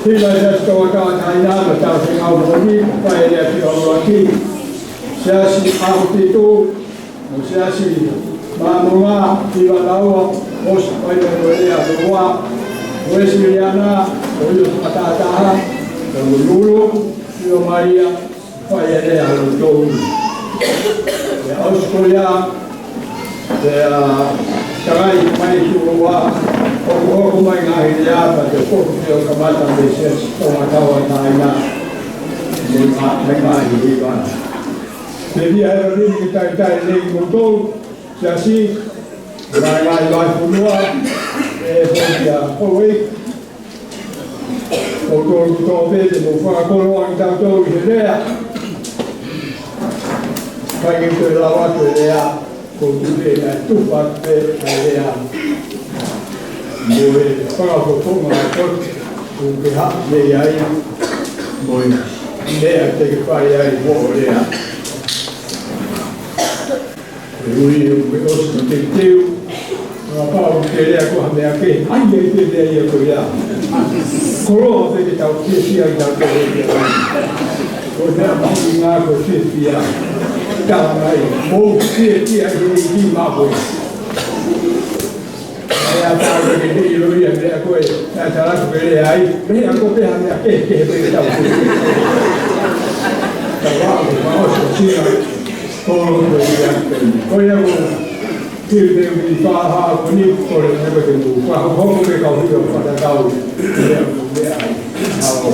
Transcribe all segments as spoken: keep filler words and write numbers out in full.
Hiva Siasi Tonga Taʻahine, mo e Tauhi Ngāue Moʻui, Fai Lea Fika ʻUluaki, Siasi ʻAhofitu, mo e Siasi Māmonga, Hiva Taua, ʻOsi Fai Lea mo e Lea Moʻua, Uēsiliana, ʻo ʻIo Fakatātā, mo Lulu, ʻIo Malia, Fai Lea Loto. ʻIo, ʻosi ko ia, ʻIo, takai mai ki ua, hokohoko mai ngaahi lea, pea te u foki ʻo kamata mei he Siasi Tonga Taʻahine, mei ma-, mei ngaahi hiva. Te via e rari ni taitai lei koutou, Siasi, ngaahi ngaahi ngaahi fonua, ʻe foki a koi, Ko tolu tō pē te mou fakakoloa kitautolu ʻi he lea. Kai ke toe lau atu e lea, ko tu pē naʻe tufa pē ʻa e lea. Mo e fakafofonga ʻa e potu, ko ke haʻu mei ai, mo e lea te ke fai ai mo e lea. Ui, ui, ʻosi na te teu. Kapau te lea ko ha meʻa kehe, ʻai ai pē lea ia ko ia. Koloa pē ke tau fiefia, ke tau fiefia. Ko e meʻa mahuʻinga ko e fiefia. Tala mai, mou fiefia he ʻEiki maʻa koe. ʻE ʻatā ke ke ʻilo ia meʻa ko ē, ʻe ʻatā ke lea ai, meʻa ko ē pē ha meʻa kehe, kehe pē ke tau fiefia. Tau ʻalu, mau ʻosi ʻo sina. Ko ia ko, ko ia ko, ki te ui faha ko ni, ko le me ko te mu, faha ko ko me kau hio fata kau, lea ko lea ai, au.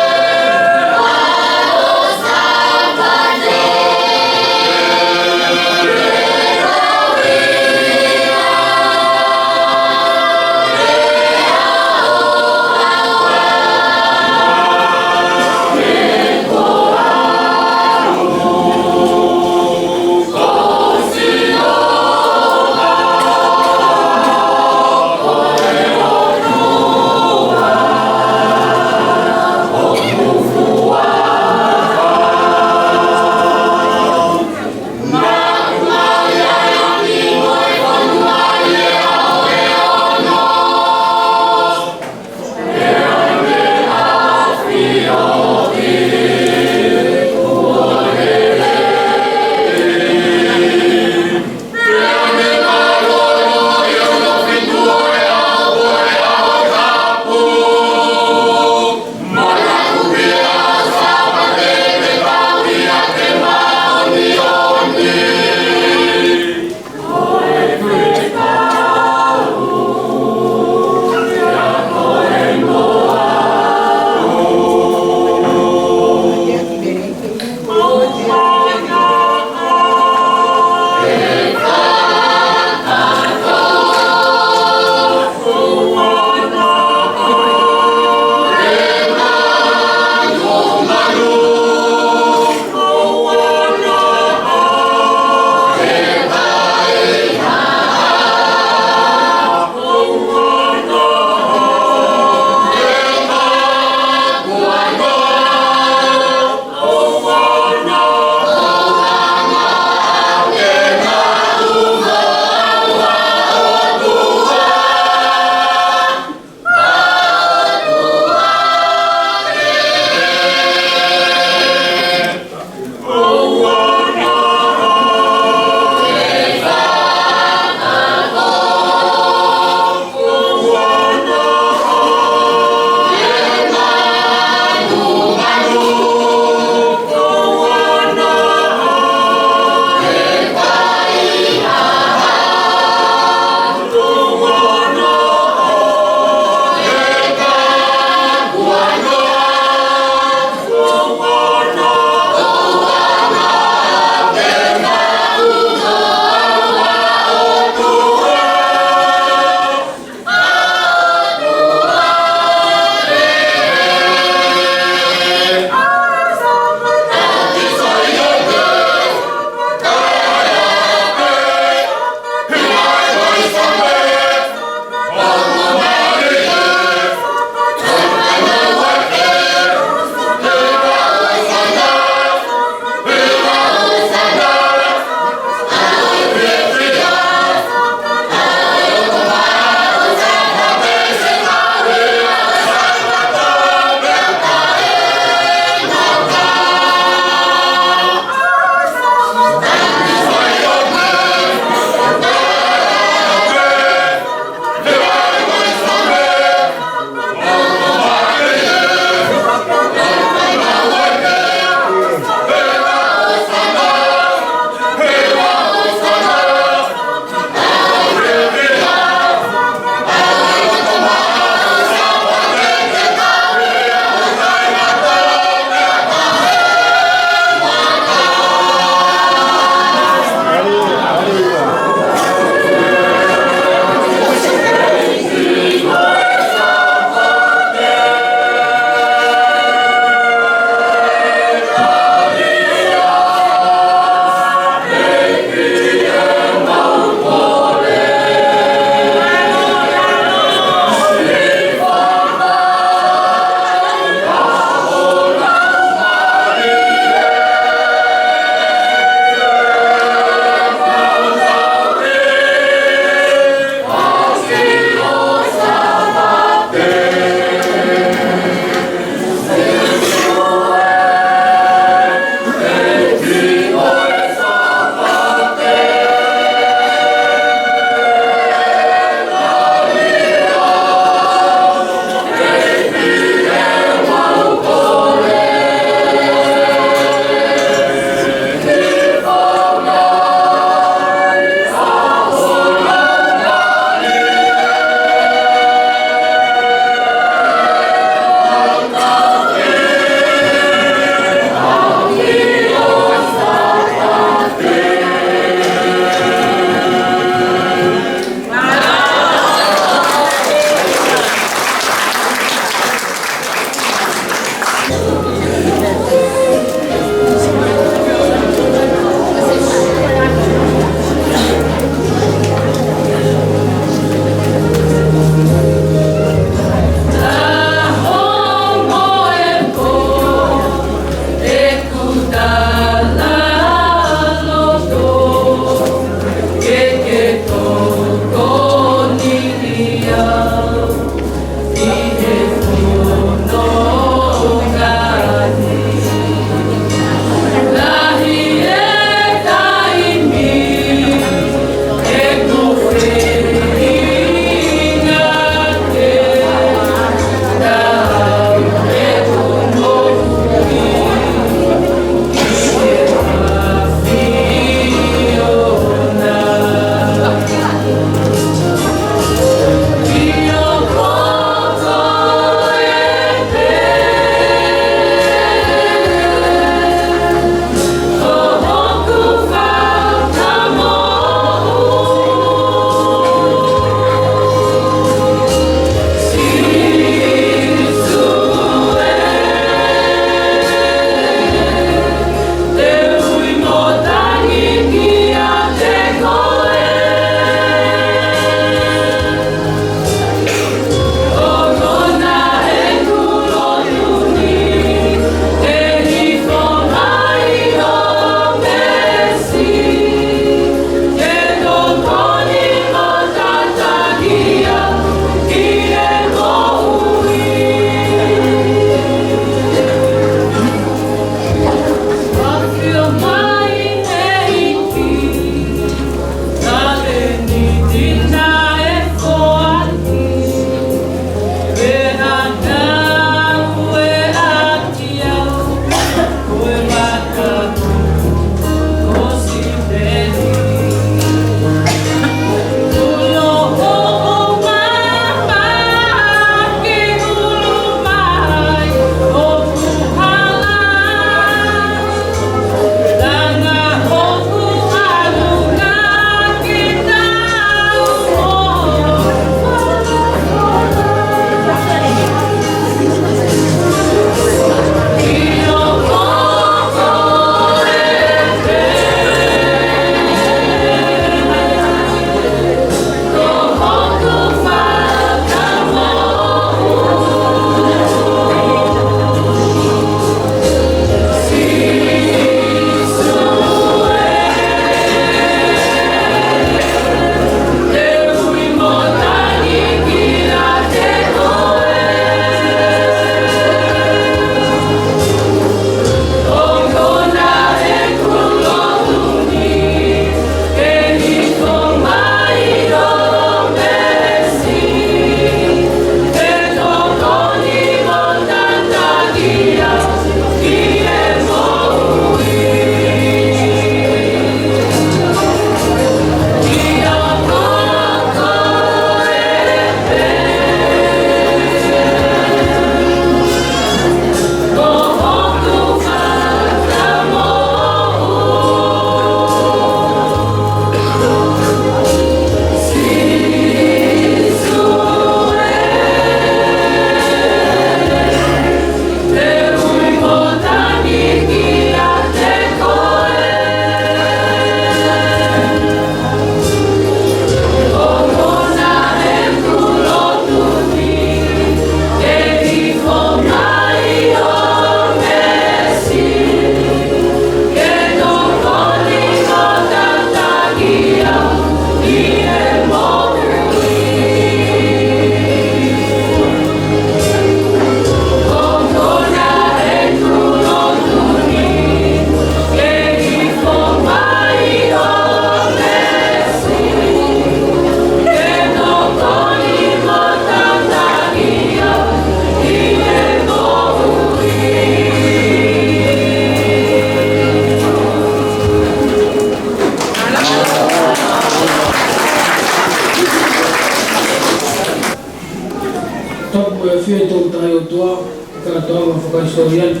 Ko e fie tau tai o tua, kātoanga fakahisitōlia ni.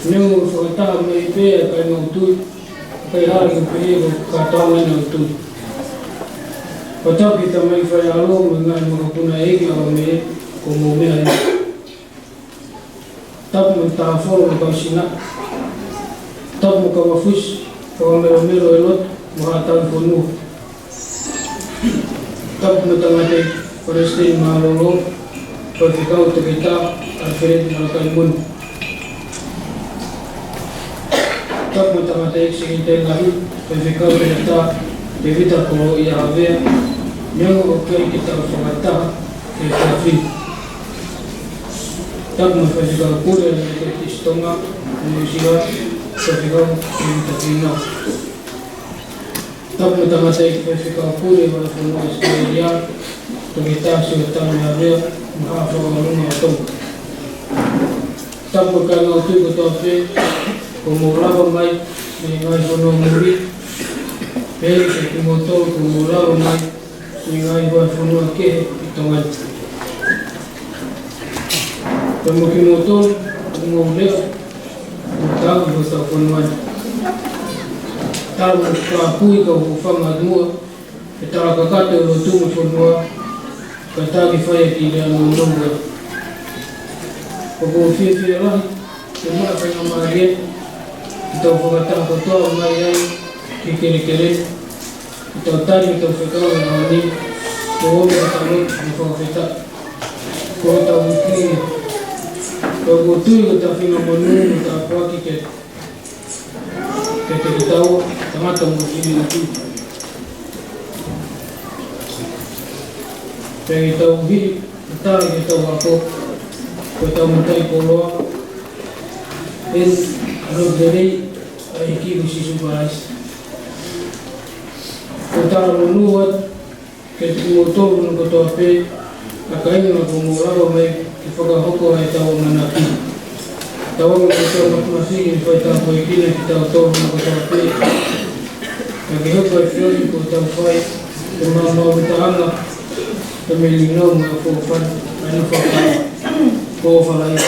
Neongo fakataha mai pē ʻa e kāinga ʻo e tui, kae ʻikai hā ke pehē ko e kātoanga ʻeni ʻo e tui. Pataki tamai fai alo, mo e ngaahi makapuna ʻeiki ʻa Mele, ko mo mea ʻeni. Tapu mo e taha folo mo e kau sinaʻi. Tapu mo e kau mafusi, kau melomelo ʻi loto mo haʻa tauhi fonua. Tapu mo e tangataʻeiki Palesiteni Mālōlō, Faifekau Toketā ʻAlifeleti Malakai Moni. Tapu mo e tangataʻeiki Sekelitali Lahi, Faifekau Toketā Tēvita Koloʻia Havea, neongo ʻoku ʻikai ke tau fakataha he efiafi ni. Tapu mo e Faifekau Pule ʻa e Metotisi Tonga, Nuʻu Sila, Faifekau Tēvita Fīnau. Tapu mo e tangataʻeiki Faifekau Pule ʻo e Fonua ʻAositelēlia, Toketā Siua Tame Havea, mo e Haʻa Fakaʻolunga ʻo Tonga. Tapu mo e kāinga ʻo e tui kotoa pē, kuo mou lava mai mei he ngaahi fonua muli, pehē kiate kimoutolu kuo mou lava mai mei he ngaahi vahefonua kehe ʻi Tonga ni. Pea mo kimoutolu kuo mou lea mo tauhi hotau fonua ni. Tala mo e kāpui kau hūfanga atu muʻa, he tala kakato ʻo e lotu mo e fonua, kae ʻatā ke fai ʻaki e lea nounou ē. ʻOku ou fiefia lahi ke maʻu e faingamālie ke tau fakataha kotoa mai ai ki he kelekele ni, ke tau tali ʻetau fekau he ʻaho ni, ko e ʻomi ʻetau lotu mo e fakafetaʻi. Ko hotau uiki ia. Ko ʻeku tui ko e tafinga monū mo e tāpuaki ke kiate kitaua, tangata mo fili utu. Pea ke tau hili, tala ke tau ako, ko ʻetau mataʻikoloa, ʻeni, ʻa e lelei ʻa e ʻEiki ko Sīsū Kalaisi. Ko e tala monū atu kiate kimoutolu hono kotoa pē, ʻa e kāinga kuo mou lava mai ke fakahoko ai ʻetau ʻamanaki. Tauange ke tau mafimafi ke fai tāpuekina kitautolu hono kotoa pē. Ka ke hoko e feohi kuo tau fai, ke maumau e taʻanga, ke melinau mo e fōfani, ʻa ʻene fakaʻaho. Ko e falaia.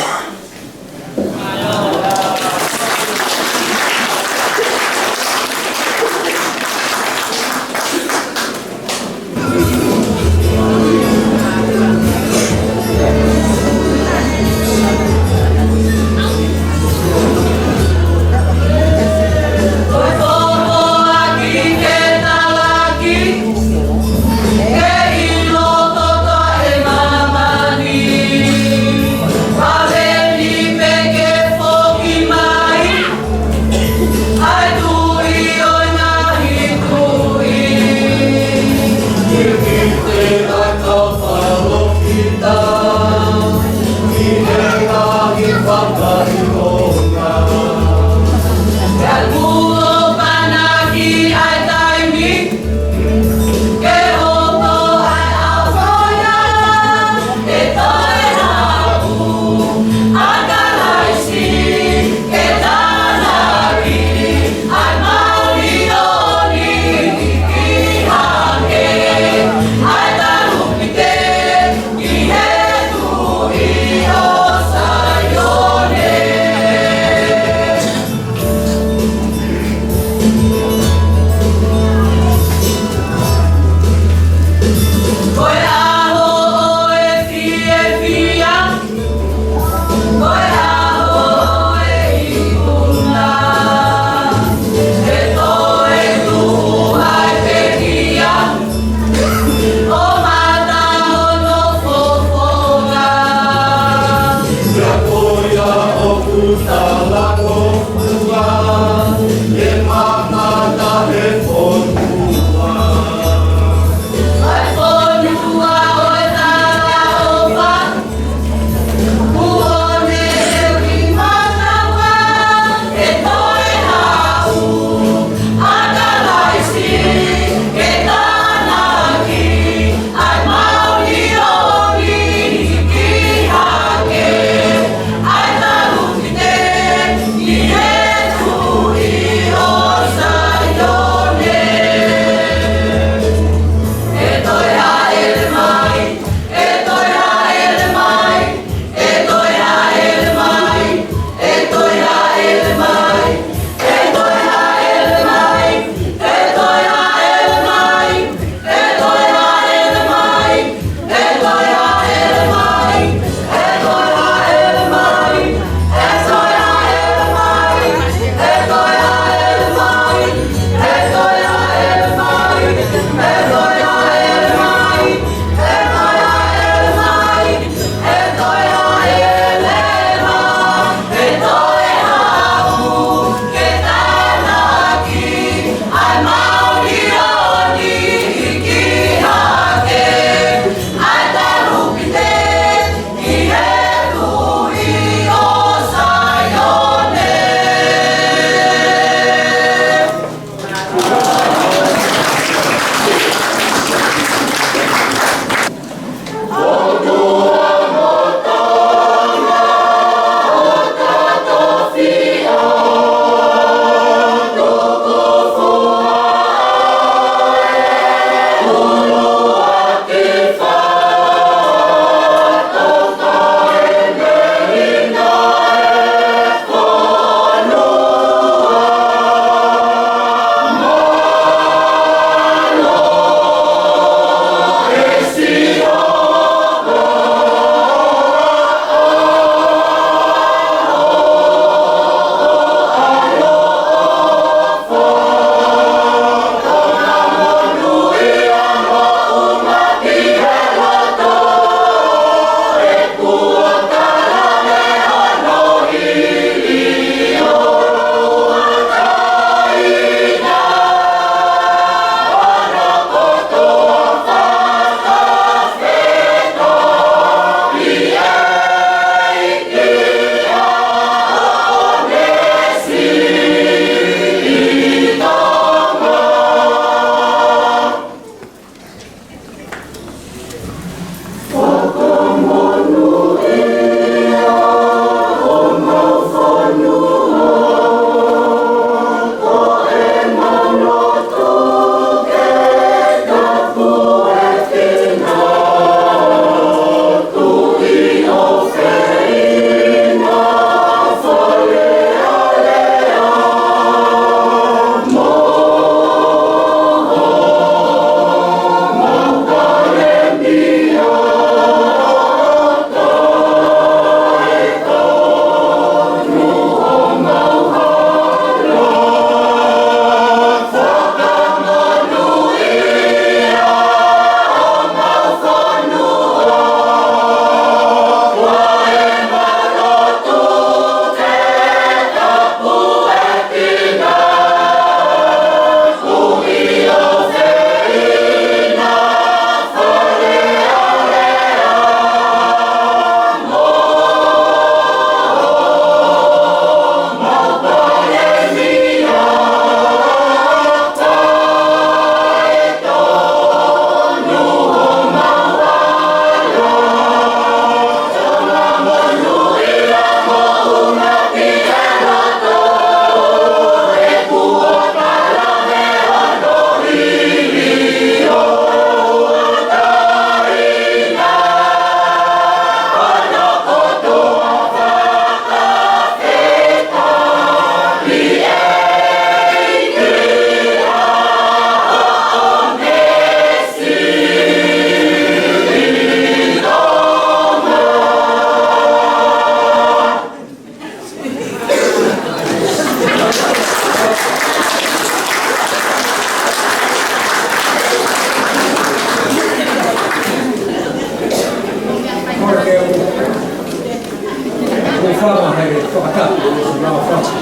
Fakatapu, ʻoku mau fasi.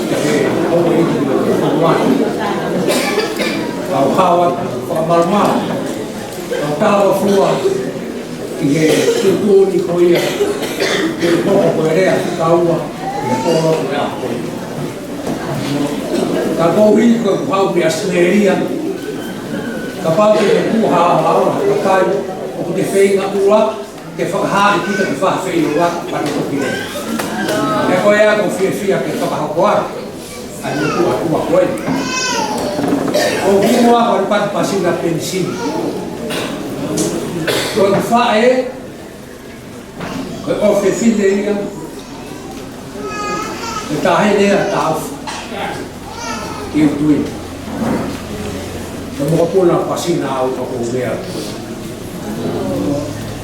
Ke he houʻeiki ʻo e fonua. Kau hawa, fakamalumalu. Kau talafua ki he tuʻutuʻuni ko ia, ke hoko ko e lea fika ua, ʻi he pō ko ia. Ka koeʻuhi ko ʻeku haʻu mei ʻAositelēlia, kapau te u tuʻu hao hao, ka kai, ʻoku te feinga ua, ke fakahā ʻe kita ke fai feʻiloaki pea toki lea. Pea ko ia ʻoku ou fiefia ke fakahoko atu ʻa e motuʻa ko eni. Ko hoku hingoa ko ʻAlipate Pasina Penisini. Ko ʻeku faʻē, ko e ʻofefine ia, ko e taʻahine ʻa Taufa. ʻIo, tuʻi. Ko e mokopuna ʻo Pasina au, ʻoku ou lea.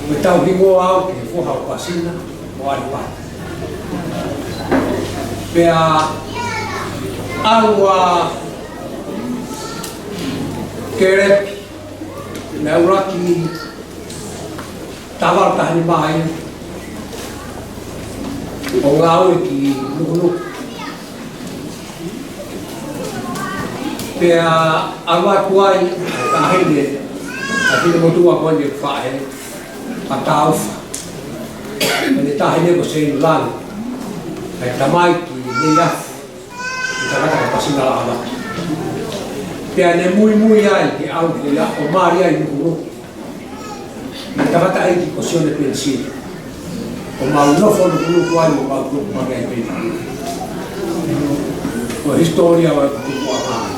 Ko ʻetau hingoa au ki he foha ʻo Pasina, ko ʻAlipate. Pea ʻalu ʻa Kelepi, naʻe ʻuluaki taʻu valu taha nima ʻo ngāue ki Nukunuku. Pea ʻalu atu ai ʻa e taʻahine, ʻa e finemotuʻa ko eni ʻeku faʻē, ʻa Taufa. Ko ʻene taʻahine ko Seilangi, ʻa e tamaiki Neiafu, ʻi he tangata ko Pasina Laʻavaki. Pea ne muimui ai ke ʻalu ke ʻaʻu ʻo mali ai Nukunuku. Mo e tangataʻeiki ko Sione Penisini. ʻO mau nofo Nukunuku ai, ʻo mau tupu mai ai pē. Ko e hisitōlia ʻo e tupu ʻa mai.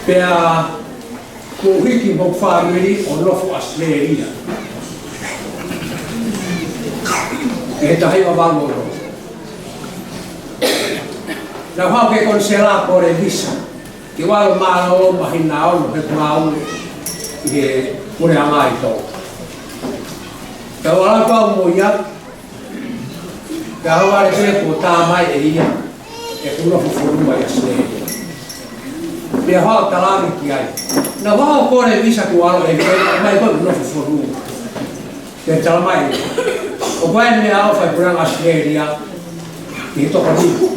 Pea kuo u hiki mo hoku fāmili ʻo nofo ʻAositelēlia ʻi he taha hiva valu ono. Naʻa ku haʻu ki he konisela ko e visa. Ke u ʻalu ʻo mālōlō māhina ono he ngāue ʻi he puleʻanga ʻi Tonga. Pea u ʻalu atu au mo ia, pea u ʻalu pē kuo tā mai ʻe ia ʻeku nofo fonua ʻi ʻAositelēlia. Pea u haʻu ʻo talaange ki ai. Naʻa ku haʻu ko e visa ke u ʻalu ʻo ʻeke mai ko ʻeku nofo fonua. Pea tala mai, ʻoku ʻi ai e meʻaʻofa ʻa e puleʻanga ʻAositelēlia ʻi he toko nima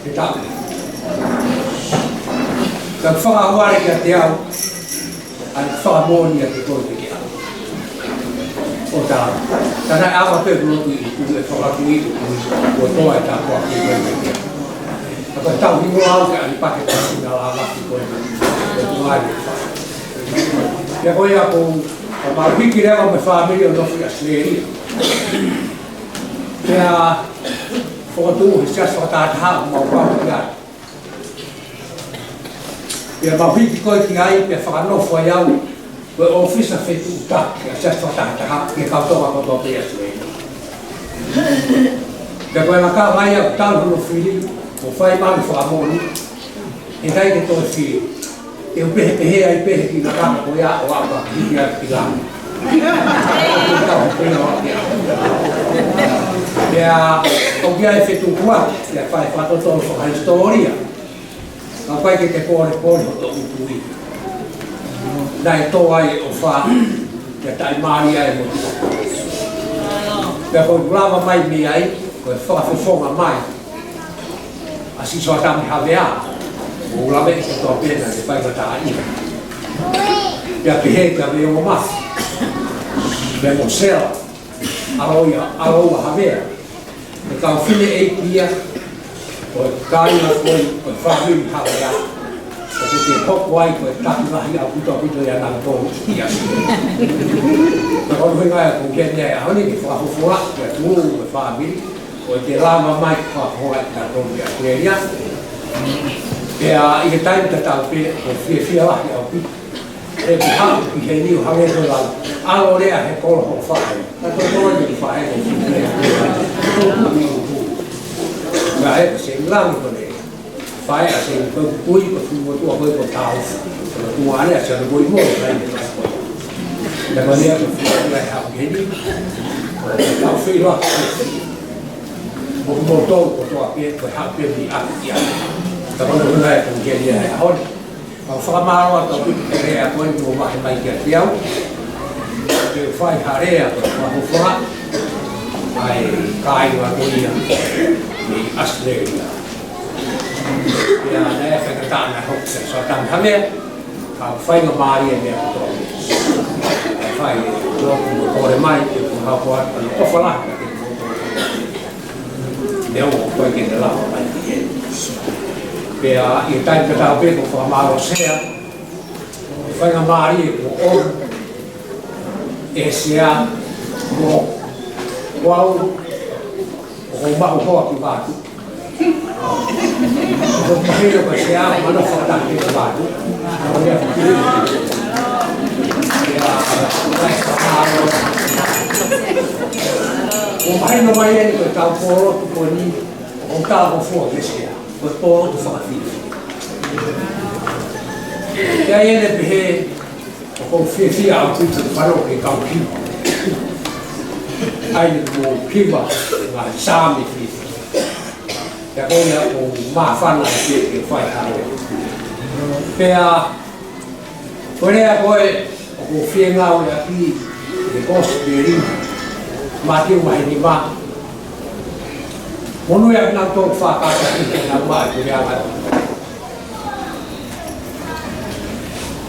he taʻu. Ka fakahuare kiate au ʻa e fakamoʻoni ʻa e kolo te ke ʻalu. ʻO tā, ka naʻe ʻava pē ʻeku lotu ʻi ʻIkuʻi ʻo fakatui ʻi ʻIkuʻi, ʻo toʻo e tāpuaki ko ē kiate au. Ka ko ʻetau hingoa au ko ʻAlipate Pasina Laʻavaki ko ē, ʻo tuʻu ai. Pea ko ia ʻoku ou, ka mau hiki leva mo e fāmili ʻo nofo ʻi ʻAositelēlia. Pea fokotuʻu he siasi fakatahataha ʻo mau pau ki ai. Pea mau hiki ko ē ki ai, pea fakanofo ai au ko e ʻōfisa fetuʻutaki ʻa e siasi fakatahataha ki he kau Tonga kotoa pē ʻi ʻAositelēlia. Pea ko e laka mai ʻo tau hono fili, ʻo fai mai e fakamoʻoni, ʻe ʻikai ke toe fili. Te u pehē pehē ai pē he kiʻi lakanga ko ia ʻo aʻu ki he kiʻi kiʻi langi. Pea ʻoku ʻi ai e fetukuaki, pea fai fakatotolo fakahisitōlia. Ka ʻoku ʻikai ke te pōlepole hoto ʻutu ia. Naʻe tō ai e ʻofa, pea taʻimālie ai e motuʻa. Pea ko ʻeku lava mai mei ai, ko e fakafofonga mai ʻa Sīsū Atami Havea, ʻo u lave ʻi he tōpena ʻi he faingataʻaʻia. Pea pehē kia Veiongo Mafi, pea mo Sela, ʻAloia, ʻAloua Havea, ʻa e kau fineʻeiki ia ʻo e kāinga ko ē, ko e fāmili Havea, ʻoku te hoko ai ko e taki lahi ʻaupito ia naʻa nau tō ʻi ʻAositelēlia. Pea ko hono ʻuhinga ia ʻoku ou kei ʻi ai he ʻaho ni ke fakafofonga, ke tuʻu mo e fāmili, ʻo ʻikai ke lava mai ke fakafofonga ʻi ʻAositelēlia. Pea ʻi he taimi tatau pē, ʻoku ou fiefia lahi ʻaupito ʻeku haʻu ki heni ʻo hangē ko e lau, ʻalu ʻo lea he kolo hoʻo faʻē. Ka ko e kolo ʻeku faʻē, ko e fiefia. Ka ʻe ko Seilangi ko ʻene faʻē, ʻa Seilangi ko e kui, ko e finemotuʻa ko ē ko Taufa. Ko e tuʻa ʻa Seilangi ko e mo e kai me kai ko. Pea ko e lea ko e fiefia e haʻu ki heni. Tau feiloaki. Mo, mo tau kotoa pē, ko e haʻu pē mei ʻapi ia. Ka ko hono ʻuhinga ia ʻoku ou kei ʻi ai he ʻaho ni. Mau fakamālō atu ʻaupito ki he lea ko eni kuo vahe mai kiate au. Ke fai ha lea ko e fakafofonga. ʻa e kāinga ko ia mei ʻAositelēlia. Pea naʻe fai ka taʻana hok se so tami hame, ka faingamālie e meʻa kotoa. Ka fai e lotu mo kole mai, ke ku hau koa, ano kofa lahi, ka ke ku hau koa. Leo o koe ke ne lava mai ki he. Pea ʻi he taimi ka tau pē ko fakamālō Sea, faingamālie ko ʻoku ʻe Sea mo ʻoku au ʻoku maʻu hoa ki Vatu. ʻOku mahino ko Sea, mana fakataha ki Vatu. ʻOku mahino mai eni ko e tau pōlotu ko eni, ʻoku tau ko fua ki Sea. Ko e pōlotu fakafiefia. Pea ʻi heʻene pehē, ʻoku ou fiefia ʻaupito ke fanongo ki he kau Kiva. ʻA ia ko e Kiva, ngaahi Saame fiefia. Pea ko ia ʻoku ou māfana ai ke, ke fai hake. Pea, ko e lea ko ē, ʻoku ou fie ngāueʻaki ʻi he Kosipeli, Mātiu vahe nima. Monūʻia ʻa kinautolu ʻoku fakakātaki ke nau maʻu e puleʻanga.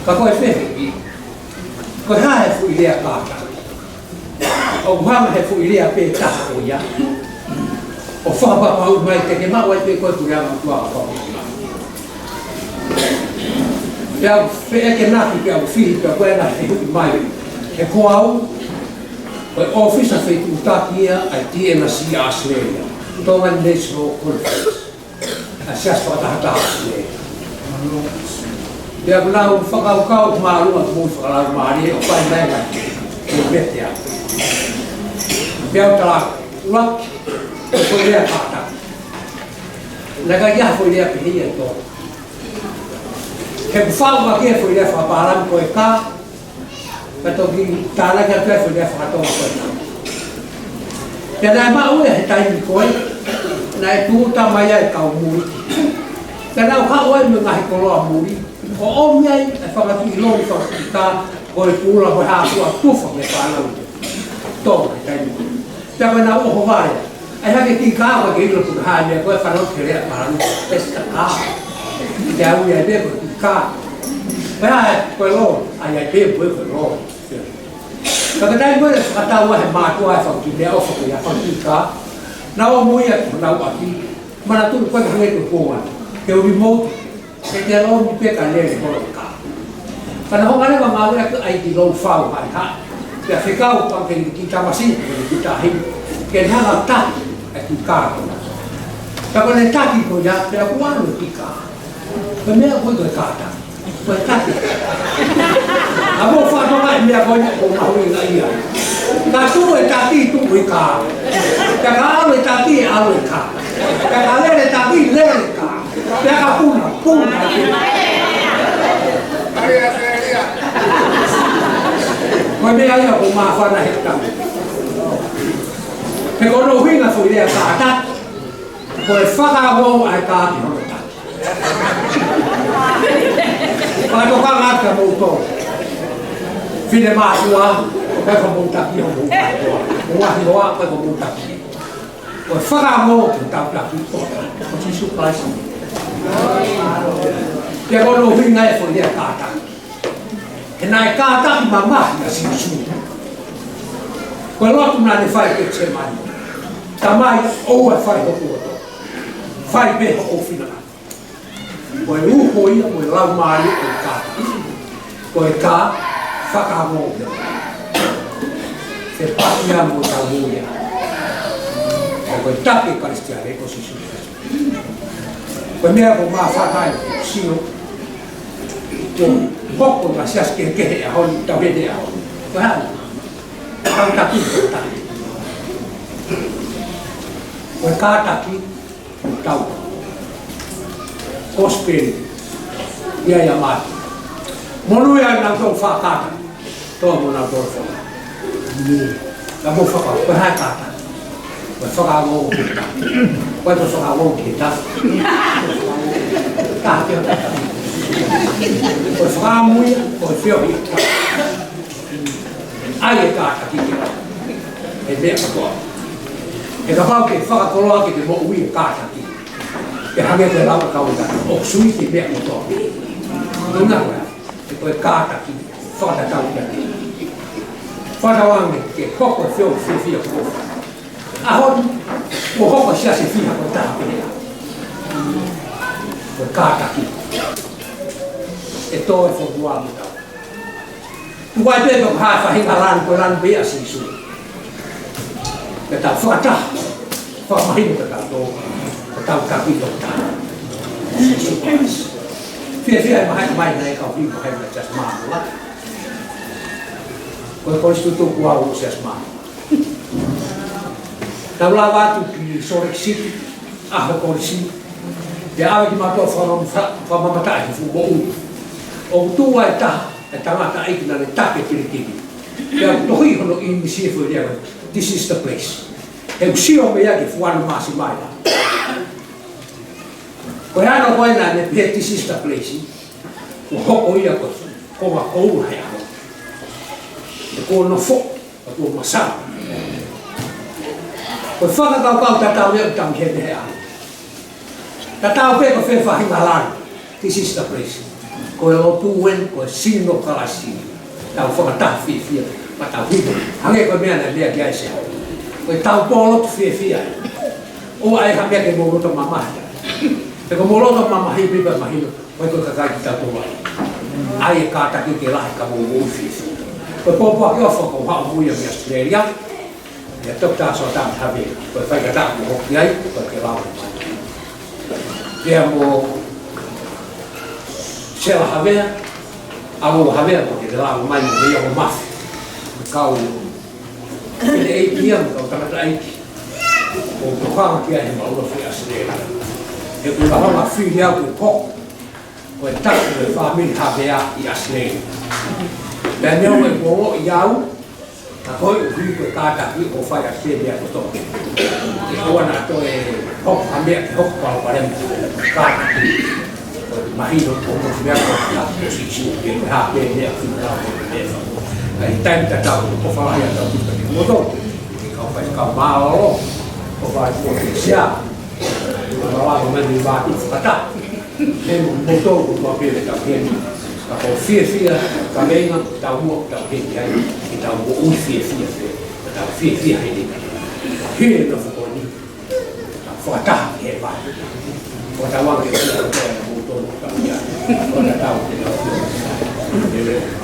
Ka ko e fehuʻi, ko e hā e foʻi lea kātaki? ʻOku hanga he foʻi lea pē taha ko ia ʻo fakapapauʻi mai te ke maʻu ai pē ko e puleʻanga ʻo e ʻOtua. Pea u feʻekenaki, pea u fihi, pea ko e ngaahi fehuʻi mai. He ko au, ko e ʻōfisa fetuʻutaki ia ʻa e T N C ʻAositelēlia, Tongan National Conference, ʻa e siasi fakatahataha ʻAositelēlia. Pea ʻoku nau fakakaukau mālōlō atu mo fakalaumālie ʻo fai mai mai ke mete a. Pea u tala, ʻuluaki, ko e lea kātaki. Naʻe ʻikai ha foʻi lea pehē ia ʻe tō. He ʻoku faʻu ʻaki e foʻi lea fakapālangi ko e kā, ka toki tānaki atu e foʻi lea fakatonga ko e kā. Pea naʻe maʻu ia he taimi ko ē, naʻe tūʻuta mai ai e kau muli. Pea nau haʻu ai mo e ngaahi koloa muli, ʻo ʻomi ai e fanga kiʻi loli, fanga kiʻi kā, ko e kula, ko e hā fua, tufa ki he fānau Tonga he taimi ko ē. Pea ko ʻenau ʻohovale, ʻai hake e kiʻi kā, ʻoku ʻikai ke ʻilo pe ko e hā e meʻa ko ē, fanongo ki he lea pālangi, ʻe sika kā. Pea ui ai pē ko e kiʻi kā. Ko e hā e, ko e loli, ʻai ai pē ko e, ko e loli. Ka ko e taimi ko ē naʻe fakatau ai ʻe he mātuʻa e fanga kiʻi meʻaʻofa ko ia, fanga kiʻi kā, naʻa nau ʻomai ia ki honau ʻapi. Manatuʻi ko e hangē ko e kuonga ni, ke u remote, ke te ʻalu ʻo ʻomi pē ka lele holo e kā. Ka naʻe hanga leva ʻo ngāueʻaki ʻa e kiʻi lou fau haʻihaʻi. Pea fekau pē ki he kiʻi tamasiʻi, ki he kiʻi taʻahine, ke ne hanga ʻo taki e kiʻi kā ko ia. Pea ko ʻene taki ko ia, pea kuo ʻalu e kiʻi kā. Ko e meʻa ko ē ko e kātaki. Ko e taki. ʻA, mou fakatokangaʻi e meʻa ko eni ʻoku mahuʻinga ia. Ka tuʻu e taki, tuʻu e kā. Pea ka ʻalu e taki, ʻalu e kā. Pea ka lele e taki, lele e kā. Pea ka puna, puna. Ko e meʻa ia ʻoku māfana he tau. He ko hono ʻuhinga e foʻi lea kātaki, ko e fakaongo ʻa e kā ki hono taki. Fakatokanga atu kia moutolu finemātuʻa, ko e fai homou taki homou mātuʻa. Mo e ngaahi hoa, ko e fai homou taki. Ko e fakaongo ki hotau taki ko, ko Sīsū Kalaisi. Pea ko hono ʻuhinga e foʻi lea kātaki, he naʻe kātaki mamahi ʻa Sīsū. Ko e lotu naʻa ne fai ʻi Ketisemani: Tamai, ʻoua ʻe fai hoku loto, fai pē hoʻo finangalo. Ko e uho ia mo e laumālie ʻo e kātaki. Ko e kā, fakaongo ia. Fepaki ia mo e taumuʻa ia. Ko e taki ʻa e Kalisitiane ko Sīsū Kalaisi. Ko e meʻa ʻoku ou māfana ai ʻeku sio, ko e hoko e ngaahi siasi kehekehe he ʻaho ni, tauhene he ʻaho ni. Ko e hā? Kātaki, kātaki. Ko e kātaki, tau. Kosipeli ia ʻia Mātiu. Monūʻia ʻa kinautolu ʻoku fakakātaki. Tō mo nau tō faka. Ka mou faka, ko e hā e kātaki? Ko e fakaongo ki he taki. Ko e fakaongo ki he taki. Taki ʻo taki. Ko e fakaʻamu ia, ko e feohi. ʻAi e kātaki ki he meʻa kotoa. He kapau ke fakakoloa ke te moʻui ʻo kātaki, ʻe hangē ko e lau ʻa e kau tangata, ʻoku sui ki he meʻa kotoa. Ko e ʻuhinga ko e, ko e kātaki, fakatatau ki ai. Fakatauange ke hoko e feohi fiefia ko ē. ʻAho ni, kuo hoko e siasi fiha ko e taha pē ia. Ko e kātaki. ʻE tō e fonua mo tau. Tuku ai pē ko e hā e faʻahinga lanu, ko e lanu pē ia ʻa Sīsū. Ke tau fakataha, fakamahino ke tau tō, ke tau taki ʻo taha. Sīsū Kalaisi. Fiefia e mahaki mai naʻe kau himo hai mai Siasi Māmonga. Ko e kolisi tutuku au ʻo Siasi Māmonga. Tau lava atu ki Salt Lake City, ʻaho kolisi. Pea ʻave kimautolu ʻo faka-, fa-, fakamamataʻi e fuʻu moʻui. ʻOku tuʻu ai e taha, e tangataʻeiki naʻa ne taki e pilikimi. Pea tohi hono ʻīmisi e foʻi lea, "This is the place." He ʻoku sio mei ai ki he fuʻu ʻano māsima ia. Ko e ʻano ko ē naʻa ne pehē, "This is the place," kuo hoko ia ko e konga koula he ʻaho. He kuo nofo, he kuo masama. Ko e fakakaukau tatau ia ʻoku tau ʻi heni he ʻaho. Tatau pē ko e fē faʻahinga lanu, this is the place. Ko e lotu eni, ko e sino Kalaisi. Tau fakataha fiefia, pea tau himo. Hangē ko e meʻa naʻe lea ki ai Siaosi. Ko e tau pōlotu fiefia. ʻOua ʻe ha meʻa ke mou loto mamahi. He ko hoʻomou loto mamahi pē pea mahino, ko e kakai kitautolu ai. ʻAi e kātaki ke lahi ka mou moʻui fiefia. Ko e pōpoaki ʻofa ko e haʻu mui ʻa Australia. ʻIa Toketā Sōtani Havea, ko e faingataʻa kuo hoko ai, ko e ke lau mai. Pea mo Sela Havea, ʻa ʻo Havea ko e ke lau mai, mo ia mo Mafi. Kau, ʻe ʻEiki ia, mo kau tangataʻeiki. ʻOku tokanga ki ai he maʻu ʻi Australia. He ko e lava ma fili au ke hoko. Ko e taha ʻo e fāmili Havea ʻi Australia. Pea neongo ʻeku ongoʻi au, ka koeʻuhi ko e kātaki ʻoku fai ʻa e meʻa kotoa. ʻOua naʻa toe hoko ha meʻa ke hoko palopalema, kātaki. Ko e mahino ko e meʻa ko e kātaki ko Sīsū, ke ko e hā pē meʻa ki he meʻa ko e meʻa. Ka ʻi he taimi tatau, ʻoku ou fakaʻamu atu ke moto, ke kau fai kau mālōlō, ʻo fai ko e sea. Ko e lava mai ni vātu fakataha. He mo moto ko tua pele tau heni. Ka ko e fiefia, ka meinga, tau mo, tau heni ai, ke tau moʻui fiefia pē, ka tau fiefia heni. He na fokoni, fakataha he vā. Ko tau ange ki he moto, tau ia. Ko na tau ke tau fiefia.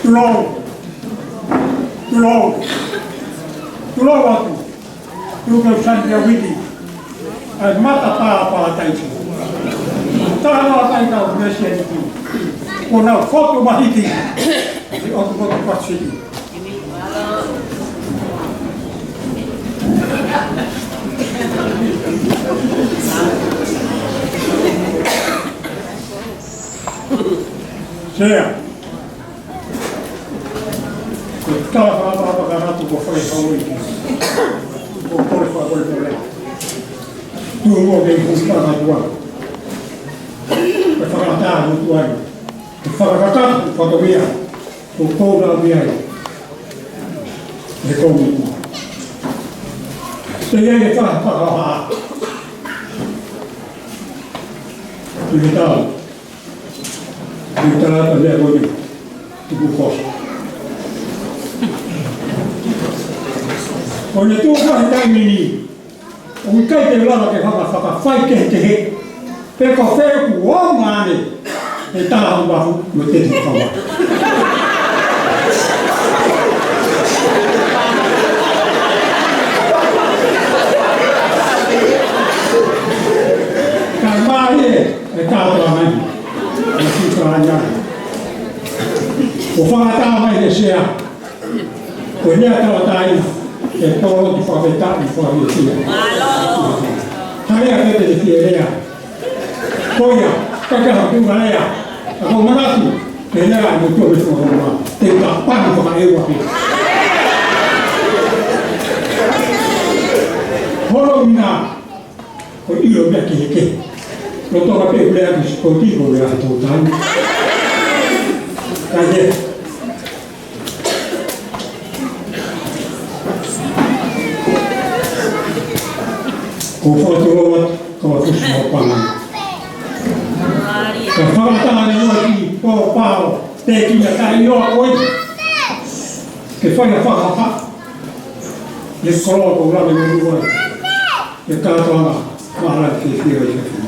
Tulou. Tulou. Tulou atu. Tuku ke u sani pea uiki ʻa e matapā ʻo Palataisi. Talo ʻa e kau Mesianiti. Kuo nau fotu mahiki ʻi he ʻOtu Motu Pasifiki. Sea. Ko e tala fakaʻapaʻapa ka natu ko fai hau i ki. Ko kole fakaʻapaʻapa. Tuʻu mo ke i kusi ka natu a. Ko e fakatā mo tuai. Ko e fakakakato, ko e fakamia. Ko e kona mia. He ko mi. Te ia e fakakakato. Tuʻu tau. Tuʻu tau ata mea ko ni. Tuku fosi. Ko ne tuʻu ka he taimi ni. ʻOku ʻikai te u lava ke faka-, fakafaikehekehe. Pe ko fē ʻoku ʻomai ʻe taha ʻo mafu mo te te kawa. Ka mai e, e kātoa mai. E si ka ʻana. ʻO fakatā mai he sea. Ko e lea tauʻatāina, e polo ki fakafetaʻi, fakafetaʻi. Hale a pete te fie lea. Ko ia, ka ke hau tunga lea. A ko manatu, ke lea e motu me fo homa. Te ka panu fakaʻeua pē. Holo ina, ko ʻilo mea kehekehe. Loto ka pē lea ki sipoti, ko lea ki tō tau. Ka ia. Ko fatu loa, ko fatu loa pana. Ka fakatanga ne loa ki pō pao, te ki na kai loa koe. Ke fai a fakapa. Ye koloa ko lame ne loa. Ye kātoanga, mālō ke fia i ke fia.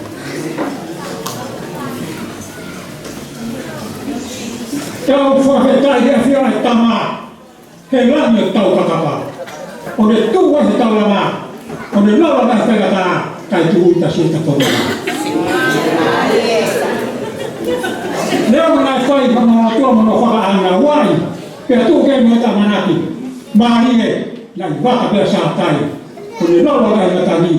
Tau fakafetaʻi he ʻafio ʻa e Tama he langi ʻo tau kakapa. ʻO ne tuʻu ai he tau lama. ʻO ne lava mai he kakai, kae tuʻu ʻi tasi ʻi takoto. Lea mana e fai mana tua mana fakaʻana uai. Pea tuʻu ke mo e ʻamanaki. Mālie, naʻe vaka pea sātai. ʻO ne lava mai he tangi.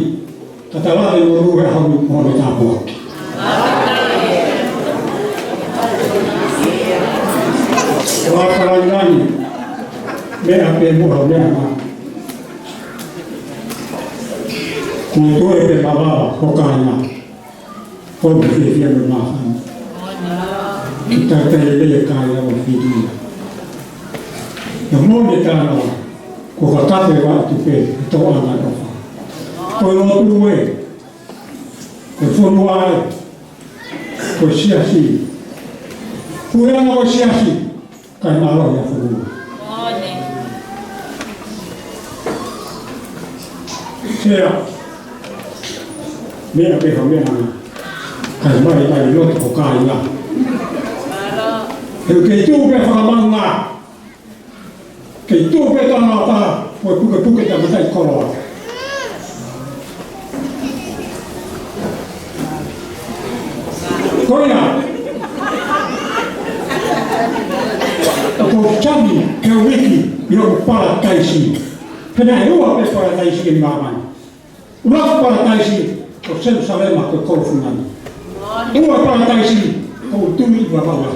Ka tala e ʻo lue hau mo ne tāpuaki. Ko a kalai nani, meʻa pē mo ha meʻa ma. Ko toe pē mavawa, ko kāinga. Ko me fie fie me mafana. Ki tau pele lele kāinga mo fiti. Na mo ne tāna, ko ka kape wa tu pē, to ana no fa. Ko lo tu e, Ko e fonua ē, ko e siasi. Puleʻanga ko e siasi, kae mālohi ʻa e fonua. Sea, meʻa pē ha meʻa, kae mai mai loto ko kāinga. He ʻoku kei tuʻu pē fakamaunga. Kei tuʻu pē tana ʻata, ko e pukepuke ta matai koloa. Ko ia, ʻoku ou tangi ke u hiki ʻi hoku palataisi. Pea naʻe ua pē palataisi ʻi māmani. ʻUluaki palataisi ko Selusalema ko e kolo fungani. Ua palataisi ko e tui ʻi vavau.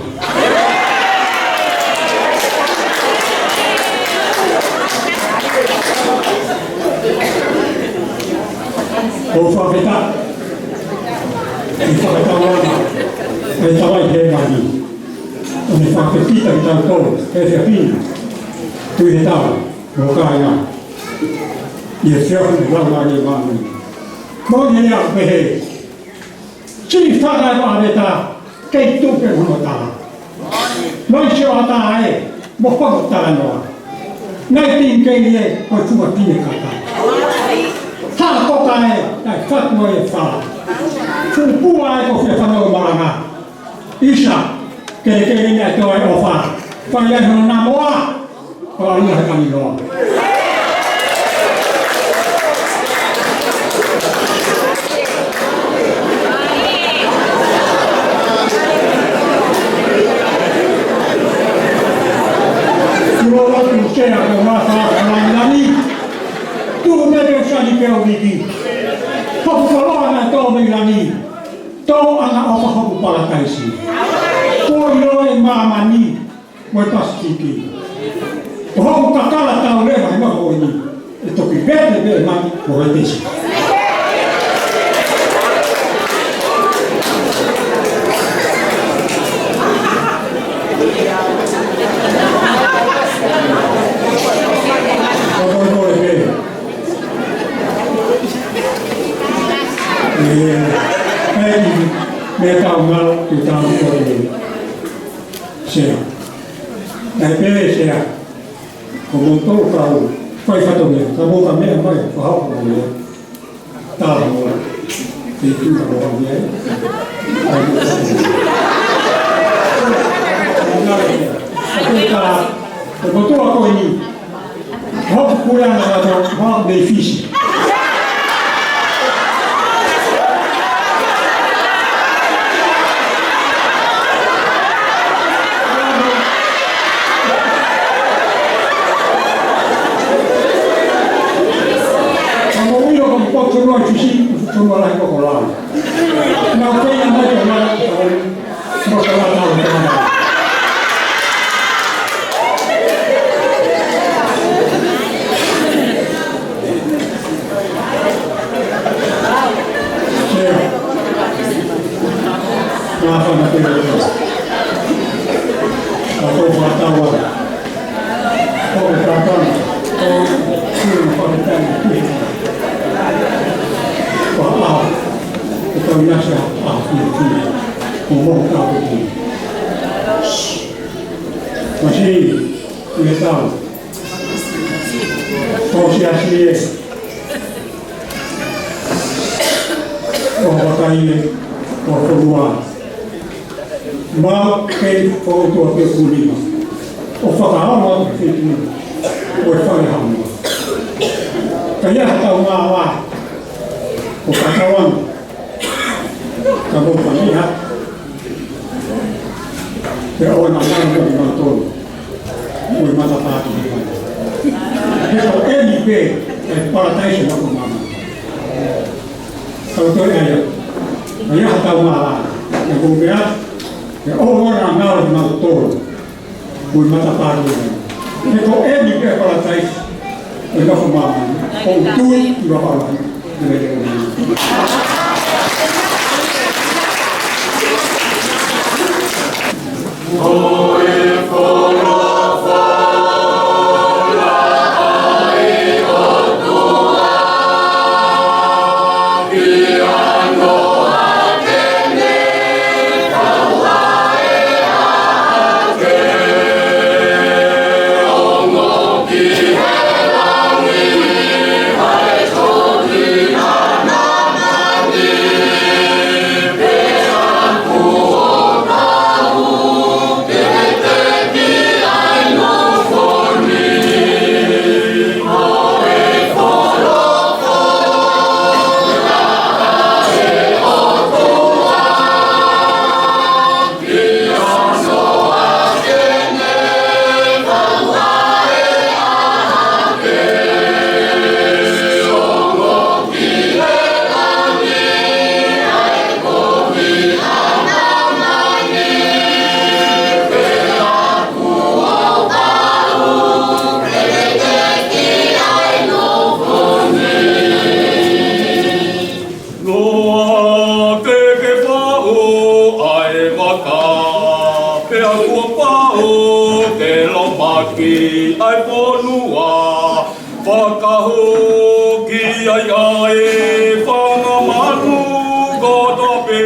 ʻOku ou fakafetaʻi, ʻi he fakatauanga, ʻe tauai he mani. ʻO ne fakafetita ki tau tau, he fiafina. Tui he tau. Mo kāinga. ʻI he fiafina lau mani mani. Mo ne lea pehē. Sini faka e ʻaveta, kei tupe hono tala. Noi sio ata e, mo faka tala noa. Nai tin kei e, ko e fua tine kata. Ha koka e, nai fatu e fa. Fupua e ko fia fano malanga. ʻIsa, kelekele ni ʻa e toa e ʻofa. Fai ai hono namoa, pea ʻalu ia he kani noa. Tuʻu atu Sea, ko e masa ʻa Langilangi. Tuʻu mai pē ʻo sani pē ʻo viki. Hoku koloa naʻe tō mei langi. Tō ʻana ʻofa hoku palataisi. Ko ʻiloa ʻe māmani mo e Pasifiki. Ko hoku kakala tau leva he maho ni. ʻE toki vete pē mai ko e tesi. Ko e ko e pē. ʻE, ʻe, meʻa tau ngalo, te tau ko e Sea. Naʻe pehē ʻe Sea, ko moutolu kau fai fatongia, ka mou ka meʻa mai, ka hoko mai ia. Tala mo, te tu ka mo ia. Ai, mo ka. Ai, mo ka. Ko moutolu ko eni. Hoku puleʻanga kātoa, hoku mei Fisi. Ka mou ʻilo ko e potu fonua ʻi Fisi, fonua lahi ko Kolani. Nau kei ana mai ko Kolani. Masi, ʻi he tau. Ko Siasi ē. Ko Haʻapai ē. Ko Fonua. Mau kei ko ʻOtua pē ʻoku nima. ʻO fakaongo atu ki he kina. Ko e fale hamu. Ka ʻi ai ha tau ngāue. ʻO ka tau anu. Ka mou fani ha. Pea ʻoua naʻa ngalo kimautolu. Ko e matapā ki he fai. He ko eni pē, ʻa e palataisi ʻo māmani. Tau toe ai au. ʻA ia ha tau mā. Pea ko e meʻa, pea ʻoua naʻa ngalo kimautolu. Ko e matapā ki he fai. He ko eni pē palataisi. ʻE nofo māmani, ʻo tui ʻi vapalahi. Noa ke ke faʻo ʻa e vaka, pea kuo paʻo ke lōmaki ʻa e fonua, fakahoko ai ʻa e fanga manu kotoa pē.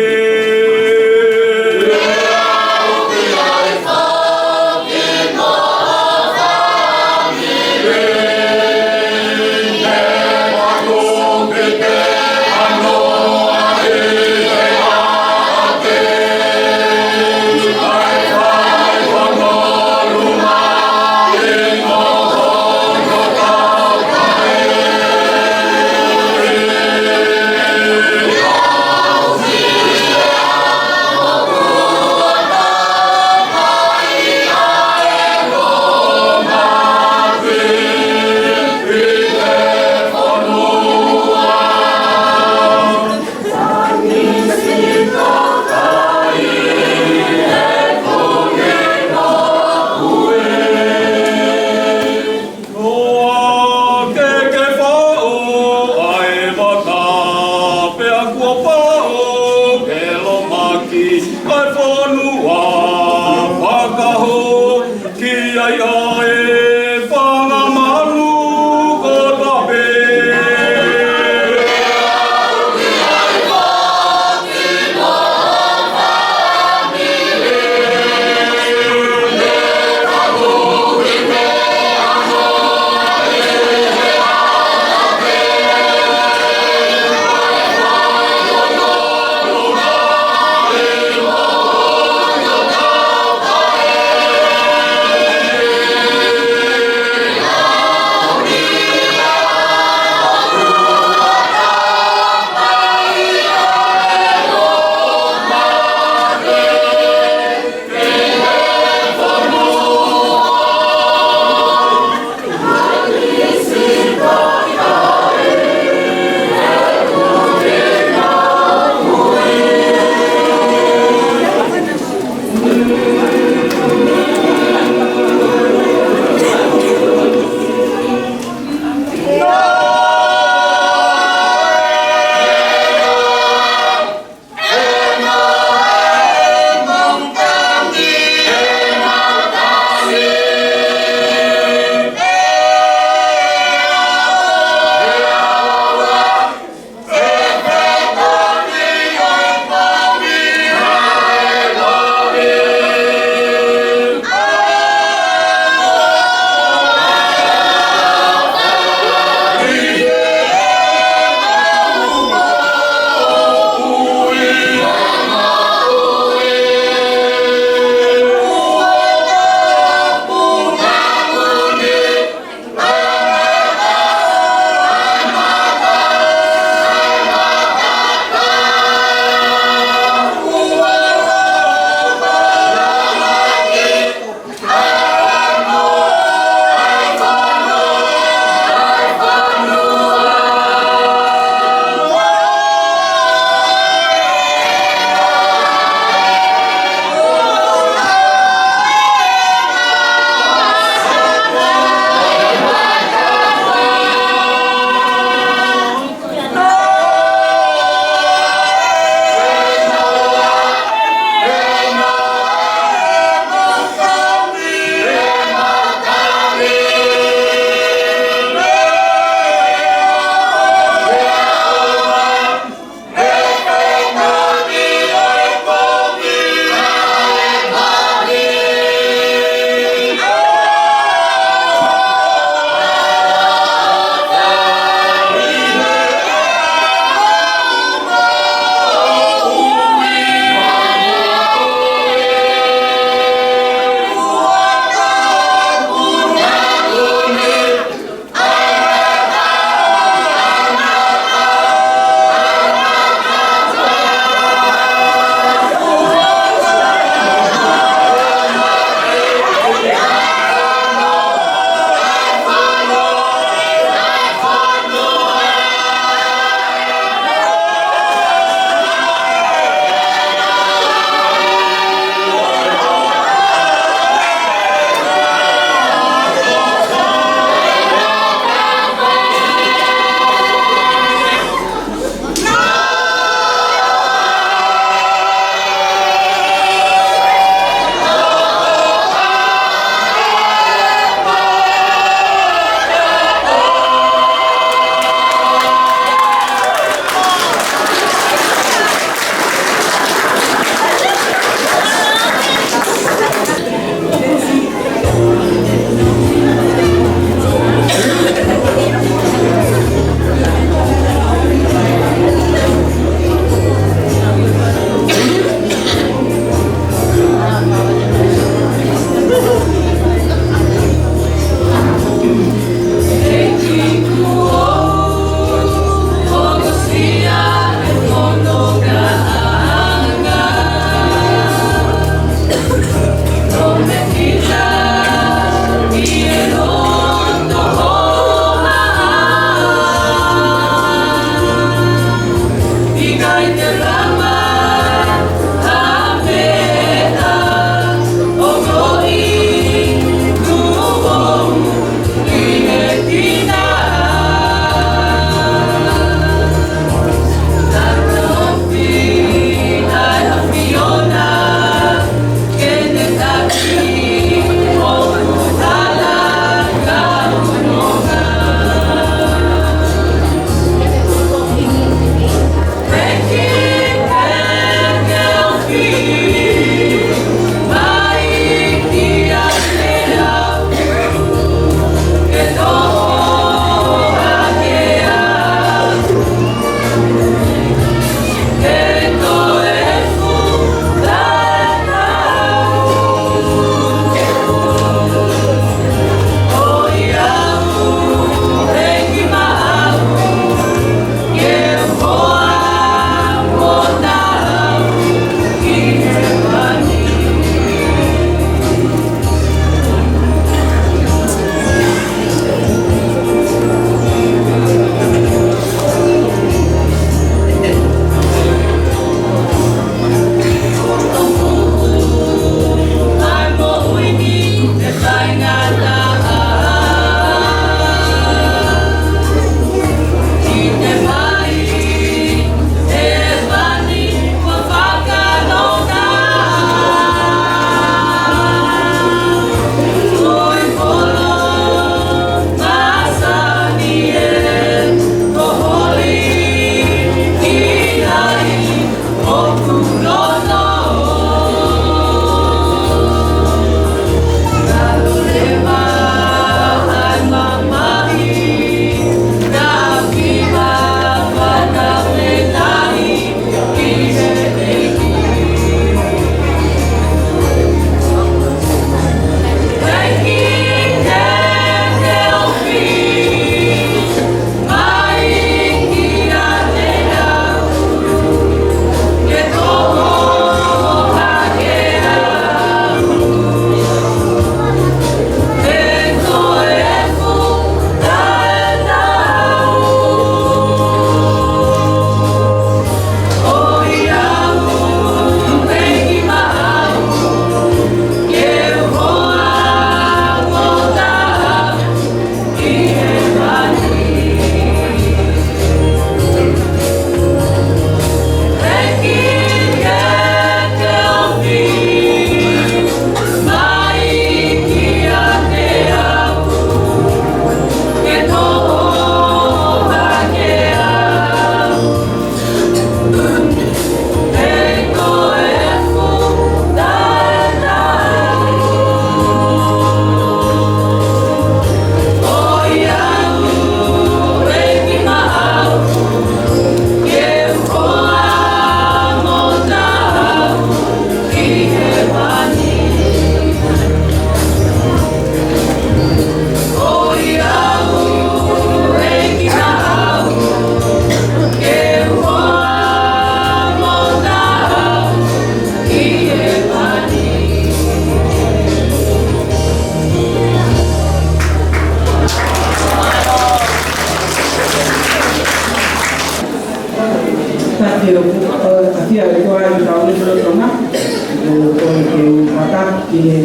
ʻi he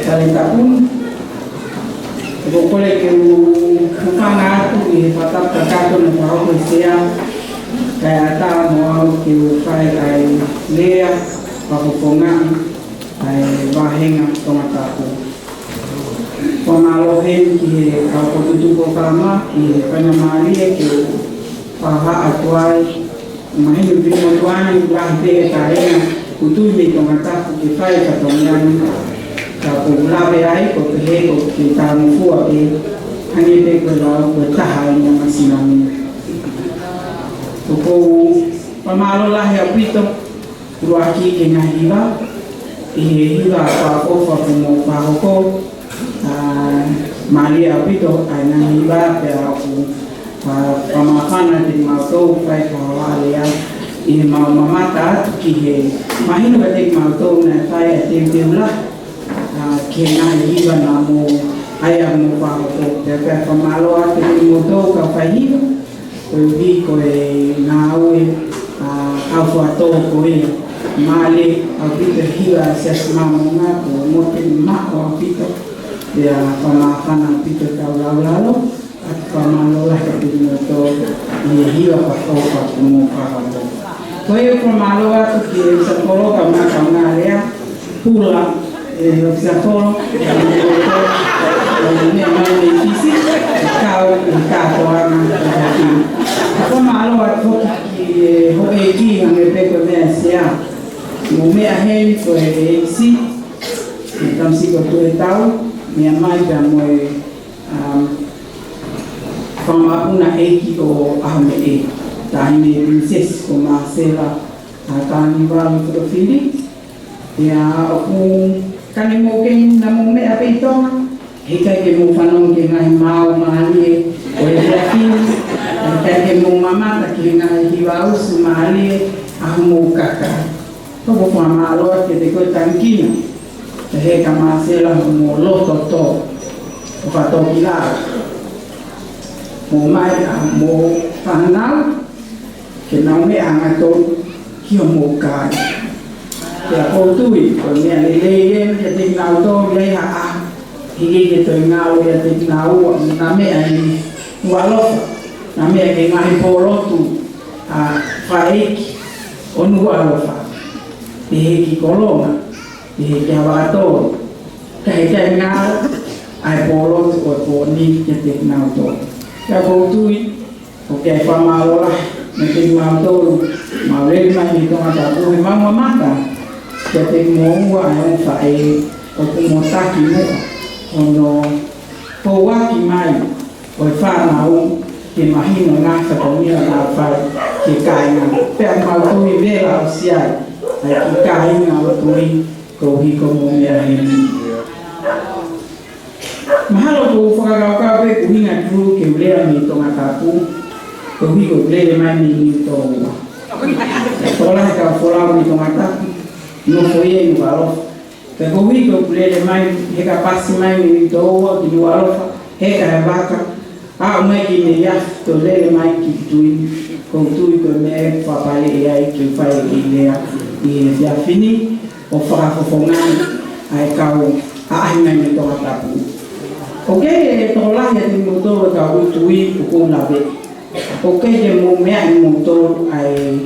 Taletapu. ʻOku ou kole ke u hūfanga atu ʻi he fakatapu kakato naʻe fakahoko ʻe he Sea, kae ʻatā mo au ke u fai ʻa e lea fakafofongaʻi ʻa e vāhenga Tongatapu. Fakamālō heni ki he kau fokotuʻutuʻu polokalama ʻi he faingamālie ke u fakahā atu ai. Mahino pē mo tuane ʻoku lahi pē e kāinga ʻoku tui mei Tongatapu ke fai e fatongia ni. Ka ʻoku ou lave ai ʻo pehē ʻoku ke tānofua pē, hangē pē ko e lau ko e taha ʻi he māsina ni. ʻOku ou fakamālō lahi ʻaupito, ʻuluaki ki he ngaahi hiva, ʻi he hiva fakaʻofoʻofa kuo mou fakahoko, ʻa, mālie ʻaupito ʻa e ngaahi hiva pea ʻoku, ʻa, fakamāfana kiate kimautolu fai fakahā lea ʻi heʻemau mamata atu ki he mahino kiate kimautolu naʻe fai ʻa e teuteu lahi, ʻa, ki he ngaahi hiva naʻa mou, ʻa ia mou fakahoko. Pea, pea fakamālō atu kiate kimoutolu kau faihiva, koeʻuhi ko e ngāue, ʻa, ʻa e fatongia ko ia. Mālie ʻaupito e hiva ʻa e Siasi Māmonga, ko e motuʻa maʻu ʻaupito, pea fakamāfana ʻaupito e kau laulalo, ʻa e fakamālō lahi kiate kimoutolu ʻi he hiva fakaʻofoʻofa kuo mou fakahoko. Ko ia fakamālō atu ki he ʻEiki Sapolo kae ʻumaʻā e kau ngāue lea, Pula, ʻe, ʻEiki Sapolo, ʻe, ʻe, ʻe, meʻa mai mei Fisi, ʻe kau, ʻe kātoanga, ʻe, ʻe, fakamālō atu foki ki he houʻeiki, hangē pē ko e meʻa ʻa e Sea. Mou meʻa heni ko e ʻEiki, ʻe, Tamaiki Tuʻetau, meʻa mai pea mo e, um, fanga mapuna ʻeiki ʻo ʻAhomeʻe, Taʻahine Pilinisesi ko Māsela, ʻa, Tānivalu Fotofili. Pea ʻoku ʻikai ke mou kei naʻa mou meʻa pē ʻi Tonga, heʻikai ke mou fanongo ki he ngaahi maau mālie ʻo e efiafi ni, heʻikai ke mou mamata ki he ngaahi hiva usu mālie ʻa hoʻomou kakai. Pea ʻoku ou fakamālō atu kiate koe Tangikina, ʻe he ka Māsela hoʻomou loto tō, ʻo fakatōkilalo. Mou ʻomai ʻa hoʻomou fānau, ke nau meʻa hangatonu ki hoʻomou kāinga. Pea ʻoku ou tui, ko e meʻa lelei eni kiate kinautolu ia ʻi ha ʻaho, hili ke toe ngalo ia kiate kinaua, naʻa meʻa ʻi Nukuʻalofa, naʻa meʻa ki he ngaahi pōlotu, ʻa, fakaʻeiki ʻo Nukuʻalofa, ʻi he ʻEiki Kolonga, ʻi he ʻEiki Havakatolo, ka heʻikai ngalo ʻa e pōlotu ʻo e pō ni kiate kinautolu. Pea ʻoku ou tui, ʻoku ʻi ai e fakamālō lahi meiate kimautolu, mau lele mai mei Tongatapu, heʻemau mamata kiate kimoua ʻa e ongo faʻē ʻoku mou taki muʻa hono pouaki mai ʻo e fānau ke mahino e ngaahi fatongia naʻa nau fai ki he kāinga. Pea mau tui vela ʻo siʻi ai ʻa e kiʻi kāinga ʻo tui koeʻuhi ko hoʻomou meʻa heni. Mahalo ʻoku ou fakakaukau pē ʻoku ʻuhinga atu ke u lea mei Tongatapu, koeʻuhi ko ʻeku lele mai mei Niutōua. Tokolahi e kau folau mei Tongatapu, nofo ia ʻi Nukuʻalofa. Pea koeʻuhi ko ʻeku lele mai, heka pasi mai mei Niutōua ki Nukuʻalofa, heka he vaka, aʻu mai ki Neiafu, toe lele mai ki Putui, ʻoku ou tui ko e meʻa ʻe fakapale ai ke u fai e kiʻi lea ʻi he efiafi ni, ʻo fakafofongaʻi ʻa e kau ʻaʻahi mai mei Tongatapu. ʻOku ʻi ai e tokolahi ʻiate kimoutolu e kau tui ʻoku ou lave. ʻOku ʻikai ke mou meaʻi moutolu ʻa e,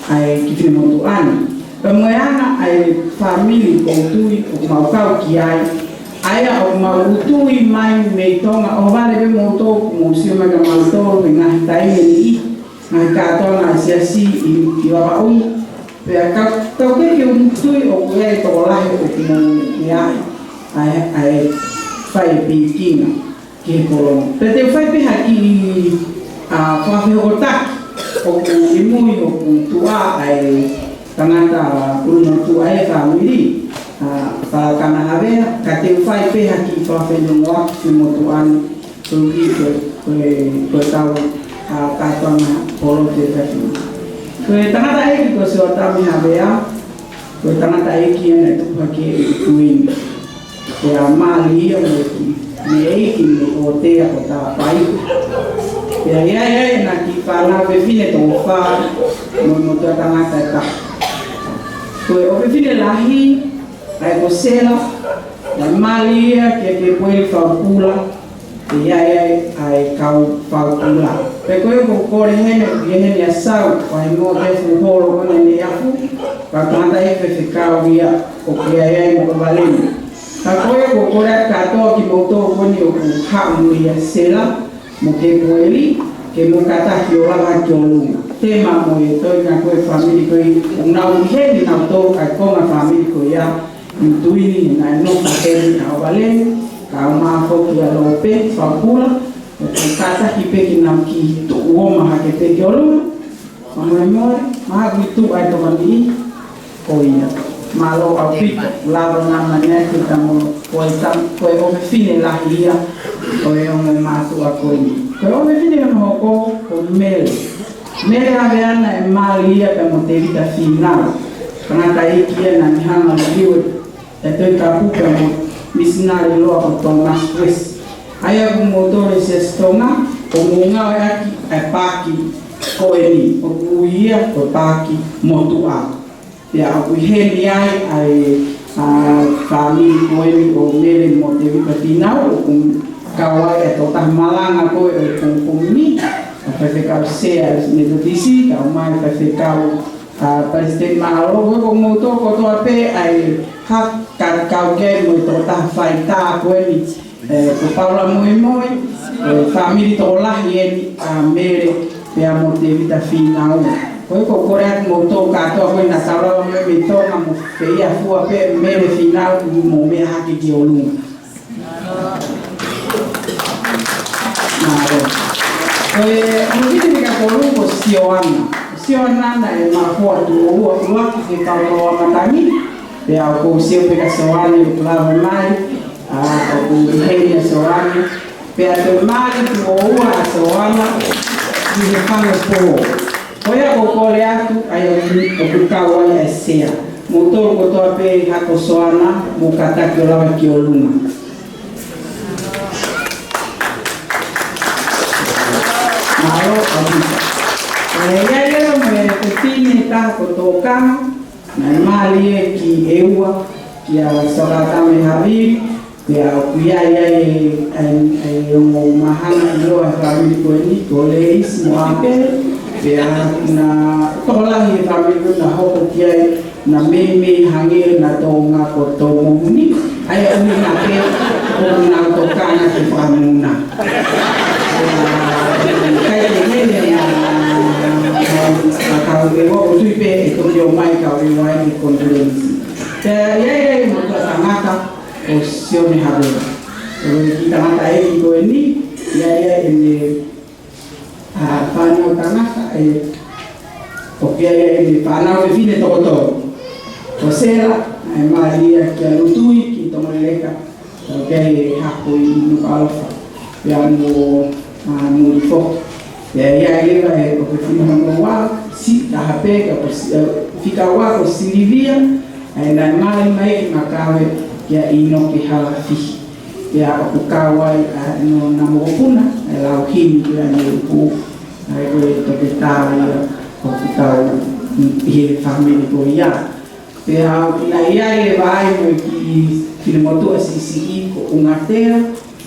ʻa e kiʻi finemotuʻa ni. Pea mo e anga ʻa e fāmili ʻoku ou tui ʻoku mau kau ki ai. ʻA ia ʻoku mau tui mai mei Tonga, ʻohovale pē moutolu, mou sio mai kia mautolu he ngaahi taimi ni, ngaahi kātoanga ʻa e siasi ʻi, ʻi Vavaʻu. Pea ka, ka ʻoku ʻikai ke u tui ʻoku ʻi ai e tokolahi ʻoku mou meaʻi ʻa e, ʻa e fai e pikinga ki he Kolonga. Pea te u fai pē ha kiʻi, ʻa, fakafehokotaki ʻoku ʻi mui ʻoku tuʻa ai e tangata ʻulumotuʻa e fāmili, ʻa, Palakana Havea, ka te u fai pē ha kiʻi fakafeʻiloaki ki he motuʻa ni, koeʻuhi ko e, ko e, ko e tau, ʻa, kātoanga pōlotu ʻi he efiafi ni. Ko e tangataʻeiki ko Siotami Havea, ko e tangataʻeiki ia naʻe tupu hake ʻi Kuini. Pea mali ia mo e kiʻi meʻa ʻeiki mei ʻOtea ko Tapai. Pea ʻi ai ʻena kiʻi fānau fefine toko fā mo e motuʻa tangata ʻe taha. Ko e ʻofefine lahi, ʻa ia ko Sela, Naʻe mali ia kia Kepueli Faupula, ʻi ai ʻa e kau Faupula. Pea ko ia ʻoku ou kole heni, ʻoku ʻi heni ʻa Sau, ʻa e mo e fuʻu holo ko ena ʻi Afu, ka tangata ʻi he faifekau ia ʻoku ʻi ai mo ʻOvaleni. Ka ko ia ʻoku ou kole atu kātoa kimoutolu ko eni ʻoku haʻu mei ai, Sela mo Kepueli, ke mou kātaki ʻo lava ki ʻolunga. Tema mo e toenga ko e fāmili ko ē, ʻoku nau ʻi heni nautolu, ʻa e konga fāmili ko ia, ʻi Tuini, naʻe nofo heni ʻa ʻOvaleni, kae ʻumaʻā foki ʻa Lope Faupula, ʻo kātaki pē ke nau kiʻi tuʻu ʻo lava hake pē ki ʻolunga. Mālō, mālō, mālō ʻaupito ʻa e tokoni ko ia. Mālō ʻaupito, lava naʻa mani atu ka mo ko e tam-, ko e ʻofefine lahi ia ʻo e ongo mātuʻa ko eni. Ko e ʻofefine ʻoku hoko ko Mele. Mele Haveana, ʻe mali ia pea mo Tēvita Fīnau. Tangataʻeiki ia naʻa ne hanga ʻo liliu e Tohi Tapu pea mo e misinale loa ko Thomas West. ʻA ia ʻoku mou tole Siasi Tonga, ʻoku mou ngāueʻaki ʻa e paaki ko eni, ʻoku ui ia ko e paaki motuʻa. Pea ʻoku ʻi heni ai ʻa e, ʻa e fāmili ko eni ʻo Mele mo Tēvita Fīnau, ʻoku kau ai ʻa e tokotaha malanga ko ē ʻo e pongipongi ni, ʻa e faifekau Sea Metotisi, kae ʻumaʻā e faifekau, ʻa, Palesiteni Mālōlō, ko ē ʻoku mou toko kotoa pē ʻa e ha-, ka-, kau ki ai mo e tokotaha faitā ko eni, ē, ko Paula Moimoi, ē, fāmili tokolahi eni ʻa Mele pea mo Tēvita Fīnau. Ko ia ʻoku ou kole atu kimoutolu kātoa ko ē naʻa tau lava mai mei Tonga mo feiā fua pē Mele Fīnau mo meʻa hake ki ʻolunga. Mālō. Ko e ʻofefine fika tolu ko Sioana. Sioana naʻe mafoa tuʻo ua ʻuluaki ki he kau Loʻau Matangi. Pea ʻoku ou sio pē kia Sioana ʻoku lava mai. ʻA, ʻoku ʻi heni ʻa Sioana. Pea toe mali tuʻo ua ʻa Sioana ʻi he fanga pō. Ko ia ʻoku ou kole atu, ʻa ia ʻoku, ʻoku kau ai ʻa e Sea. Moutolu kotoa pē hako Sioana, mou kātaki ʻo lava ki ʻolunga. Mālō ʻaupito. ʻE, ʻi ai leva mo e fefine ʻe taha ko Tōkanga, naʻe mali ia ki ʻEua, kia Sokatame Havili, pea ʻoku ʻi ai ʻa e, ʻa e, ʻa e ongo mahanga ʻiloa ʻa e fāmili ko eni, ko Leisi mo ʻApele, pea naʻe tokolahi e fāmili ko ē naʻe hoko ki ai, naʻe meimei hangē naʻe Tonga ko Tōmomuni, ʻa ia ʻoku ʻi ai pē ʻoku nau tokanga ki he fakamuna. Kai ke hene a, a, a kau ʻEua, ʻoku ou tui pē ʻe toki ō mai kau ʻEua ʻi he conference. Pea ʻi ai ʻa e motuʻa tangata ko Sione Havea. Ko e kiʻi tangataʻeiki ko eni, ʻi ai ʻene, ʻa, fānau tangata, ē, ʻoku ʻi ai ʻene fānau fefine toko tolu. Ko Sela, ʻe mali ia kia Lutui ki Tonga Leleka, ʻoku ʻi ai e hako ʻi Nukuʻalofa, pea mo, ʻa, Mulifoki. Pea ʻi ai leva e ʻofefine hono ua, siʻi taha pē, ka ko si-, ē, fika ua ko Silivia, ʻa ia naʻe mali mai ki Makawe kia ʻInoke Halafihi. Pea ʻoku kau ai ʻa ʻEnona Mokopuna, ʻa e lau himi ko eni ʻa e ʻupu, ʻa ia ko e toketā ia ʻoku kau ʻi he fāmili ko ia. Pea naʻe ʻi ai leva ai mo e kiʻi finemotuʻa siʻisiʻi ko ʻUngatea,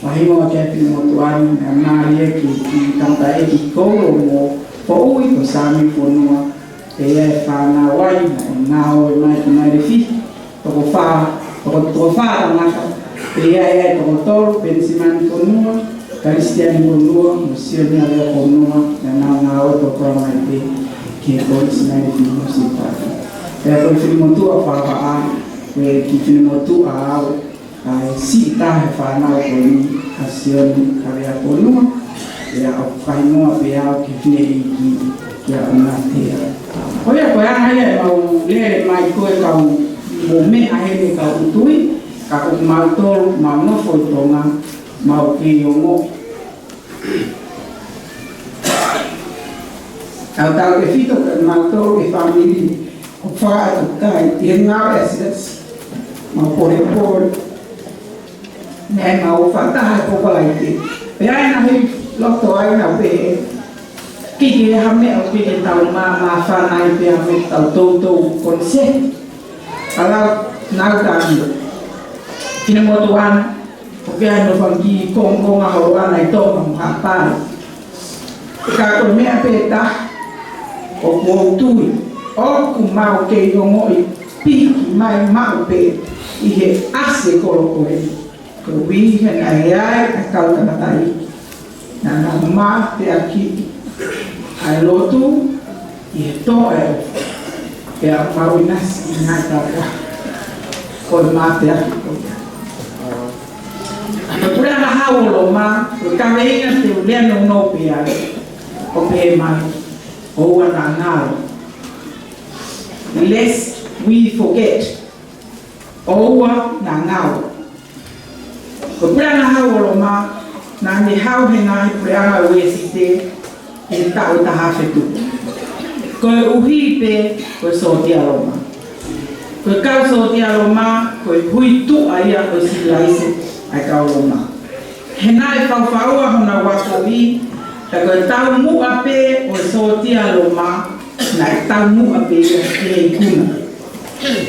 vahe hingoa ki he finemotuʻa ni, naʻe mali ia ki he kiʻi tangataʻeiki kolo mo Poʻui ko Sami Fonua, pea ʻi ai e fānau ai, naʻe ngāue mai ki Mailefihi, toko fā, toko, toko fā tangata, pea ʻi ai e toko tolu, Penisimani Fonua, Kalisitiani Fonua, mo Sione Havea Fonua, naʻa nau ngāue toko fā mai pē ki he Kolisi Mailefihi mo Sipati. Pea ko e finemotuʻa Fafā, ko e kiʻi finemotuʻa au, ʻa e siʻi taha he fānau ko eni ʻa Sione Havea Fonua, pea ʻoku fai noa pē au ki he fineʻeiki kia ʻUngatea. Ko ia ko e anga ia ʻemau lele mai ko ē kau mo meʻa heni kau ʻUtui, ka ko mautolu, mau nofo ʻi Tonga, mau kei ongoʻi. Tautautefito kia mautolu e fāmili ʻoku fakaʻatuʻi ʻi he ngāue ʻa e siasi. Mau polepole. Naʻe mau fakataha he Popolaite. Pea ʻi ai e ngaahi loto ʻa e ngāue pē. Kiʻi ha meʻa ʻoku ke tau mā, māfana ai pea mo e tau toutou koniseti. Ala nau tani. Sine motuana, ʻoku ʻi ai hono fanga kiʻi kongokonga holo ʻana ʻi Tonga mo Haʻapai. Ka ko e meʻa pē taha ʻoku ou tui, ʻoku mau kei ongoʻi piki mai maʻu pē ʻi he ʻasi e kolo ko ē. Ko e ʻuhi he naʻe ʻi ai ʻa e kau tangataʻeiki naʻa nau mateakiʻi ʻa e lotu ʻi he toʻa e ʻofa. Pea mau ʻinasi ʻi he ngaahi taʻu ko e mateaki ko ia. Ko e Puleʻanga Hau ʻo Loma, ko e kaveinga te u lea nounou pē ai, ʻoku pehē mai: ʻOua naʻa ngalo. Lest we forget. ʻOua naʻa ngalo. Ko e Puleʻanga Hau ʻo Loma, naʻa ne hau he ngaahi puleʻanga ʻo e Uēsite ʻi he taʻu ʻe taha afe tupu. Ko e ʻuhi pē ko e sōtia Loma. Ko e kau sōtia Loma, ko e hui tuʻa ia ʻo e sivilaise ʻa e kau Loma. He naʻe faufaua honau akoʻi, ka ko e taumuʻa pē ʻo e sōtia Loma, naʻe taumuʻa pē ia ki he ikuna.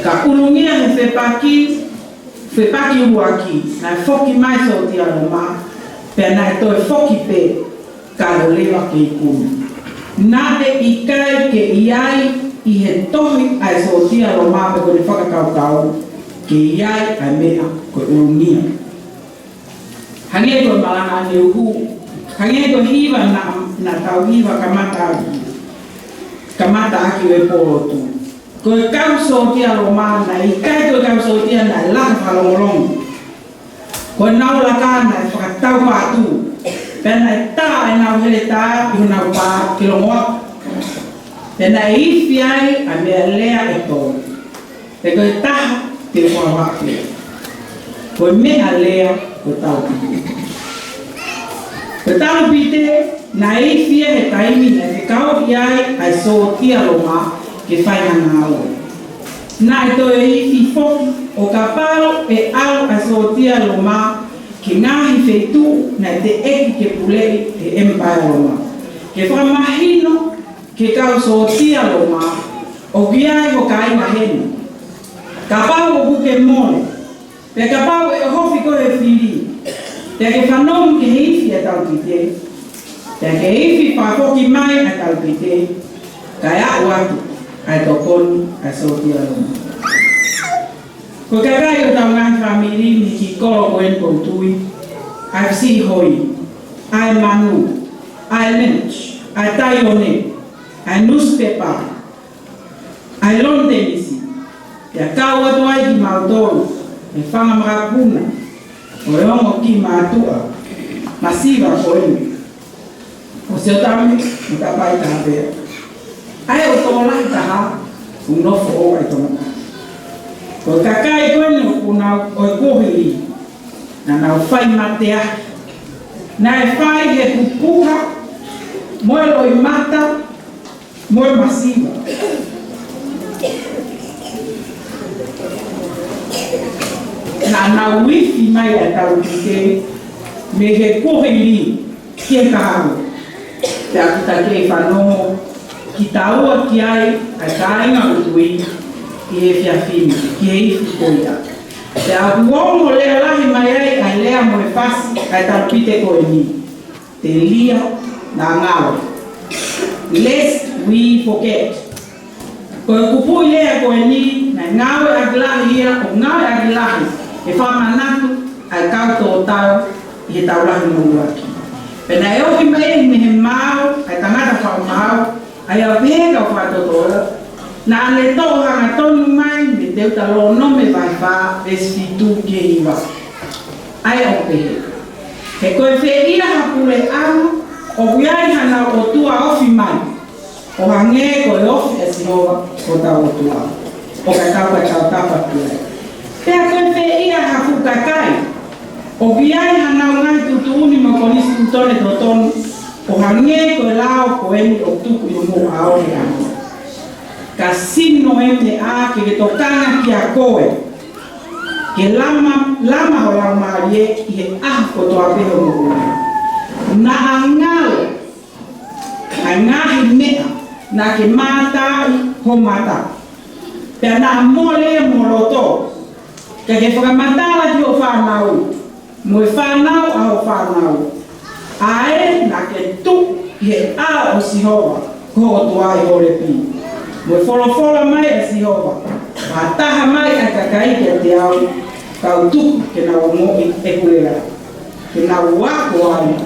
Ka ʻulungia he fepaki, fepaki ʻuluaki, naʻe foki mai sōtia Loma, pea naʻe toe foki pē ka leva ki he ikuna. Naʻe ʻikai ke ʻi ai ʻi he tohi ʻa e sōtia Loma pe ko ʻene fakakaukau ke ʻi ai ʻa e meʻa ko e ʻulungia. Hangē ko e malanga ʻaneuhu, hangē ko e hiva naʻa, naʻa tau hiva kamata ʻaki, kamata ʻaki e pōlotu. Ko e kau sōtia Loma naʻe ʻikai ko e kau sōtia naʻe laka fakalongolongo. Ko ʻenau laka naʻe fakatau pātū. Pea naʻe tā ʻenau heletā ʻi honau pā ke longoaʻa. Pea naʻe ifi ai ʻa e meʻalea ʻe tolu. Pea ko e taha te u fakahā pē. Ko e meʻalea ko e talupite. Ko e talupite naʻe ifi ia he taimi naʻe fekauʻi ai ʻa e sōtia Loma ke fai ha ngāue. Naʻe toe ifi foki ʻo kapau ʻe ʻalu ʻa e sōtia Loma ki he ngaahi feituʻu naʻe teʻeki ke puleʻi ʻe he ʻemipaea Loma. Ke fakamahino ki he kau sōtia Loma ʻoku ʻi ai ho kāinga heni. Kapau ʻoku ke mole, pea kapau ʻe ʻohofi koe ʻe he fili, pea ke fanongo ki he ifi ʻa e talupite, pea ke ifi fakafoki mai ʻa e talupite, kae aʻu atu ʻa e tokoni ʻa e sōtia Loma. Ko e kakai ʻo ʻetau ngaahi fāmili mei he kiʻi kolo ko eni ʻoku ou tui, ʻa e fisiʻi hoi, ʻa e manu, ʻa e lunch, ʻa e taione, ʻa e nusipepa, ʻa e lonitenisi, pea kau atu ai kimautolu, ʻa e fanga makapuna ʻo e ongo kiʻi mātuʻa masiva ko eni, ʻo Siotame mo Tapaitapea. ʻA e ʻOtua lahi taha ʻoku nofo ʻo ʻai Tonga. Ko e kakai ko eni ʻoku nau ʻo e kuohili, naʻa nau fai mateaki. Naʻe fai he pupuha, mo e loʻimata, mo e masiva. Naʻa nau ifi mai ʻa e talupite mei he kuohili ki he kahaʻu. Pea ʻoku ta kei fanongo kitaua ki ai, ʻa e kāinga ʻoku tui, ʻi he efiafi ni, ki he ifi ko ia. Pea ʻoku ongo lea lahi mai ai ʻa e lea mo e fasi ʻa e talupite ko eni. Telia naʻa ngalo. Lest we forget. Ko e kupuʻi lea ko eni, naʻe ngāueʻaki lahi ia, ʻo ngāueʻaki lahi ʻe he fakamanatu ʻa e kau tōtau ʻi he Tau Lahi hono ʻUluaki. Pea naʻe ofi mai mei he maau ʻa e tangata fakamaau, ʻa ia ʻoku pehē ʻe he kau fakatotolo, naʻa ne toʻo hangatonu mai mei he Teutalōnome vahe fā, veesi fitu ki he hiva. ʻA ia ʻoku pehē: He ko e fē ia ha puleʻanga ʻoku ʻi ai hanau ʻotua ofi mai, ʻo hangē ko e ofi ʻa Sihova ko hotau ʻOtua, ʻo ka tau ka tautapa ki ai? Pea ko e fē ia ha fuʻu kakai ʻoku ʻi ai hanau ngaahi tuʻutuʻuni mo e konisitūtone totonu, ʻo hangē ko e lao ko eni ʻoku tuku ʻi hoʻomou ʻao he ʻaho ni? Ka sino e meʻa ke ke tokanga kiate koe, ke lama, lama ho laumālie ʻi he ʻaho kotoa pē hoʻo moʻui. Naʻa ngalo ʻa e ngaahi meʻa naʻa ke mātā ai ho mata, pea naʻa mole ia mo ho loto. Ka ke fakamatala ki hoʻo fānau, mo e fānau ʻa hoʻo fānau, ʻa ē naʻa ke tuʻu ʻi he ʻao ʻo Sihova ko ho ʻOtua ʻi Holepi, mo e folofola mai ʻa Sihova, ʻa e taha mai ʻa e kakai kiate au, kau tuku ke nau ongoʻi ʻeku lea, ke nau ako ai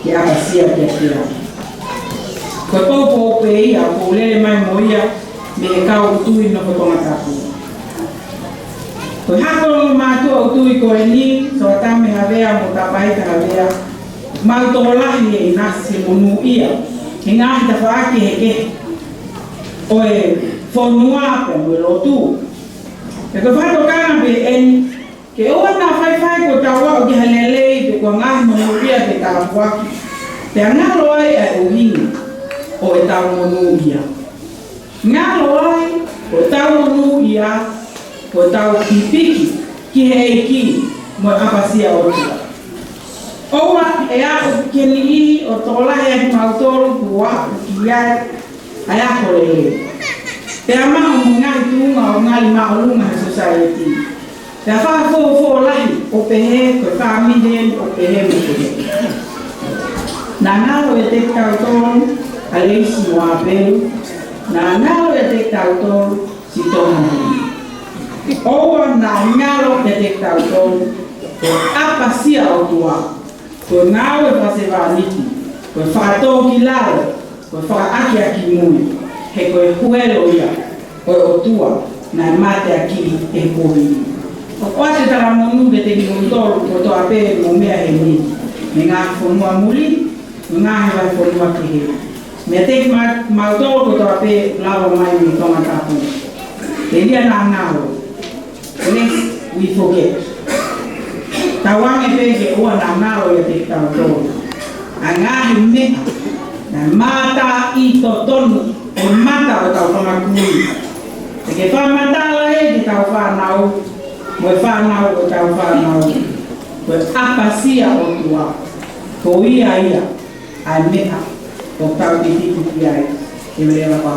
ke ʻapasia kiate au. Ko e poupou pē ia ʻoku ou lele mai mo ia mei he kau tui nofo Tongatapu. Ko e hako ʻo e mātuʻa ʻo e tui ko eni, Soatame Havea mo Tapaita Havea, mau tokolahi he ʻinasi, he monūʻia he ngaahi tafaʻaki kehekehe ʻo e fonua pea mo e lotu. He ko e fakatokanga pē eni, ke ʻoua naʻa faifai kuo tau aʻu ki ha lelei pe ko ha ngaahi monūʻia pe tāpuaki, pea ngalo ai ʻa e ʻuhinga ʻo ʻetau monūʻia. Ngalo ai ʻetau monūʻia, ko ʻetau pipiki ki he ʻEiki mo e ʻapasia ʻOtua. ʻOua ʻe aʻu ki he niʻihi ʻo tokolahi ʻa kimautolu kuo aʻu ki ai ʻa e ako lelei, pea maʻu mo e ngaahi tuʻunga ʻo e ngali māʻolunga he sosaieti. Pea fakafuofua lahi ʻo pehē, ko e fāmili eni ʻo pehē mo pehē. Naʻa ngalo ʻiate kitautolu ʻa Leisi mo ʻApelu, naʻa ngalo ʻiate kitautolu siʻi Tonga ni. ʻOua naʻa ngalo ʻiate kitautolu ko e ʻapasia ʻOtua, ko e ngāue fakasevāniti, ko e fakatōkilalo, ko e fakaʻakiʻakimui, he ko e huelo ia ʻo e ʻOtua naʻe mateakiʻi ʻe he kovi. ʻOku ʻoatu e talamonū kiate kimoutolu kotoa pē ʻoku mou meʻa heni, mei he ngaahi fonua muli, mei he ngaahi vahefonua kehe. Meiate kima-, kimautolu kotoa pē ʻoku lava mai mei Tongatapu. Telia naʻa ngalo. Lest we forget. Tauange pē ke ʻoua naʻa ngalo ʻiate kitautolu ʻa e ngaahi meʻa naʻe mātā ʻi totonu ʻo e mata ʻo ʻetau fanga kui. Te ke fakamatala ia ki heʻetau fānau, mo e fānau ʻo ʻetau fānau, ko e ʻapasia ʻOtua, ko ia ia ʻa e meʻa ʻoku tau pipiki ki ai. Ke mele la pā.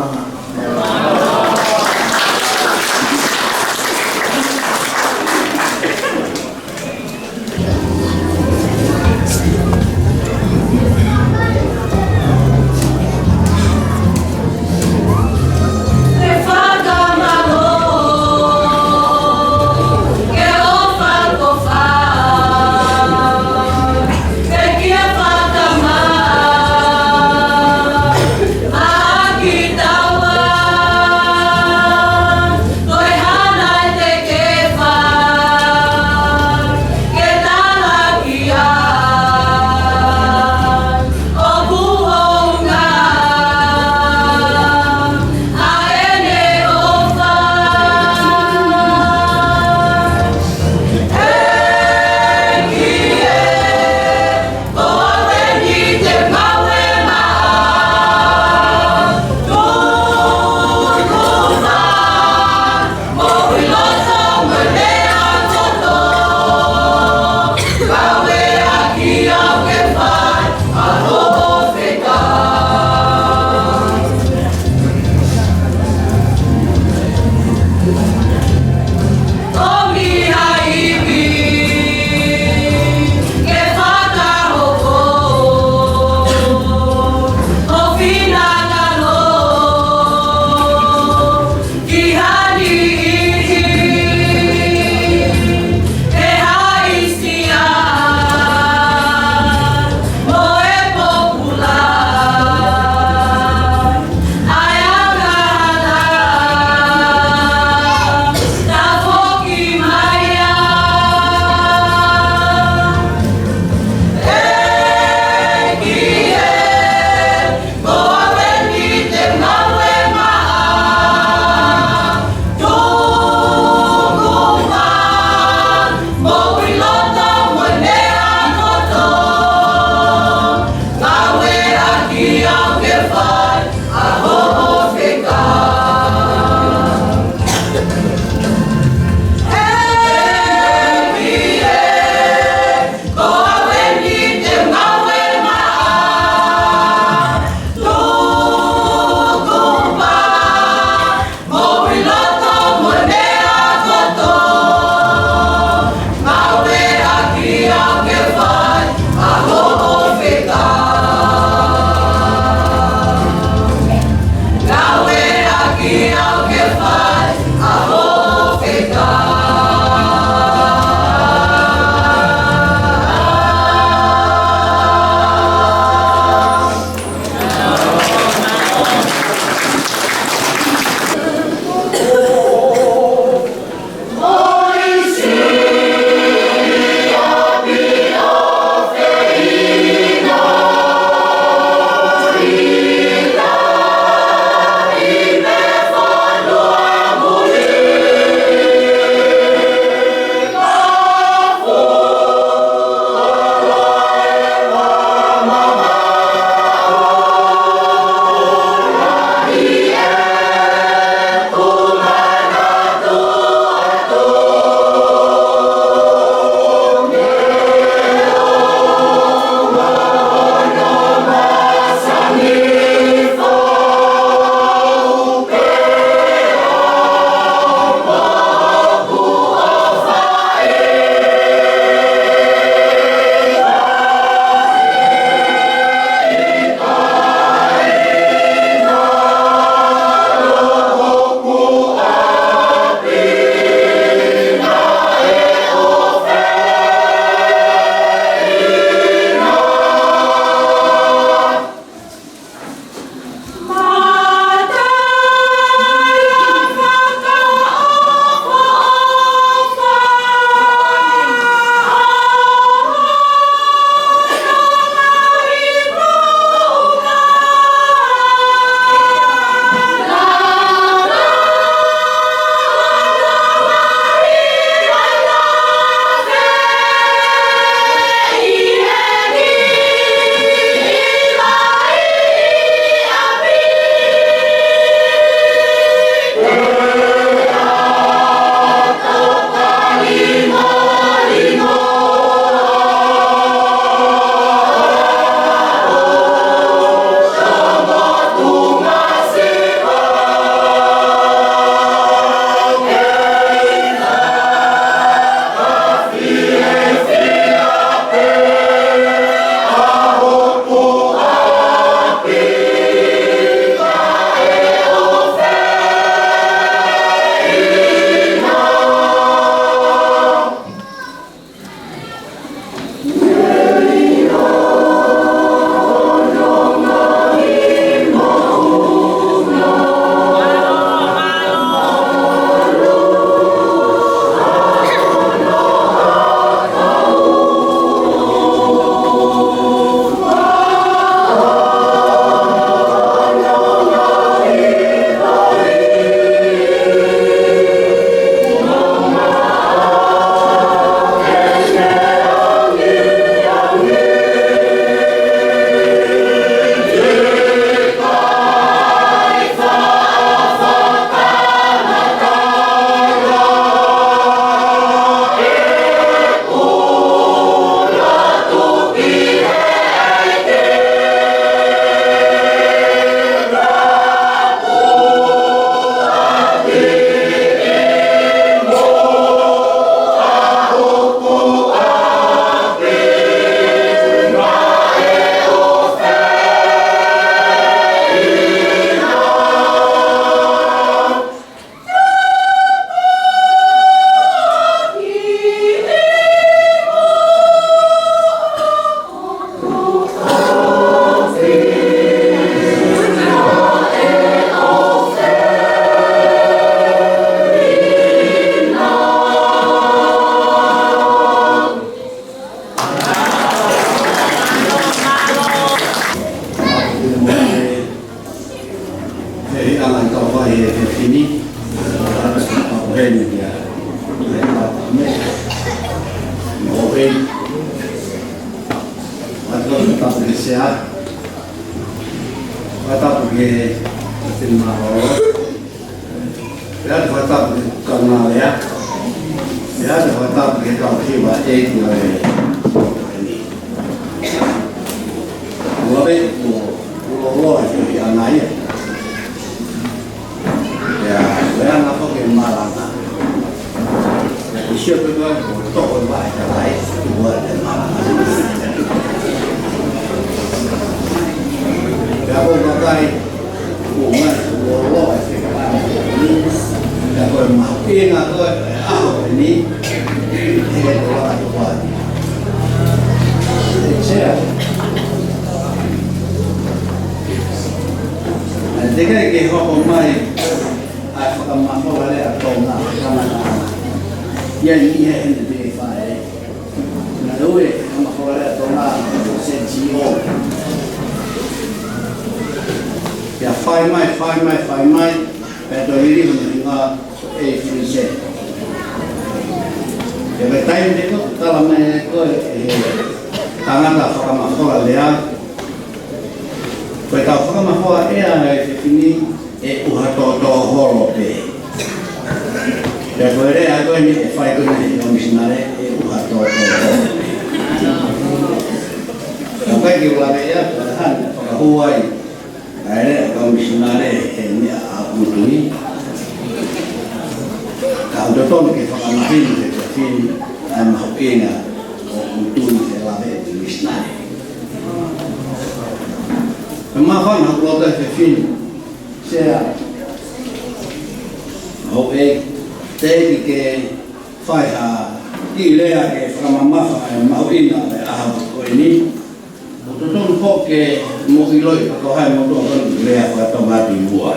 Tapu ki he Sea. Tapu ki he Tēvita Mālōlō. Pea ʻoku ou tapu ki he Kaungā Lea. Pea ʻoku ou tapu ki he kau hiva ʻeiki ʻo e ʻaho ni. Ua ve, ua, ua, ua, ua, ua, ua. Pea, pea na ko ke malanga. Pea ʻoku sio pē ko e toko ʻe vaʻe ka vaʻe, ua te malanga. Pea ko e kakai, ʻoku mai, ʻoku loloa, ʻe fika mai. Pea ko e mahuʻinga ko e ʻaho ni, he ko e ʻaho ni. ʻE Sea. ʻE teʻeki ke hoko mai ʻa e Fakamafola Lea Tonga, Tonga, Tonga. ʻI ai ni ia ʻene pē fai. Naʻe ui e Fakamafola Lea Tonga, C G O. Pea fai mai, fai mai, fai mai, pea toe liliu ni hinga ʻe Frise. Pea ko e taimi ko ē, tala mai ko ē, ʻe he tangata fakamafola lea, ko e tau fakamafola ʻea ʻa e fefine ʻe ʻuha tōtō holo pē. Pea ko e lea ko eni ʻe fai ko eni ʻe he kau misinale ʻe ʻuha tōtō holo pē. Ka ʻoku ʻikai ke u lave ʻea, ko e hā naʻe fakahū ai ʻa e lea ʻa e kau misinale he meʻa ʻa ʻUtui. Ka ʻoku totonu ke fakamahino ki he fefine ʻa e mahuʻinga ʻo ʻUtui he lave ʻa e misinale. Pea māfana hoku loto he fefine, Sea, houʻeiki, teʻeki ke fai ha kiʻi lea ke fakamamafa e mahuʻinga ʻo e ʻaho ko eni. ʻOku totonu foki ke mou ʻiloʻi ko hai moutolu ʻoku lea faka-Tonga atu ʻi muʻa.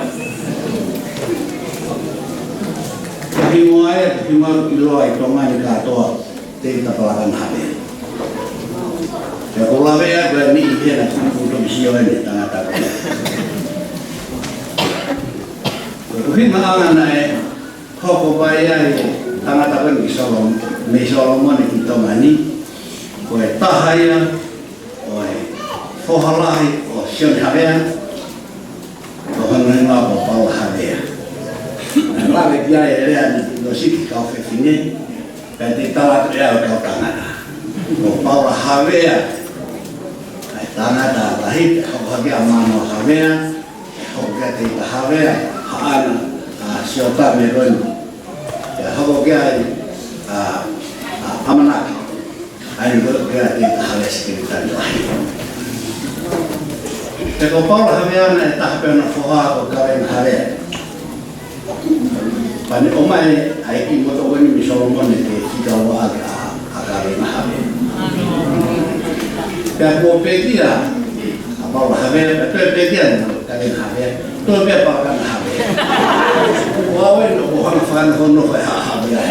Ka hingoa ē, ka hingoa ʻiloa ʻi Tonga ni kātoa, Tēvita Palakana Havea. Pea ko e lave atu eni ʻi hena kupu toki sio eni tangata ko ē. Ko e ʻuhinga ʻanga naʻe hoko mai ai e tangata ko eni ki Solom-, mei Solomone ki Tonga ni, ko e taha ia ʻo e foha lahi ʻo Sione Havea, ko hono hingoa ko Paula Havea. Naʻe lave ki ai e lea ni ʻo siki kau fefine, pea te tala atu ʻe au kau tangata. Ko Paula Havea, ʻa e tangata lahi, pea hoko hake ʻa Manoa Havea, hoko ki ai Tēvita Havea, haʻana, ʻa Siota Meloni. Pea hoko ki ai, ʻa, ʻa ʻAmanaki. ʻA ia ko e, ko e Tēvita Havea Sekelitali Lahi. Pea ko Paula Havea naʻe taha pē ʻena foha ko Kavenga Havea. Pea ne ʻomai ʻa e kiʻi motuʻa ko eni mei Solomone ke fika ua ʻaki ʻa, ʻa Kavenga Havea. Pea kuo pekia ʻa Paula Havea, pea toe pekia ʻa Kavenga Havea. Toe pē ʻa Paula Havea. Ko au ē naʻa ku hanga fakahono fai ha Havea.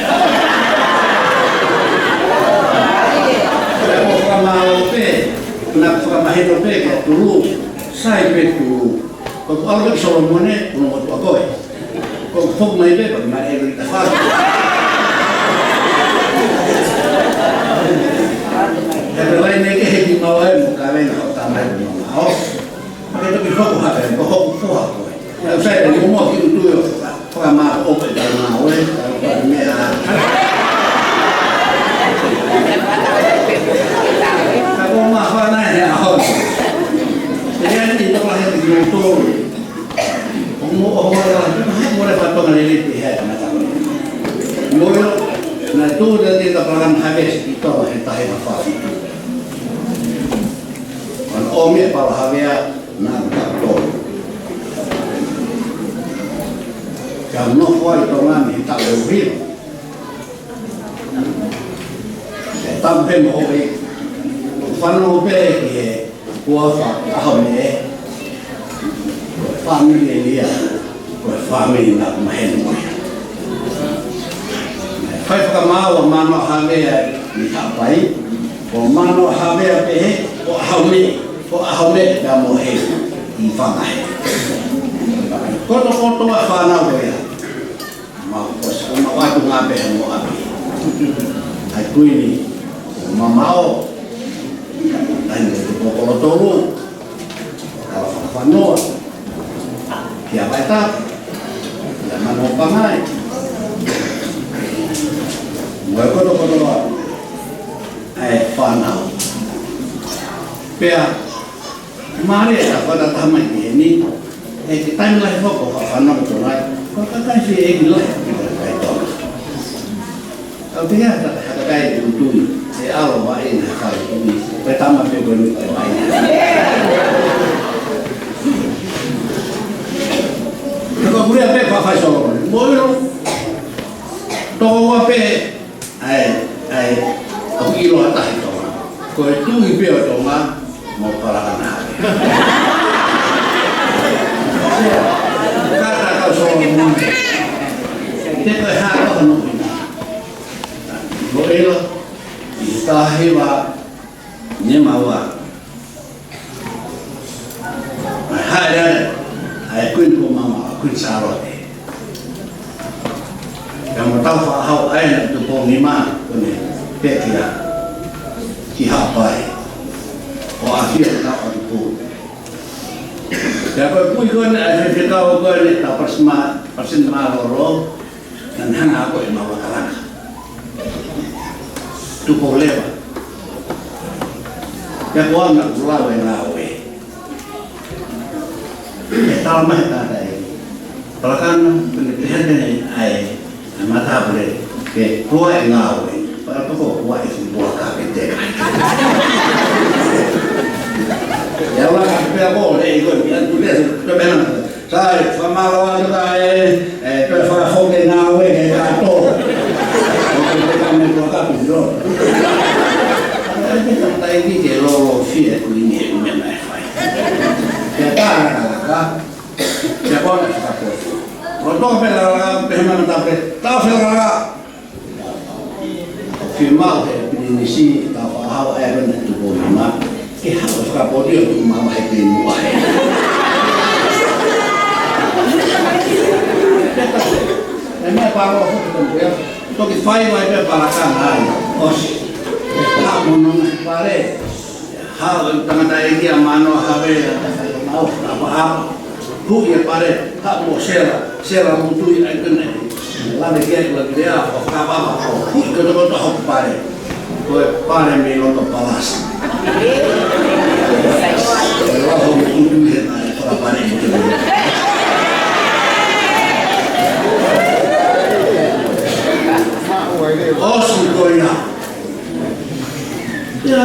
Pea ko e fakamālō pē, naʻa ku fakamahino pē kia Tulu, sai pē Tulu. Ko e ʻalu ki Solomone, ko hono motuʻa koe. Ko e foki mai pē, pea ke mai ʻeku ʻi tafaki. He pē lai ne ke heki mau ai mo Kavenga hoʻo tamai mo mau. Pea ke toki hoko hake, ko hoku foha koe. Naʻa ku sai pē mo mo ki ʻUtui ʻo fakamāʻopoʻopo e tau ngāue, tau ngāue meʻa. Ka ko e māfana he ʻaho ni. Te ia ni toka he ki ʻUtui. ʻO mo ʻo hoa la, mo le fatonga lelei pē he tangata. Mo ia, naʻe tuʻu ʻa Tēvita Palakana Havea ʻi Tonga he taha hiva fā fitu. ʻOku ʻomi ʻe Paula Havea naʻa ku taʻu tolu. Ka nofo ai ʻi Tonga ni he taʻu ʻe uhi. Pea tapu pē mo hoʻo ʻeiki. Fanongo pē ki he kuo fa ʻaho meʻe. Ko e fāmili ʻeni ia, ko e fāmili naʻa ku maheni mo ia. Fai fakamaau ʻa Manoa Havea ʻi Haʻapai, ko Manoa Havea pē he, ko ʻAhomeʻe, ko ʻAhomeʻe pea mo Heli ʻi Fanga Heli. Kotokotoa fānau ko ia. Mau ʻosi, mau ʻatu ngā pē he mo ʻapi. ʻAi kuini, mamaʻo. Taimi ko Tupou Kolotolu, Kalafanofanoa, kia Vaitapu, kia Manuapangai, mo e kotoa kotoa ʻa e fānau. Pea, mālie ʻa e fakatātā mai ki heni, ʻe ke taimi lahi foki ʻo fānau Tonga, ko e kakai fie ʻeiki lahi ki he kakai Tonga. Ka ʻoku ʻi ai ha kakai ʻoku tui, ʻe ʻalu ʻo vaʻinga ha kakai tui, pe tama pē ko eni ʻe vaʻinga. Ka ko e kulia pē ko Faisolo. Mo ʻilo, toko ua pē, ʻa e, ʻa e, ʻoku ʻilo ha taha ʻi Tonga. Ko e Tuʻi pē ʻo Tonga, mo Palakana. Kata kau Solomon. Te ko e hā ko hano ina. Ko ʻilo, ʻi he taha hiva nima ua. ʻA e haʻele ʻa e Kuini ko Maama, ʻa Kuini Sālote. Pea mo Taufaʻāhau ʻa ē naʻe Tupoumima, ko ʻene pekia ki Haʻapai. ʻO ʻafio ki Tauʻatupou. Pea ko e kui ko eni ʻa e faifekau ko eni ʻa Palesiteni Mālōlō, naʻa ne hanga ʻo ako ʻi Maulakalaka. Tupou leva. Pea ko au naʻa ku lau e ngāue. ʻE tala mai he tangataʻeiki Palakana, ko ʻene pehē ʻe he ʻai, ʻa e matāpule, ke kua e ngāue. Pea pako kua e fuʻu puaka ke te. ʻIa ua ka pea ko le i ko, ʻia ku te, ko pena. Sai, fakamālō atu ka e, e, pea fakafoki e ngāue ke kātoa. ʻO ke te ka me kua ka piro. ʻAi ke tangataʻeiki ke lolo fie ku ini e meʻa naʻe fai. Ke tā laka laka, ke kona fakapotu. Ko tō pē laka laka, pehē mai matāpule, tau fē laka laka. ʻOku fiemaʻu ʻe he Pilinisi, Taufaʻāhau ʻa ē naʻe Tupoumima, ke haʻu ʻo fakapotu ʻo tuʻu mamahi pē muʻa ē. ʻE meʻa pālō foki tonu pea, toki fai mai pē Palakana ai, ʻosi. Haʻu mo nonga he pale. Haʻu e tangataʻeiki ʻa Manoa Havea, ʻa Taufaʻāhau, ʻa Paʻapa. Huʻi e pale, haʻu mo Sela, Sela Mutui, ʻa e kene. Lave ki ai, lave ki ai, ʻo Paʻapa, ʻo huʻi kotokoto hoku pale. Ko e pale mei loto palasi. Ko e laho mo Mutui he naʻe fakapale Mutui. ʻOsi ko ia. ʻIa,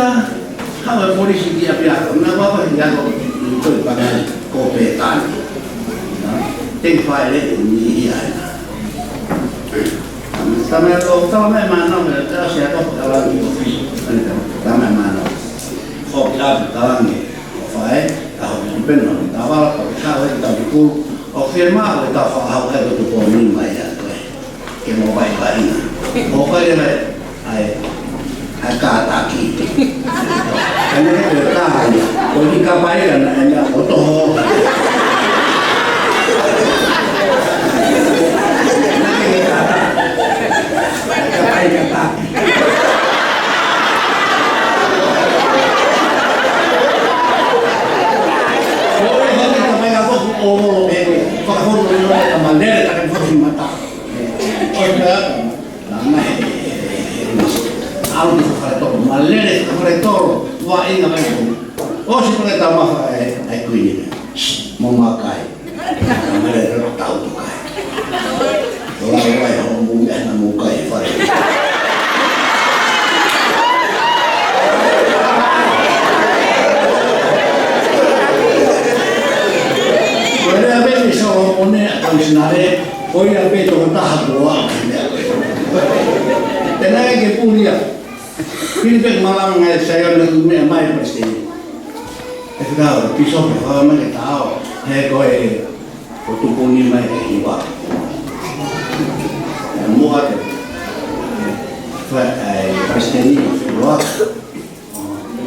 haʻu e polisi ki ʻapiako, naʻa ku ʻapiako ʻi Toi Pangai ko Pētani. Te fai le ni ia. Tamai ko, tamai mano, me ta se ako kalangi ko fi. Tamai mano. Ko ki ʻapi kalangi ko fai, ka ho ki pena, tavala, ko ki haʻu e tapu ku, ʻo fiemaʻu e Taufaʻāhau ʻa ē ko Tupoumima ia ko ē. Ke mo vaivai na. ʻO ka ia ʻai, ʻai kātaki. Ka ne ke kāia. ʻO ni ka pai ka na ʻai na ʻo toho. Naʻe ke kātaki. Ka pai kātaki. ʻO e honi ka pai ka foku ʻo molo pē. Fakafono ʻi loto ka malele ka ke foki mata. ʻO ka Nana he, he, he, he, ʻalu ki Fakaletolo, malele Fakaletolo, ua inga mai ko. ʻOsi pale tama fa e, e kuini. Mo makai. Malele lo tau tu kai. Lau ai ho mo me na mo kai fale. Ko e lea pē ni Solomone ʻa Kamisinale, ko ia pē tokotaha kuo aʻu ki he meʻa ko ē. Te nai ke pulia. Pili pē malanga e Saione ʻoku meʻa mai palesiteni. ʻE fika ʻo pīsope, faka mai ke tao, he ko e, ko Tupoumima e hiva. ʻE mua te. Fa, e, palesiteni, ʻo filo.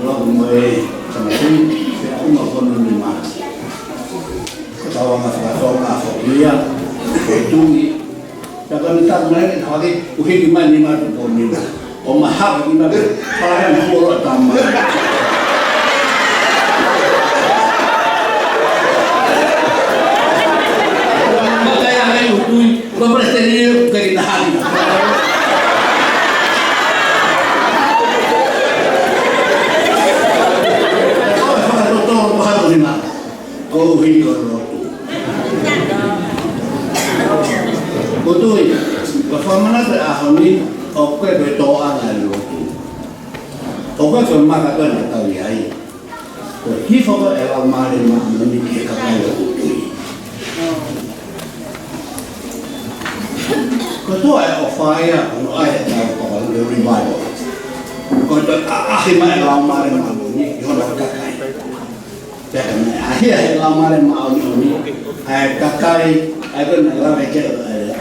Lo mo e tamaiki, pea uma ko nonima. Ko tau anga fakatonga foki ia, ko e tui. Pea ko ne taku mai ke tau hake, ʻuhiki mai nima Tupoumima. ʻO mahaʻu nima, palahe mo lo tama. ʻuhi ko e lotu. ʻOku ou tui, ko e fakamanatu ʻo e ʻaho ni, ʻoku ʻikai ko e tōʻonga e lotu. ʻOku ʻikai ko e maka ko ē naʻa tau ʻi ai. Ko e hifo ko ē ʻa e Laumālie Māʻoniʻoni ki he kakai ʻoku tui. Ko e toe ʻofa ia, ʻoku ʻi ai ʻetau kau ko e revival. Ko e toe ʻaʻahi mai e Laumālie Māʻoniʻoni ki hono kakai. Pea ka ne ʻaʻahi ʻe he Laumālie Māʻoniʻoni ʻa e kakai, ʻa ia ko ē naʻe lave ki ai, ʻa e,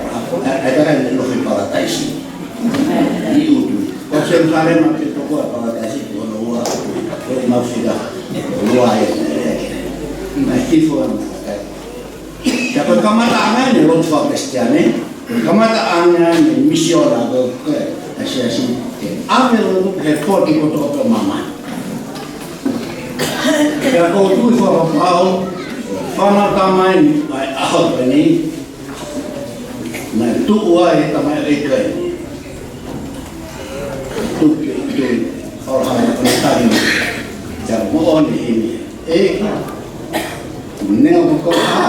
ʻa e kakai naʻe nofo ʻi Palataisi. ʻI ʻUtui. Ko Selusalema pē toko ʻa Palataisi, ko hono ua ʻUtui. Ko e mau fika, ua ia naʻe lea ki ai. Naʻe hifo ai e kakai. Ka ko e kamataʻanga eni e lotu faka-Kalisitiane, kamataʻanga eni e misiona ko ē ʻa e siasi, ke ʻave e lotu ki he potu kotoa pē ʻo māmani. Pea ʻoku ou tui fakapapau, fānau tamai ni, ʻa e ʻaho ko eni, naʻe tuʻu ai e tamaioʻeiki ko eni. Tuku ke u tui, ʻo hanga ʻo tali, pea moʻoni heni. ʻEiki, ne o ko ha,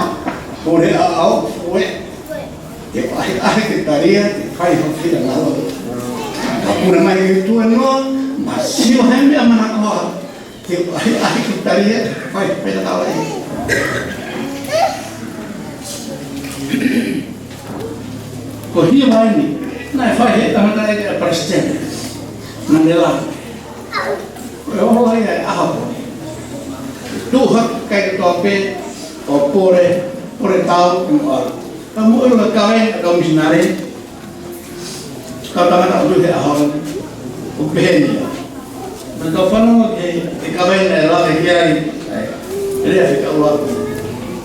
pule ʻa au, ue. Te u ʻahiʻahi ke talia, te u fai hoʻo finangalo. Ka puna mai ke tuʻu noa, ma sio he meʻa manakoa. Te u ʻahiʻahi ke talia, te u fai hoʻo finangalo. Ko e hiva eni, naʻe fai ʻe he tangataʻeiki ʻa e palesiteni. Naʻa ne lave. Ko e ola ia e ʻaho ko ē. Tuʻu hake e kakai kotoa pē ʻo pule, pule tau ki muʻa. Ka muʻa ʻilo e kaveinga ʻa e kau misinale, kau tangata ʻoku tui he ʻaho ni, ʻoku pehē ni ia. Naʻa tau fanongo ki he, ki he kaveinga naʻe lave ki ai, ʻa e lea fika ua,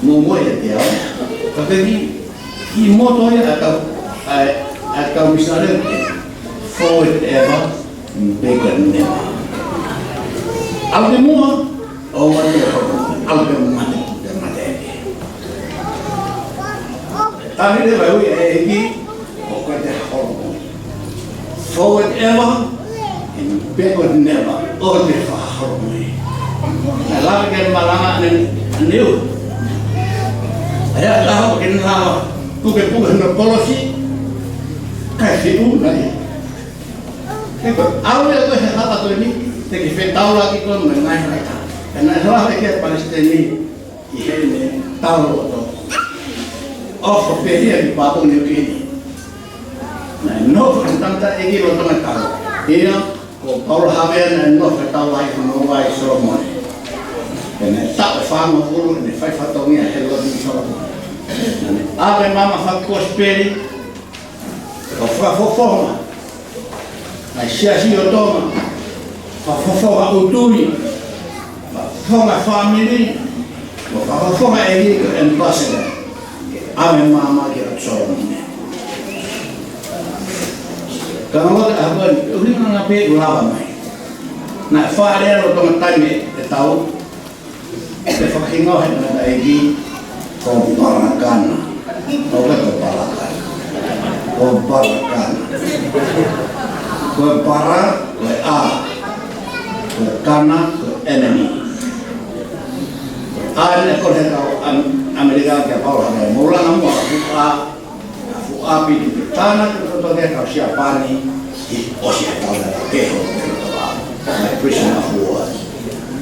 mo mo ia te au. Ka ke ki, ki moto ia ʻa e kau, ʻa e, ʻa e kau misinale, forward ever, backward never. ʻAlu ki muʻa, ʻoua te ke hoko, ʻalu ki mate, te mate. Tali leva e ui ʻa e ʻEiki, ʻoua te ke hoko. Forward ever, and backward never, ʻoua te ke hoko. Naʻe lave ki ai e malanga ʻa e niu. ʻA ia ʻe taha ʻoku ne lava, pukepuke hono kolosi, kae fiu nai. He ko e ʻalu ia ko ē he hala ko eni, te ke fetaulaki koe mo e ngaahi hala. Pea naʻe lave ki ai e palesiteni ʻi heʻene tau loto. ʻOfa pē ia ki Papua Niu Kini. Naʻe nofo e tangataʻeiki lolotonga e tau. Ia, ko Paula Havea naʻe nofo e tau lahi hono ua ʻi Solomone. Pea naʻe taʻu ʻe fāngofulu ʻene fai fatongia he lotu ʻi Solomone. Naʻa ne ʻave e maama fakakosipeli, ʻo fakafofonga ʻa e siasi ʻo Tonga, fakafofonga ʻUtui, fakafofonga fāmili, ʻo fakafofonga e ʻEiki ko e ambassador, ke ʻave e maama ki ʻOtu Solomone. Ka ngalo te ʻaho ni, ʻuhinga ngā pē ʻoku lava mai. Naʻe fālea lolotonga e taimi e tau, ʻe fakahingoa ʻe he tangataʻeiki ko Parakana. ʻOku ʻikai ko Palakana. Ko Parakana. Ko e para, ko e a. Ko e kana, ko e enemy. ʻA eni ʻoku kole ʻe he kau ʻAm-, ʻAmelika kia Paula, he mou langa muʻa ʻa e fuʻu a, ʻa e fuʻu ʻapi tuku tana, tuku kotoa ki he kau Siapani, ʻi ʻosi e tau na ke ho, ke ho tau. Mai prison of war.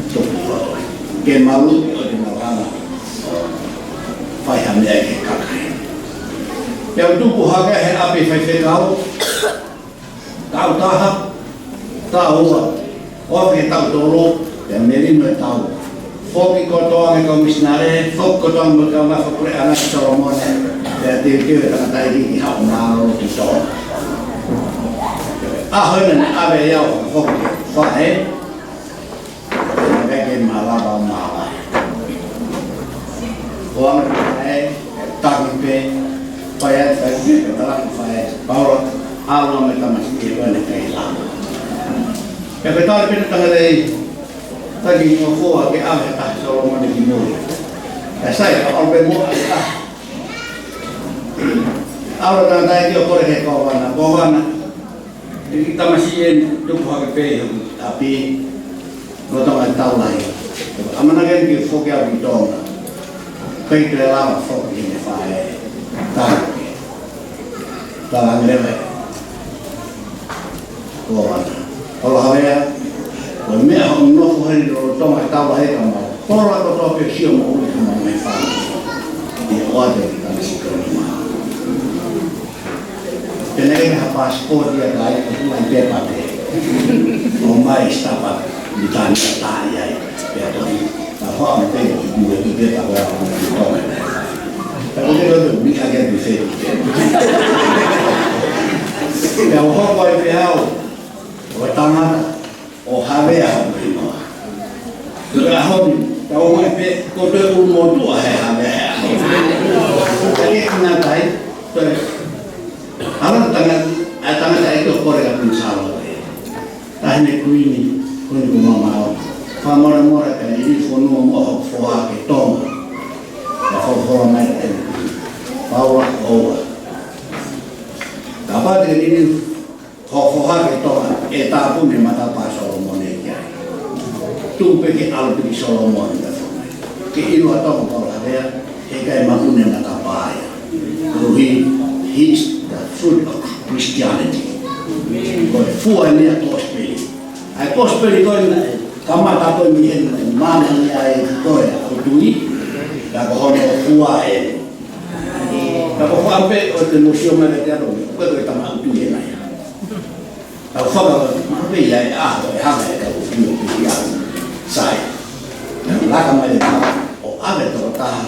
Tuku kotoa. Ke malu, ke ʻoua te mau hanga ʻo fai ha meʻa ki he kakai. Pea u tupu hake he ʻapi faifekau, taʻu taha, taʻu ua, ʻo aʻu ki he taʻu tolu, pea melino e tau. Foki kotoa ange kau misinale, foki kotoa ange mo e kau ngāue fakapuleʻanga ki Solomone, pea teuteu e tangataʻeiki ki haʻu mālōlō ki Tonga. ʻAho ena naʻe ʻave au ʻo foki ki he faʻē, naʻe ʻikai ke malava ʻo mavahe. ʻO aʻu ki he faʻē, tangi pē, fai atu, fai atu, pea talaange ʻe he faʻē, Paula, ʻalu ā mo e tamasiʻi ko eni ke lava. Pea ko e tali pē ʻa e tangataʻeiki, taki mo fua ke ʻave ʻa Solomone ki mui. Pea sai, ʻalu pē muʻa ʻa e ʻalu ʻa e tangataʻeiki ʻo kole ki he kōvana, kōvana, ʻEiki, tamasiʻi eni, tupu hake pē ʻi hoku ʻapi, lolotonga e tau lahi. ʻAmanaki eni ke foki au ki Tonga. Pea toe lava foki ʻene fai e tala. Tala ange leva ʻe Kovana: ʻOlo Havea, ko e meʻa hoʻo nofo heni lolotonga e taula he ka mau hola kotoa pē sio mo ui ka mau mai fai. ʻI ʻoatu ki Tanganyika ni mā. Pea naʻe ʻikai ha passport ia ka ʻi ai ʻoku ʻi ai pepa pē. ʻOmai stamp ʻi Tanganyika ai. Pea tohi. Ka hoa me pē ʻi mui ki pepa ko ē ʻoku ʻi Tonga. Pea ko e meʻa ʻoku ʻikai ke ʻi ai pē. Pea ʻoku hoko ai pē au ʻo tangata ʻo Havea hono hingoa. Ko e ʻaho ni, tau mai pē, ko e toe ʻulumotuʻa he Havea he ʻaho ni. Ka ke kina tai, toe, hala tangata, ʻa tangata ʻe ʻikai ke kole ka Kuini Sālote. Taʻahine Kuini, Kuini ko Mamao. Fakamolemole ka liliu fonua mo hoku foha ke Tonga. Ka fakafola mai ʻe Kuini Paula ʻoua. Kapau te ke liliu hoʻo foha ke Tonga, ʻe tāpuni e matapā Solomone ki ai. Tuku pē ke ʻalu pē ki Solomone ka fo mai. Ke ʻilo ʻa Tonga Paula Havea, heʻikai makune matapā ia. Koeʻuhi, he's the fruit of Christianity. Ko e fua eni ʻa e kosipeli. ʻA e kosipeli ko ē naʻe kamata ko ē mei heni naʻe māmani ai ko ē ʻa ʻUtui, ka ko hono fua eni. Ka ko e fua pē ʻo te mōsio mai te ʻato, ko e tama ʻUtui ena ia. Tau faka, ma pe ia e ʻaho, e hanga e tau ʻUtui ʻo ʻUtui ia. Sai. Laka mai le tama, ʻo ʻave toko taha,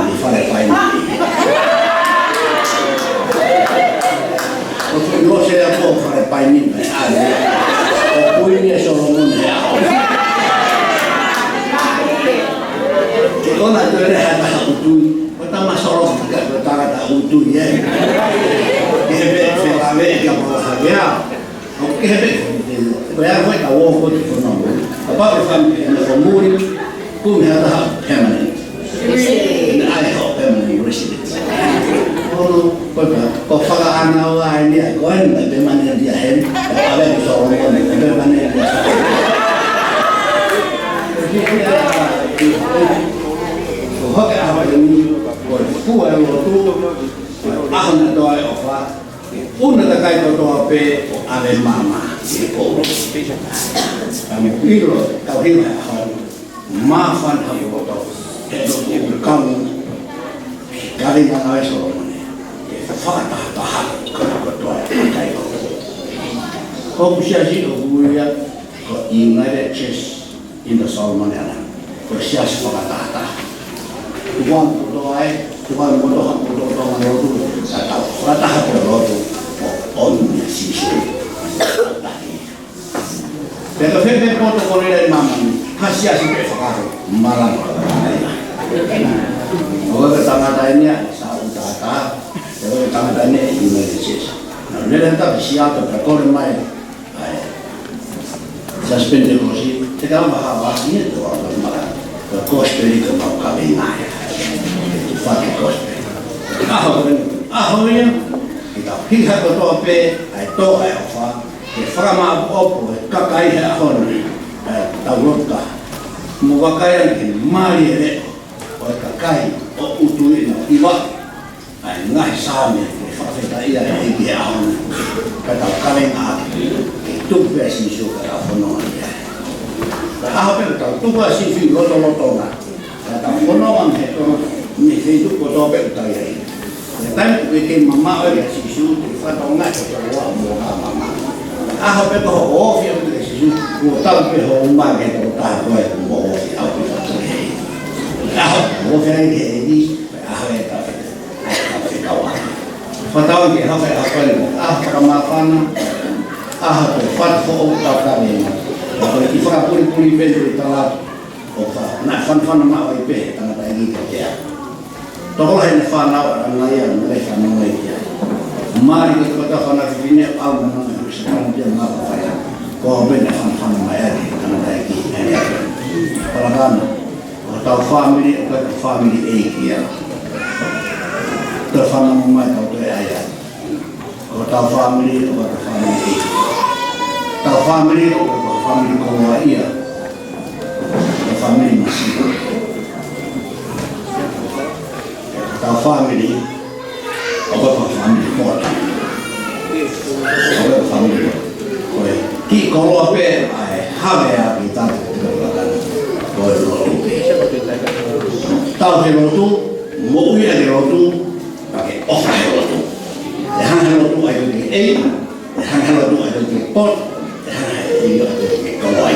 ʻi fale paini. ʻO fui lo se a po fale paini, mai ʻave. ʻO Kuini ʻa Solomone ia. Ke kona toe le ha taha ʻUtui, ko tama Solomone, ka ko tangata ʻUtui, ē. Ke he pe, fe lave, ke a mo ha ke a. ʻOku kehe pē, ko ia ko e tau ō ko e fono. Kapau ʻe fai e fono muli, kumi ha taha permanent. ʻE ʻi ai hoʻo permanent residence. Ono, ko e pā, ko fakaʻana o ai ni ai, ko e ni permanent ia heni, ko ʻave ki Solomone, permanent ia. Ko hoke ʻaho ni, ko e fua e lotu, ko e ʻaho naʻe toʻo ai e ʻofa, ʻUna kakai kotoa pē ʻo ʻave mama ʻi he kolo. Ka mo ʻilo, kau hima he ʻaho ni, māfana ha koto, he no ku kamu, kaveinga ʻa Solomone, ke fakatahataha, ka kotoa e kakai kotoa. Ko ʻeku siasi ʻoku ui ia, ko United Church in the Solomon Island. Ko e siasi fakatahataha. Tukuange kotoa e, tukuange kotoa, kotoa, kotoa mo lotu, ka tau fakataha ko e lotu, ʻo ʻomi ʻa Sīsū. Pea ka fēfē poto ko lele māmani, ha siasi pē fakaro, malama ka mai. ʻO ka tangata eni ʻa, sa u tata, ʻo ka tangata eni ʻi United Church. Na lele ta ki Seattle, ka kole mai, ʻa e siasi Penitekosi, te ka maha wa ki he tō a mara. Ko e kosipeli ko mau kaveinga ia. Te fake kosipeli. ʻAho ko eni, ʻaho ia, ke tau hiha kotoa pē, ʻa e tō ʻa e ʻofa, ke fakamāʻopoʻopo e kakai he ʻaho ni, ʻa e tau lotu taha. Mo vakai ange ke mali e leʻo, ʻo e kakai, ʻo ʻUtui na hiva, ʻa e ngaahi Saame, ke fakafetaʻi ai ʻEiki he ʻaho ni. Ka tau kaveinga ʻaki, ke tuku pē ʻa Sīsū ka tau fononga ia. Ka ʻaho pē ka tau tuku ʻa Sīsū ʻi lotolotonga, ka tau fononga mei he Tonga, mei he feituʻu kotoa pē ʻoku tau ʻi ai. Ka taimi ʻoku ke kei mamaʻo ai ʻa Sīsū, te ke fakatonga ke tau ua mo ka mama. Ka ʻaho pē ko hoʻo ofi ʻa Sīsū, kuo tau pē hoʻo uma ke tau taha ko e kuo ofi au pē fakatonga. Ka ʻaho, ofi ai ke ʻEiki, ka ʻaho e tau. Fakatauange ke hoko e ʻaho ko eni, ʻaho fakamāfana, ʻaho ko e fatu foʻou tau kaveinga. Ka ko e kiʻi fakapulipuli pē ʻi he tala, ʻo fa, naʻe fanafana maʻu ai pē, tangataʻeiki ko Tea. Tokolahi ʻene fānau ʻa Naia, naʻe fanongo ai ki ai. Mali ko e tokotā fānau fefine, ʻalu mo nana ki Sāpani pea maka fai. Ko au pē naʻe fanafana mai ai, tangataʻeiki, ʻene. Palakana. Ko hotau fāmili, ʻoku ʻikai ko e fāmili ʻeiki ia. Toe fanongo mai tau toe ʻai ai. Ko hotau fāmili, ʻoku ʻikai ko e fāmili ʻeiki. Hotau fāmili, ʻoku ʻikai ko e fāmili koloaʻia. Ko e fāmili masiva. Family, ʻoku ʻikai ko ha family kotoa. ʻOku ʻikai ko ha family kotoa. Ko e kiʻi koloa pē ʻa e hanga ʻe he ʻEiki ʻo tau ko e lotu pē. Tau he lotu, moʻui ʻaki e lotu, pea ke ʻofa he lotu. ʻE hanga he lotu ʻo ʻai koe ki he ʻEiki, ʻe hanga he lotu ʻo ʻai koe ki he poto, ʻe hanga he ʻEiki ʻo ʻai koe ki he koloa.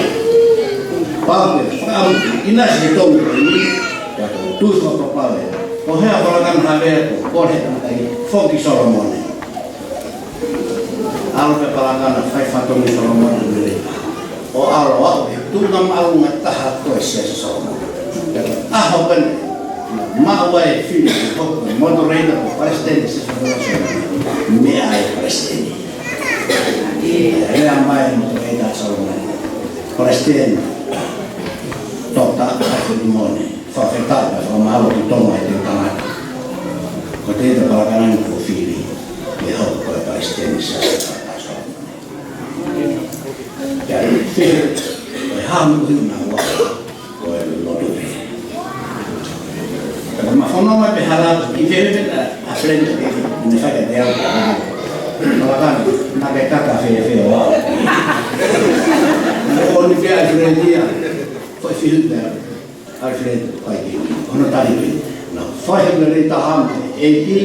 Pau ke fakaʻamu ʻinasi he tongi ko eni, pea ko e tui fakapapau ē. Ko e hā e palakana, hā e meʻa ʻoku kole he tangataʻeiki, foki Solomone. ʻAlu pē palakana, fai fatongia Solomone, lele. ʻO ʻalu ʻo aʻu ki he tuʻunga māʻolunga taha ko e Siasi Solomone. Pea ko e ʻaho ko eni, maʻu ai e fili ke hoko ko e moderator pe ko e palesiteni Siasi Solomone. Meʻa ai e palesiteni. ʻE lea mai e moderator Solomone. Palesiteni, Toketā Alfred Mone. Fakafetaʻi, fakamālō ki Tonga ʻi he tangata. Ko e palakana ni kuo fili ke hoko ko e palesiteni Siasi Solomone. Pea ko e hā e moʻoni naʻe ʻosi, ko e lotu pē. Pea ko e mafono mai pē hala, ʻi he pē ʻa Alfred, ʻene fai kiate au. Palakana, naʻa ke kaka fēfē ʻo aʻu. Ko eni pē ʻa Alfred ia. Ko e fiu pē ʻa Alfred, fai ki hono tali pē. Naʻe fai he lelei taha mo e ʻEiki,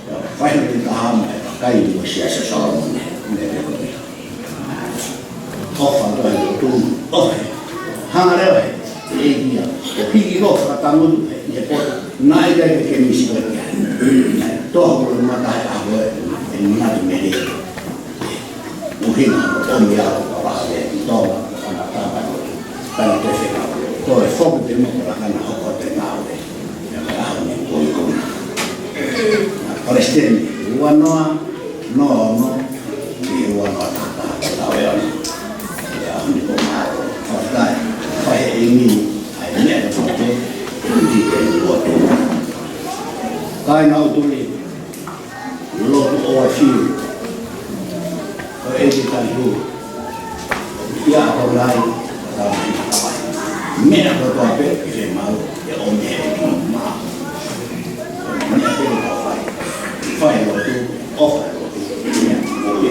naʻe fai he lelei taha mo e kakai ʻo e Siasi ʻo Solomone, ne pē ko ia. ʻOfa ʻa e lotu, ʻofa. Hanga leva he ʻEiki ia ʻo hiki ko e fakatangutu ʻi he poto, naʻe ʻikai ke ke misi ko ia. Naʻe toho ko e mata he ʻaho ē, ʻe manatu mei ai. ʻUhinga ʻo e ʻomi ʻa e ʻOtua ki Tonga, ʻa e tangata ko ē. Tangata te fekau. Ko e foki pē mo e palakana hoko atu e ngāue. ʻI he ʻaho ni ko e kona. Palesiteni, ua noa, noa ono, ki he ua noa taha taha, taha e ono. ʻI he ʻaho ni ko e ngāue. Fakafetaʻi, fai he ʻEiki, ʻa e meʻa kotoa pē, ʻi he lotu. Kāinga ʻo e tui, lotu ʻo e fiu. Ko e ʻEiki tali hū. ʻIa ko lai, ka tau mai ka vai. Meʻa kotoa pē, ke mau, ʻe ʻomi he ʻEiki maʻa. Meʻa pē ke tau fai. Fai lotu, ʻofa lotu. Meʻa, ʻomi.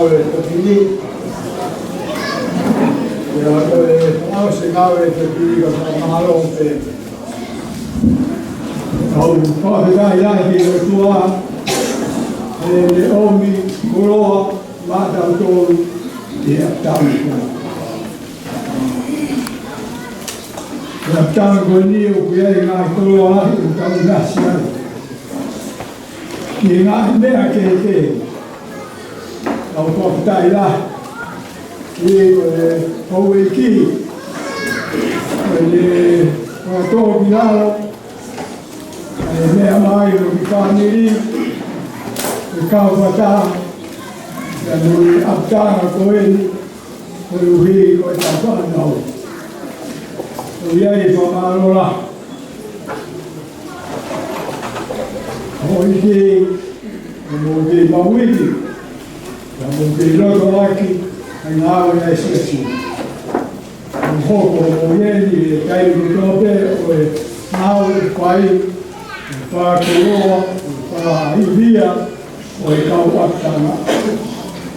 Ko e tokoni, ʻa ia ko e ʻaho ʻo e ngāue ʻa e tokoni ka fakamālō pē. ʻOku ou fakafetaʻi lahi ki he ʻOtua, he naʻe ʻomi koloa maʻatautolu ʻi he ʻapitanga ko eni. ʻI he ʻapitanga ko eni ʻoku ʻi ai e ngaahi koloa lahi ʻoku tau ʻinasi ai. Ki he ngaahi meʻa kehekehe. ʻOku ou fakafetaʻi lahi ki he houʻeiki, ʻa ia ko e tō ki lalo, ʻa ia meʻa mai ʻo e fāmili, ʻa e kau fakataha, ʻa ia mo e ʻapitanga ko eni, koeʻuhi ko e tau fānau. ʻOku ʻi ai e fakamālō lahi. ʻOku ou ʻi he, ʻoku mou kei maʻu ivi, ʻoku mou kei loto ʻaki ʻa e ngāue ʻa e siasi. ʻOku hoko hoʻomou ʻi heni he taimi kotoa pē ʻo e ngāue ʻoku fai, ʻo e fakakoloa, ʻo e fakaivia ʻo e kau ʻapitanga.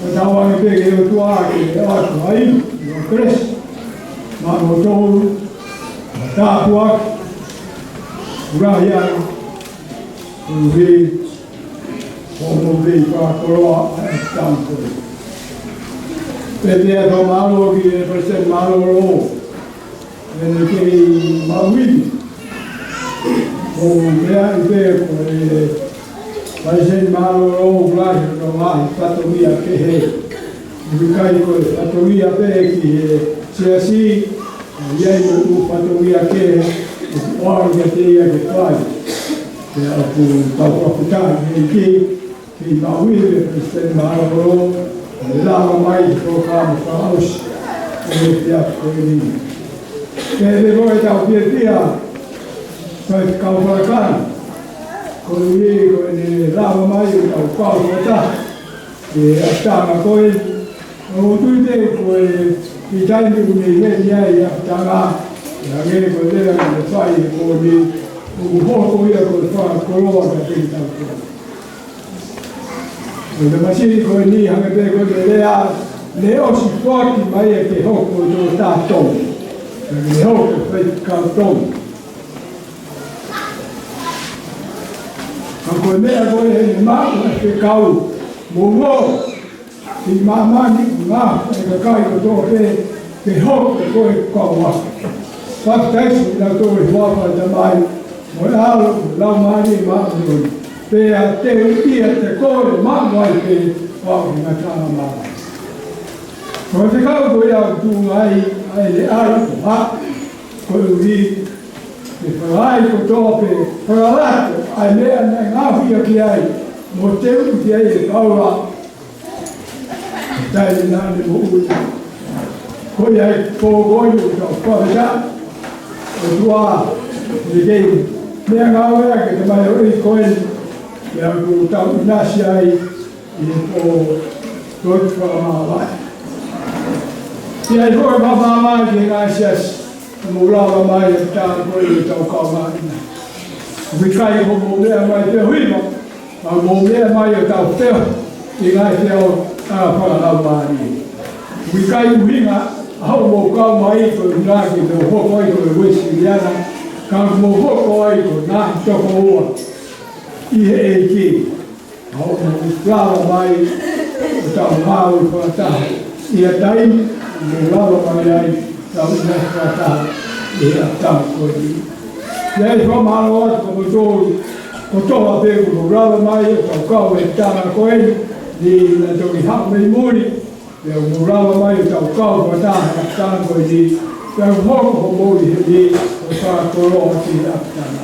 ʻOku tauange pē ki he ʻOtua ke ʻoatu ʻa e ivi ʻo e kelesi maʻa moutolu, ʻo tāpuaki, ʻuhinga ia, ʻuhi, ʻo mou kei fakakoloa ʻa e ʻapitanga ko eni. Pea ʻoku ou fakamālō ki he Palesiteni Mālōlō, he naʻe kei maʻu ivi. ʻOku ou meaʻi pē ko e Palesiteni Mālōlō ʻoku lahi hono ngaahi fatongia kehe. ʻOku ʻikai ko e fatongia pē ki he siasi, ʻoku ʻi ai mo e ʻū fatongia kehe ʻoku ʻalu kiate ia ke fai. Pea ʻoku tau fakafetaʻi ki he ʻEiki, ke maʻu ivi ʻe he Palesiteni Mālōlō, ʻo ne lava mai ki he polokalama fakaʻosi ʻo e efiafi ko eni. Pea ʻoku ʻi ai pē ko ʻetau fiefia, ko e kau fakalakanga, koeʻuhi ko ʻene lava mai ʻo tau kau fakataha ʻi he ʻapitanga ko eni. ʻOku ou tui pē ko e kiʻi taimi ʻoku ne ʻi heni ai he ʻapitanga, ʻo hangē ko e lea naʻe fai he pō ni, ʻoku hoko ia ko e fakakoloa kiate kitautolu. Ko e meʻa mahino ko eni, hangē pē ko e lea, naʻe ʻosi foaki mai ia ke hoko ko e tokotaha tonu, naʻe hoko ko e faifekau tonu. Ka ko e meʻa ko ē he maʻu ʻa e fekau mo mo ʻi māmani, ngaahi kakai kotoa pē, ke hoko ko e kau ako. Papitaiso kinautolu ʻi he huafa ʻo e Tamai, mo e ʻAlo, mo e Laumālie Māʻoniʻoni. Pea teuʻi ʻiate koe ʻo maʻu ai pē ʻa e ngataʻanga māmani. Ko e fekau ko ia ʻoku tuʻunga ai ʻa e ʻalu ko ha, koeʻuhi ke fai kotoa pē, fakalato ʻa e meʻa naʻe ngaohi ia ki ai, mo teuʻi ki ai ʻe Paula, ʻi he taimi naʻa ne moʻui. Ko ia ai pō ko eni ʻoku tau fakafetaʻi, ʻOtua, ʻi he kei meʻangāue ʻa e tamaioʻeiki ko eni, ʻa ia ʻoku tau ʻinasi ai ʻi he pō ko eni fakamāvae. ʻI ai foki e fakamāvae ki he ngaahi siasi, ʻoku mou lava mai ʻi he ʻapitanga ko eni ʻo tau kaungāʻapi. ʻOku ʻikai ko hoʻomou meʻa mai pē ʻo hiva, ka mou meʻa mai ʻo tau feohi ʻi he ngaahi feohi ʻa e fakalaumālie. ʻOku ʻikai ʻuhinga ʻa hoʻomou kau mai ko e ʻuhinga ke mou hoko ai ko e Uēsiliana, ka mou hoko ai ko e ngaahi tokoua ʻi he ʻEiki. Ka hoʻomou lava mai ʻo tau ngāue fakataha ʻi ha taimi, mou lava mai ai, tau ʻinasi fakataha ʻi he ʻapitanga ko eni. ʻI ai e fakamālō atu kiate kimoutolu kotoa pē kuo mou lava mai ʻo tau kau he ʻapitanga ko eni, naʻa tau toki haʻu mei muli, pea mou lava mai ʻo tau kau fakataha he ʻapitanga ko eni, pea hoko hoʻomou ʻi heni ʻo fakakoloa ki he ʻapitanga.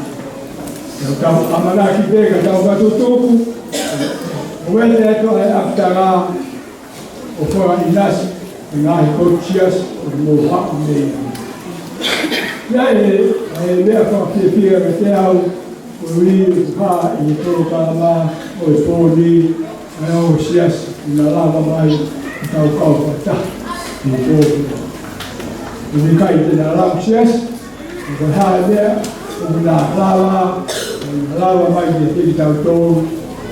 Pea tau ʻamanaki pē ka tau fakatutuku, ʻo ʻoatu ʻa e ʻapitanga, ʻo fakaʻinasi ʻa e ngaahi potu siasi ʻoku mou haʻu mei ai. ʻI ai e, e meʻa fakafiefia kiate au, koeʻuhi ʻoku hā ʻi he polokalama ʻo e pō ni, ʻa e ongo siasi naʻa nau lava mai ʻo tau kau fakataha ʻi he pō ni. ʻOku ʻikai te nau lava siasi, ʻoku hā e meʻa, ʻoku nau lava, ʻoku nau lava mai kiate kitautolu,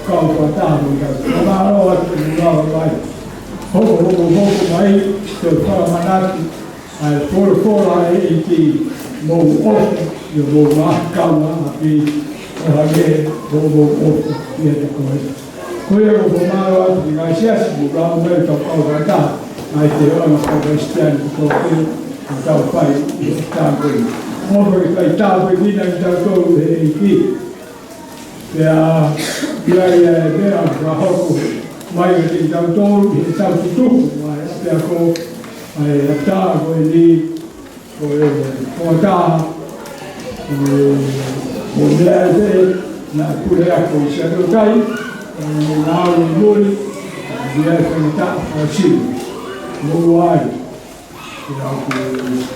kau fakataha mo kitautolu. Fakamālō atu ʻoku nau lava mai. Hokohoko mai, toe fakamanatu ʻa e folofola ʻa e ʻEiki, mou ʻofa, ʻio mou ngaahi kaungāʻapi, ʻo hangē ko hoʻomou ʻofa ʻiate koe. Ko ia ʻoku ou fakamālō atu ki he ngaahi siasi, mou lau mai tau kau fakataha, ʻa e te ʻoange fakakalisitiane ki tō ke, ʻo tau fai ʻi he tāpuaki. ʻOfa ke fai tāpuekina kitautolu ʻe he ʻEiki. Pea ʻi ai ʻa e meʻa ʻoku hoko mai kiate kitautolu ʻi he tau tutuku, ʻa e ʻapiako, ʻa e ʻapitala ko eni, ko e, ko e taha, ko e, ko e meʻa ʻe te, naʻe pule ako ʻi Siaʻatoukai, ʻa e ngāue muli, ʻa e meʻa ʻe fangata ʻa Sini. Mo ai. Pea ʻoku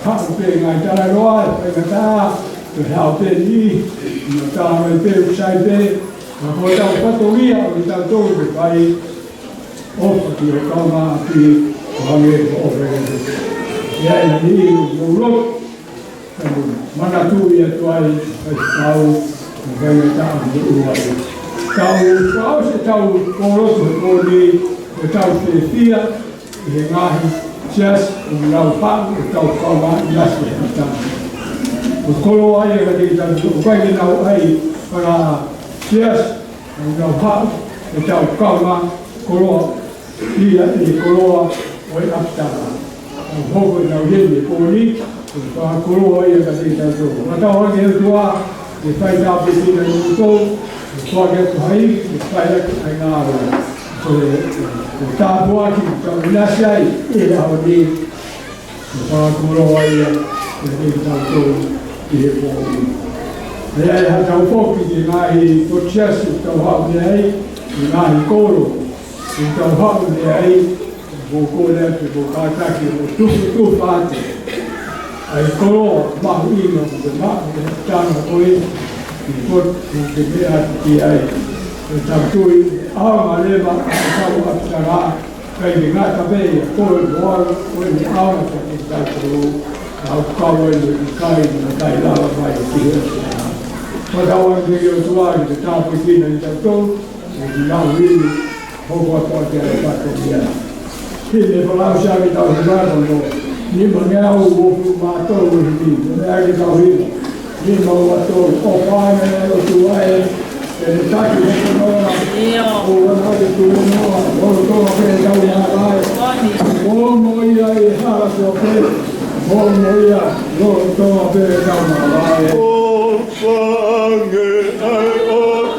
haʻu pē ngaahi talanoa ʻe fai ngata, pea haʻu pē ni, ʻi he tala mai pē ʻoku sai pē, ka ko e tau fatongia ʻo kitautolu ke fai, ʻofa ki he kaungāʻapi, ʻo hangē ko hoʻo ʻofa kiate koe. ʻI ai ha niʻihi ʻoku mou lotu, ka mou manatuʻi atu ai, ʻa e tau, ʻo fai ngata ʻo mou ʻofa ai. Tau, tau se tau, ʻo lotu he pō ni, ʻo tau fiefia, ʻi he ngaahi siasi ʻoku nau haʻu ʻo tau kaungā ʻinasi he ʻaho ni. ʻOku koloa ia kiate kitautolu, ʻoku ʻikai ke nau ʻai ʻa e siasi ʻoku nau haʻu ʻo tau kaungā, koloa ia ʻi he koloa ʻo e ʻapitala. ʻOku hoko ʻenau heni he pō ni, ʻoku fakakoloa ia kiate kitautolu. Fakatauange ʻe he ʻOtua ke fai tāpuekina kimoutolu, ke foaki atu ha ivi, ke fai atu ʻa e ngāue. Ko e, ko e tāpuaki ʻoku tau ʻinasi ai ʻi he ʻaho ni, ʻoku fakakoloa ia kiate kitautolu ʻi he pō ni. ʻE ʻi ai haʻatau foki ki he ngaahi potu siasi ʻoku tau haʻu mei ai, ki he ngaahi kolo ʻoku tau haʻu mei ai, ʻoku ou kole atu ke kātaki ʻo tufotufa atu ʻa e koloa mahuʻinga ʻoku ke maʻu he tanga ko ē, ʻi he potu ʻoku ke meʻa atu ki ai. ʻE tau tui, ʻaonga leva ʻa e kau ʻapitala, ʻikai ke ngata pē ʻia koe mo au, ko e meʻa ʻaonga kiate kitautolu, ʻa e kau ai mo e kakai, mo e kakai lava mai ki he ʻapitala. Fakatauange ʻe he ʻOtua ke tāpuekina kitautolu, ʻe ki nau hili, hoko atu ʻa e fatongia. Hili e fakalau sia ke tau hiva ko eni, nimangeau uofulu mā tolu hili, meʻa ke tau hiva. Nima ua tolu, ʻofa ange ʻe he ʻOtua ē, ʻene taki hono noa, ʻio, ʻo ʻoua naʻa ke tuku noa, lolotonga pē ʻetau malaʻe. Moʻui. Moʻui mo ia ʻi he hala kotoa pē, moʻui mo ia, lolotonga pē ʻetau malaʻe. ʻOfa ange ʻa e ʻOtua.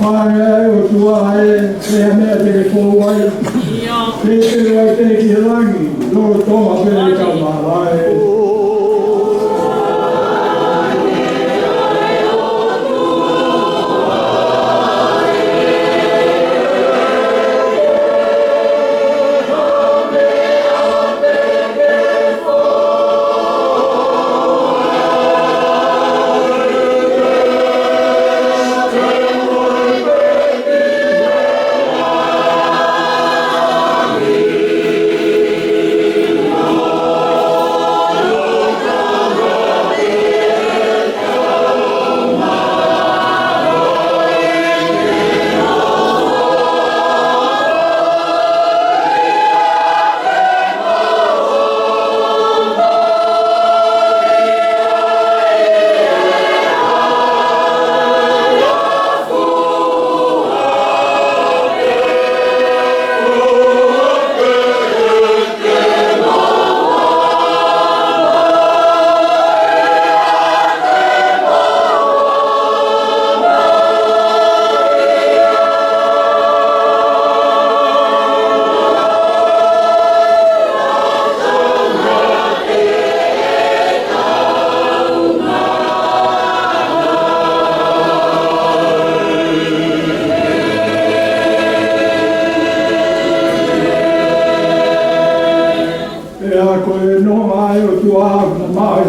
Fānge ʻa e ʻOtua ē, ʻe ha meʻa te ke fou ai. ʻIo. Te ke ʻalu ai pē ki he langi, lolotonga pē ʻetau malaʻe.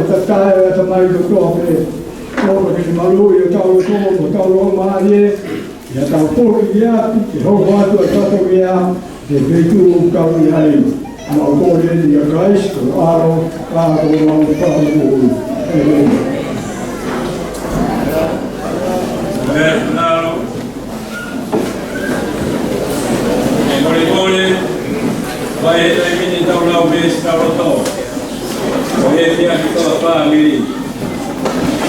Tatae ʻa e tamai kotoa pē, ʻofa ke ne maluʻi ʻo tau loto, ʻo tau loto mālie, ʻi heʻetau foki ki ʻapi, ke hoko atu ʻa e fatongia, ke feituʻu ʻoku tau ʻi ai. Mau kole ni ʻia Kalaisi ko e ʻAlo, ka ko homau Fakamoʻui. ʻĒmeni. ʻĒmeni. Mālō. ʻE kole kole, ʻoku ʻi ai e taimi ni ʻetau lau veesi tau loto. Ko e fiefia ki he fāmili.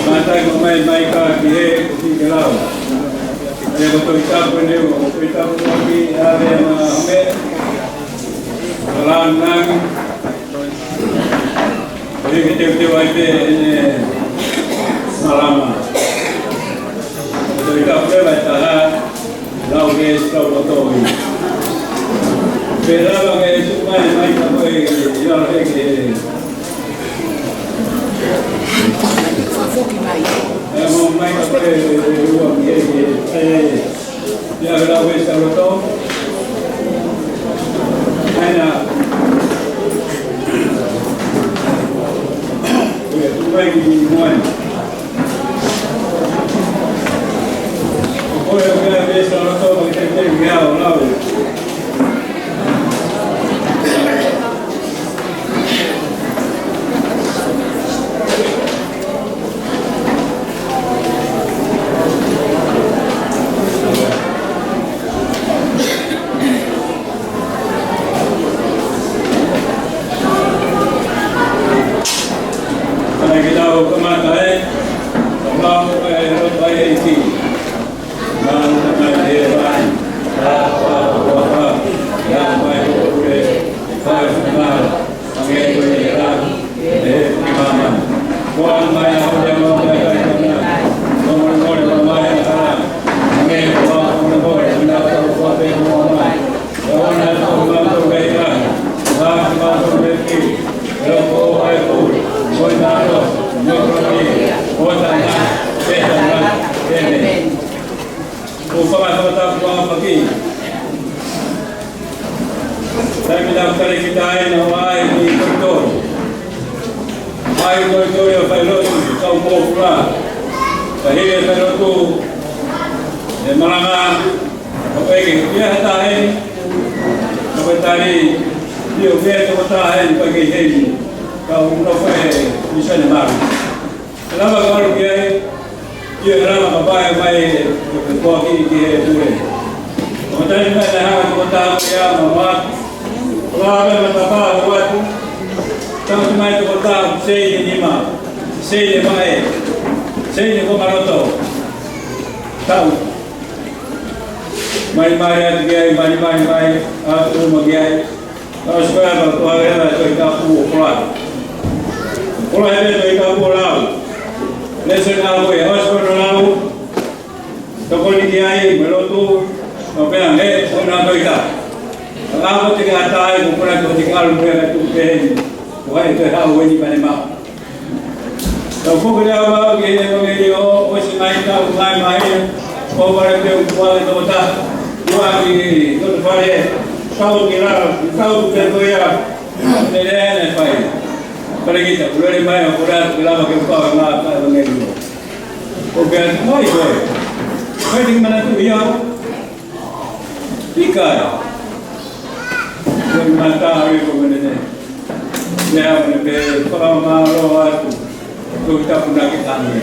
Mātai ko mai mai ka ki he ko ki ke lau. ʻE ko Tohi Tapu ʻeni, ko Tohi Tapu ko ki ʻa e ma me. Kalan nang. Ko e ke teuteu ai pē ʻene malanga. Tohi Tapu leva ʻe taha, lau ke tau kotoa. Pea lava ke tuku mai mai ka ko e ʻi lalo he ke. ʻE mo mai ka ko e ua ke ke. ʻE, ʻe. Ia, lau ke tau kotoa. ʻAina. Ia, tuku mai ki muʻa. Ana ke tau kamata ē, kapau ʻe loto ai ʻEiki. Mau tamai ʻi he langi, ka ko hoʻo huafa, ke hoko mai ho pule, ke fai ho finangalo, hangē ko ia ʻi langi, ʻi he māmani. Ko ʻemau meʻa ʻaho ni ʻa e ʻaho ni, mo e molemole ʻemau meʻa ʻi he ʻaho ni, hangē ko ʻemau molemole ʻa kinautolu ʻoku fai pē mo mai. ʻOua naʻa tau mautolu ʻi he ʻaho, ka ke mautolu ʻi he ʻaho. ʻE ʻoku ʻo ai pule, mo e mālohi, mo e kolōlia, ʻo taʻengata, pea taʻengata. ʻĒmeni. ʻOku ou fakaʻapaʻapa atu ʻa e ʻaho ni. Taimi naʻa ku talēkita ai naʻa ku ʻi he toitoi. ʻI he toitoi ʻo fai lotu, kau pōpula. Ka hili e fai lotu, ʻe malanga, ʻo pehē ke pia ha taha eni, ʻo pehē tali, ʻio pehē toko taha eni, pehē ke heni, ka u nofo he misini malu. ʻE lava ka ʻalu ki ai, ʻio ʻe lava ka pae mai, ʻo ke koa ki, ki he pule. ʻO tali mai naʻe hanga toko taha ia ma ma, ʻo lava mai ma tapa ʻo atu, tau mai toko taha, seini nima, seini mai, seini ko maloto. Tau. Mai mai atu ki ai, mai mai mai, atu uma ki ai. Tau sikoa ka ko e hā e Tohi Tapu ʻo koloa. Koloa he Tohi Tapu ʻo lau. Lēsoni ʻa ko e, ʻosi ko ʻene lau. Tokoni ki ai, mo e lotu, ʻo pehē ange, ʻo na Tohi Tapu. Ka ko e teke ʻatā ai, ko kona ko e teke ʻalu mo e ka tuku pehē ni. Ko hai ko e hau eni pane mau. Tau foki leva ki he ʻevangeliō, ʻosi mai tau mai mai, ko vale pe u kuale tokota, kuale ki tokota fale, tau ki la, tau ki te koia, te lea ne fai. Pale kita, kulele mai, ʻo kura, ki lava ke u kau e ngā ka ʻevangeliō. ʻO pea mai koe, kai te manatu ia, ʻIkai. Ko e mata ʻo e ko mene ne. Ia mene pe fakamālō atu. Ko e tapu na ke tangi.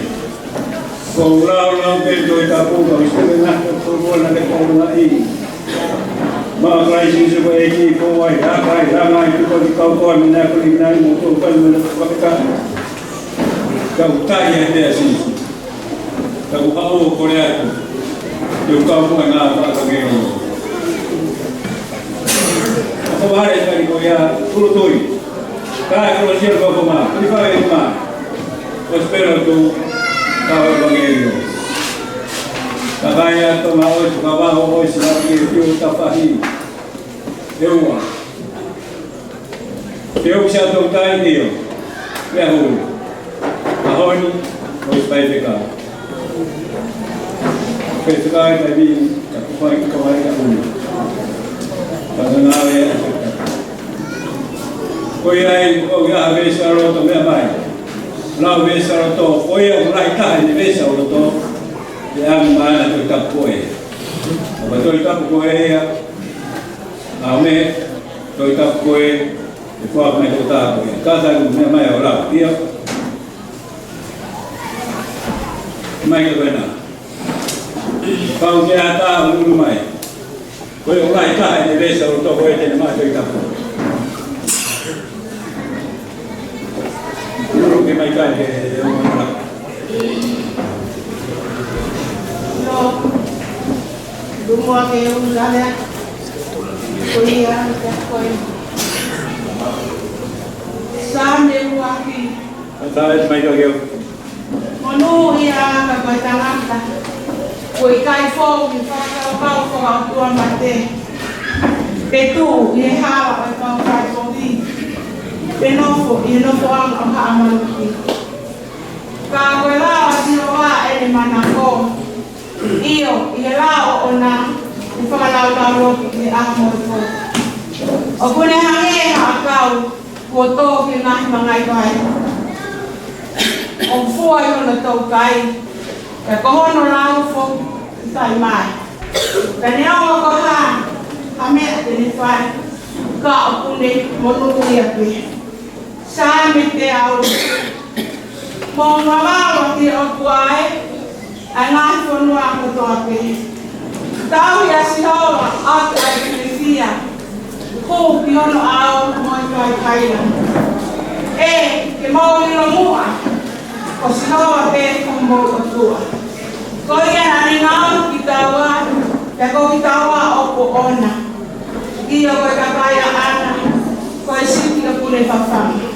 Ko e lau lau pe ko e tapu ka ʻosi ko e na ko e ko na ke ko na i. Ma Kalaisi Sīsū ko e ʻEiki ko ai ha kai ha ngai tu ko i kau ko mene ko i nai mo ko kai mene ko ka. Kau tai e te a Sīsū. Ka ko haʻu ʻo kole atu, te u kau ko e ngā faʻa ka ngeo. Ko vale tari ko ia, kuru tui. Ka e kuru sia ko ko mā, kuru fale ko mā. Ko spero tu, ka o evangelio. Ka kai a to ma o, ka va o, o, si la ki, ki o ta fahi. E ua. Ke ʻoku sia tau tai ʻio. Mea hou. ʻAho ni, ʻosi fai feka. Fai feka e taimi, ka ku fai ka mai ka uni. Ka na na e. Ko ia ai, ko ia ave sa lo to mea mai. Lau veesi ʻa loto, ko ia ʻoku lahi taha ʻene veesi ʻa loto, ʻe ʻoange maʻana Tohi Tapu ko ē. ʻOku Tohi Tapu ko ē ia, ʻa e Tohi Tapu ko ē, ʻe foaki mai ʻe he tokotaha ko ē. Kātaki ʻo meʻa mai ʻo lau, ia. Mai ko ena. Pau ke ʻatā ʻo ʻulu mai. Ko ia ʻoku lahi taha ʻene veesi ʻa loto ko ē te ne maʻu Tohi Tapu. ʻUlu ke mai kai ke, ke ʻoange ʻa e lau. Lumuʻa ke ʻulu ʻa e lau. Ko ia, ko ia. Saame ʻuluaki. Saame mai kai ke ʻoange. Monūʻia ka ko e tangata kuo ʻikai fou ʻi he fakakaukau fakaʻotuamate, pe tuʻu ʻi he hala ʻo e kau faipovi, pe nofo ʻi he nofoʻanga ʻo haʻa maluki. Ka ko e lao ʻa Sihova ʻene manako, ʻio, ʻi he lao ʻoʻona ʻoku fakalaulauloto ʻi he ʻaho mo e pō. ʻOku ne hangē ha ʻakau kuo tō ki he ngaahi mangai vai, ʻoku fua ʻi hono toukai, pea ko hono lau foki ʻikai mai. Pea neongo ko e hā ha meʻa te ne fai, ka ʻoku ne monūʻia pē. Saame teau. Mou ngavalo ki he ʻOtua ē, ʻa e ngaahi fonua kotoa pē. Tauhi ʻa Sihova ʻaki ʻa e fiefia, hū ki hono ʻao mo e kaikaila. ʻE, ke mou ʻilo muʻa, ko Sihova pē ko homou ʻOtua. Ko ia naʻa ne ngaohi kitaua, pea ko kitaua ʻoku ʻoʻona. ʻIo, ko e kakai ʻaʻana, ko e sipi ʻoku ne fafanga.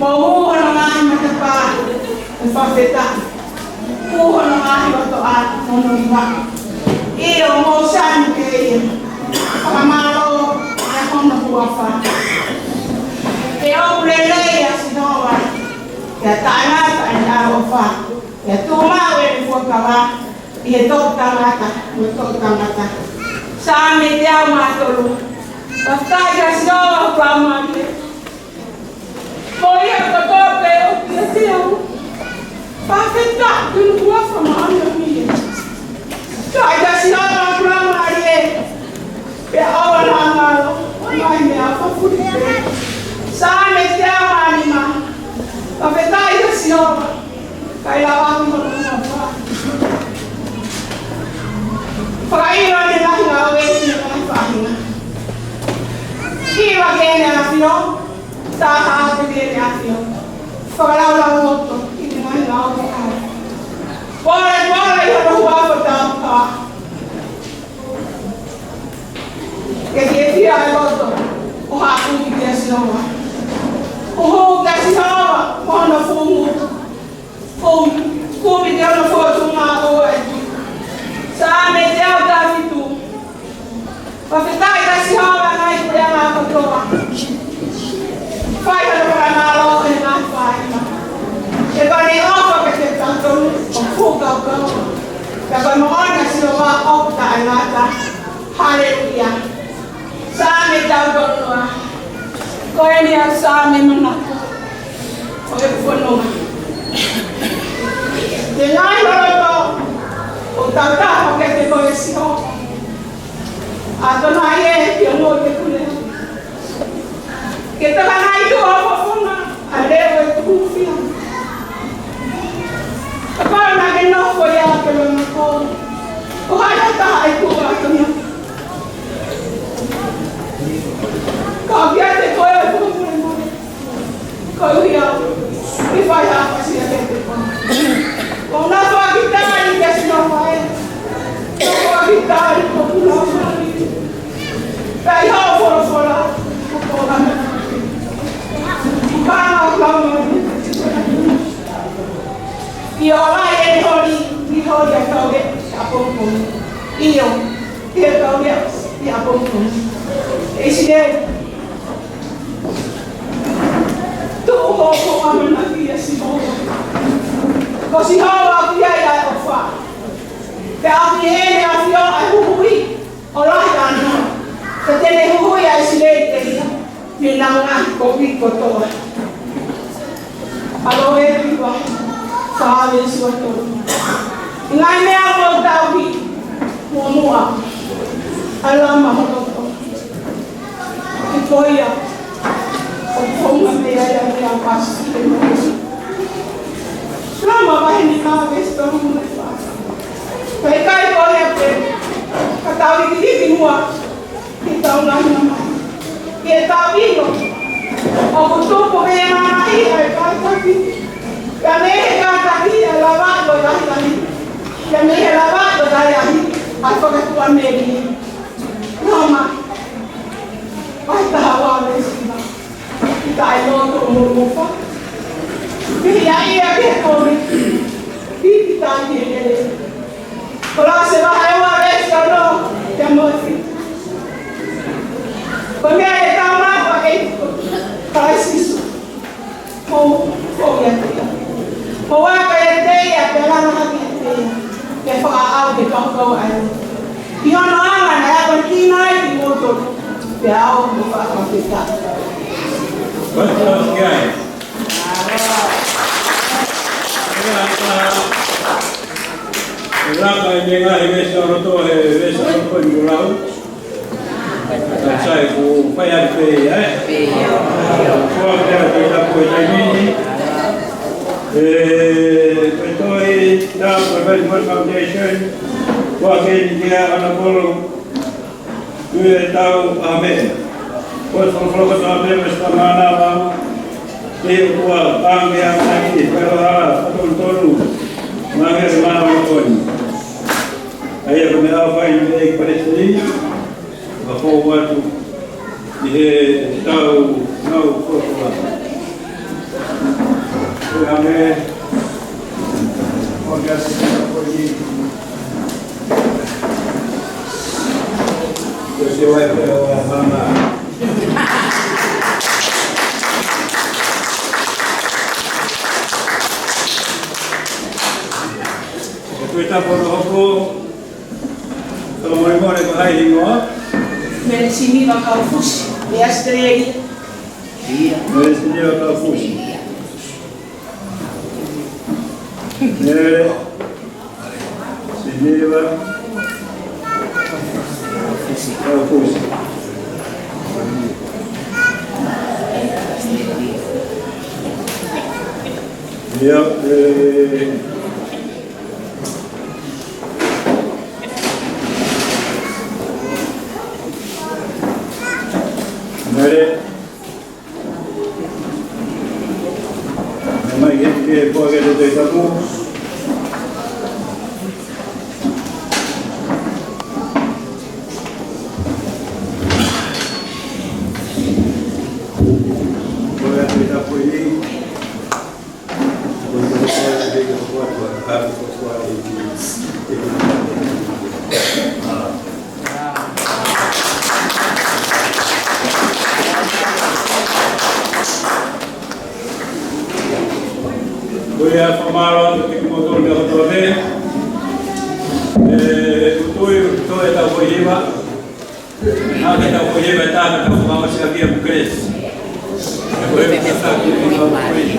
Mou hū hono ngaahi matapā mo e fakafetaʻi. Hū hono ngaahi lotoʻā mo hono hiva. ʻIo, mou sani pē ia, fakamālō ʻi hono huafa. He ʻoku lelei ʻa Sihova, pea taʻengata ʻene ʻaloʻofa, pea tuʻumaʻu ʻene fuakava ʻi he toʻu tangata mo e toʻu tangata. Saame teau mā tolu. Fakafetaʻi kia Sihova, ʻa e laumālie, mo ia kotoa pē ʻoku ʻiate au. Fakafetaʻi ki hono huafa māʻoniʻoni. Fakafetaʻi kia Sihova, ʻa e laumālie, pea ʻoua naʻa ngalo ʻa e ngaahi meʻa fafuli pē. Saame teau mā nima. Fakafetaʻi kia Sihova, kae lava ʻi hono huafa. Fakaʻilo ʻene ngaahi ngāue ʻi he ngaahi faʻahinga. Hiva ki heʻene ʻAfio, taha atu ki heʻene ʻAfio. Fakalaulauloto ʻi heʻene ngaahi ngāue. Pole, pole ʻi hono huafa tapu. Ke fiefia ʻa e loto ʻo haʻu kia Sihova. Huhū kia Sihova mo hono funga. Kumi, kumi ki hono fōtunga ʻo e. Saame teau taha fitu. Fakafetaʻi kia Sihova, ngaahi puleʻanga kotoa. Fai hono fakamālō ʻi he ngaahi faʻahinga. He ko ʻene ʻofa kiate kitautolu ʻoku fuʻu kaukaua. Pea ko e moʻoni ʻa Sihova ʻoku taʻengata. Haleluia. Saame teau tolu noa. Ko eni ʻa e saame manako ʻo e fononga. Te ngai loloto ʻo tautaha kiate koe Sihova. ʻAtonai ē, ke ongo te kule. Ke tala ngai tuʻa ʻo fononga. ʻA e leʻo ʻo e tuʻu hūfia. Kapau naʻa ke nofo ia ke lona ko. Ko hai ha taha ʻe tuʻu ʻa Tonga. Ka ʻoku ʻiate koe ʻa e fakamolemole. Koeʻuhi au, ʻe fai ha ʻapasia kiate koe. Ko ʻena fakakitani kia Sihova ē. Ko e fakakitani ko e kula. Kai hao folofola, ko e kula. Ka na kula. ʻIo, ʻa e holi, ʻi he holi ʻa e kau leʻo ʻapongipongi. ʻIo, ʻi he kau leʻo ʻapongipongi. ʻE ʻIsileli, tuʻu hoʻo ʻamanaki kia Sihova. Ko Sihova ʻoku ʻi ai ʻa e ʻofa. Pea ʻoku ʻi heʻene ʻafio ʻa e huhuʻi ʻo lahi ʻaupito. Pea te ne huhuʻi ʻa ʻIsileli ʻe ia mei heʻena ngaahi kovi kotoa. ʻAlo e piva, fā veesi ua tolu. ʻI he ngaahi meʻa ʻoku tauhi, muʻomuʻa, ʻa e lama ho loto. Ko ia, ʻoku founga mei ai ʻa e meʻa ʻoku ʻasi ki he moʻui. Lama vahe nima veesi tolu mo e fā. Ka ʻikai ko ia pē, ka tau ikiiki muʻa, ke tau ngaahi mamahi. Ke tau ʻilo ʻoku tupu mei he mamahi ʻa e kātaki. Pea mei he kātaki ʻa e lavaʻi ʻo e lahilahi. Pea mei he lavaʻi ʻo e lahilahi ʻa e fakatuʻamelie. Lama vahe taha ua veesi hiva. Ki he taʻeloto mo e ʻofa. Pea ia ia ke komi. Pea ki he taʻekehelele. Kolose vahe ua veesi ono ki he fitu. Ko e meʻa ʻe tau maʻu ʻa e ʻEiki ko Kalaisi Sīsū. Mou foki atu ia. Mou aka ia te ia, pea langa hake ia te ia. Pea fakaʻau ke kaukaua ai. ʻI hono anga naʻe akonekina ai kimoutolu. Pea ʻoku mou fakafetaʻi. Pea ʻoku ʻi ai. ʻE laka e meʻa he veesi ʻa e loto, he veesi ʻa e loto ʻi muʻa lau. Sai, ʻoku fai atu pē ia, ē? Ko e meʻa ko e tapu e taimi ni. ʻE, ko e Tohi Tapu ʻa e Vaimori Foundation, ko e keni kia Honourable Tuʻiʻetau ʻAmea. Ko e folofola ko e ʻAmea mo e stamana lau. Ke ʻoua pangea mai ki he ʻaloʻofa, ʻa e tonutonu, mo e mānava ko eni. ʻA ia ko e meʻa ʻoku fai ʻe he ʻEiki Palesiteni, ʻa e fou atu ʻi heʻetau ngāue folofola. Ko e ʻAmea, ʻo ka se ko e ʻEiki. Ko e se vai pē ʻo e mama. Ko e tapu ʻo hoko, tau molemole ko hai hingoa? Melisini Vakaufusi, ʻi ʻAositelēlia. Melisini Vakaufusi. Melisini Vakaufusi. Ia, ē, Mele. Mai ke, ke, ko ke te te tapu. Ko ke te tapu i. Ko ia fakamālō atu kiate kimoutolu kotoa pē. ʻE, ʻoku tui, ʻoku toe tau ko hiva. Hake tau ko hiva ʻe taha tau fakaʻosi ʻaki ʻa Bukelesi. Ko e fakaʻosi ʻaki ʻa Bukelesi.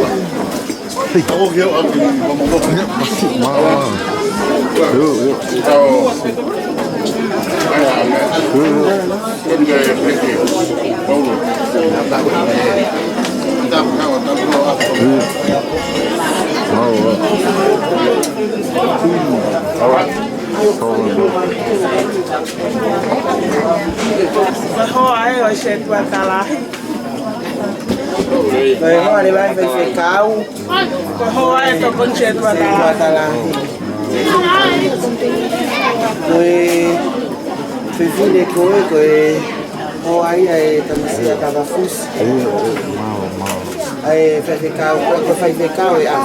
Hey. Mālō. Io, io. Ko e hoa ē ʻo e setuata lahi. Ko e hoa leva ʻo e faifekau. Ko e hoa ē ʻo e tokoni setuata lahi. Setuata lahi. Ko e fefine ko ē, ko e hoa ia ʻo e tamasiʻi ʻa Kavafusi. ʻA e faifekau, ko e faifekau ē ʻa.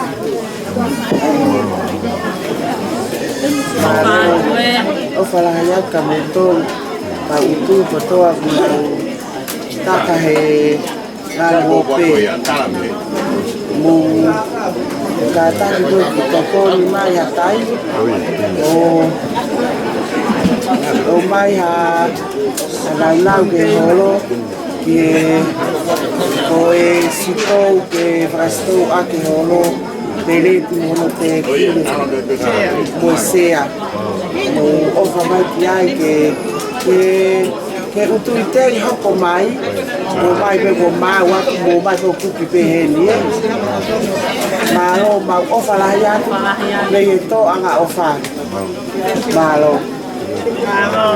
Mālō, ʻofa lahi atu kia moutolu, kau utu kotoa kuo nau taka he ngaahi ope. Mo kātaki ko ē ke tokoni mai ha taimi. ʻO, ʻomai ha, ha naunau ki he holo, ki he, ko e sitou, ke fakasitou ʻaki e holo, peleti mo hono tēpile, mo e sea. Mou ʻofa mai ki ai ke, ke, ke utu ʻi te i hoko mai, mou ʻomai pē, mou maʻu atu, mou ʻomai pē ʻo kuki pē heni, ē. Mālō, mau ʻofa lahi atu, mei he tōʻonga ʻofa. Mālō. Mālō.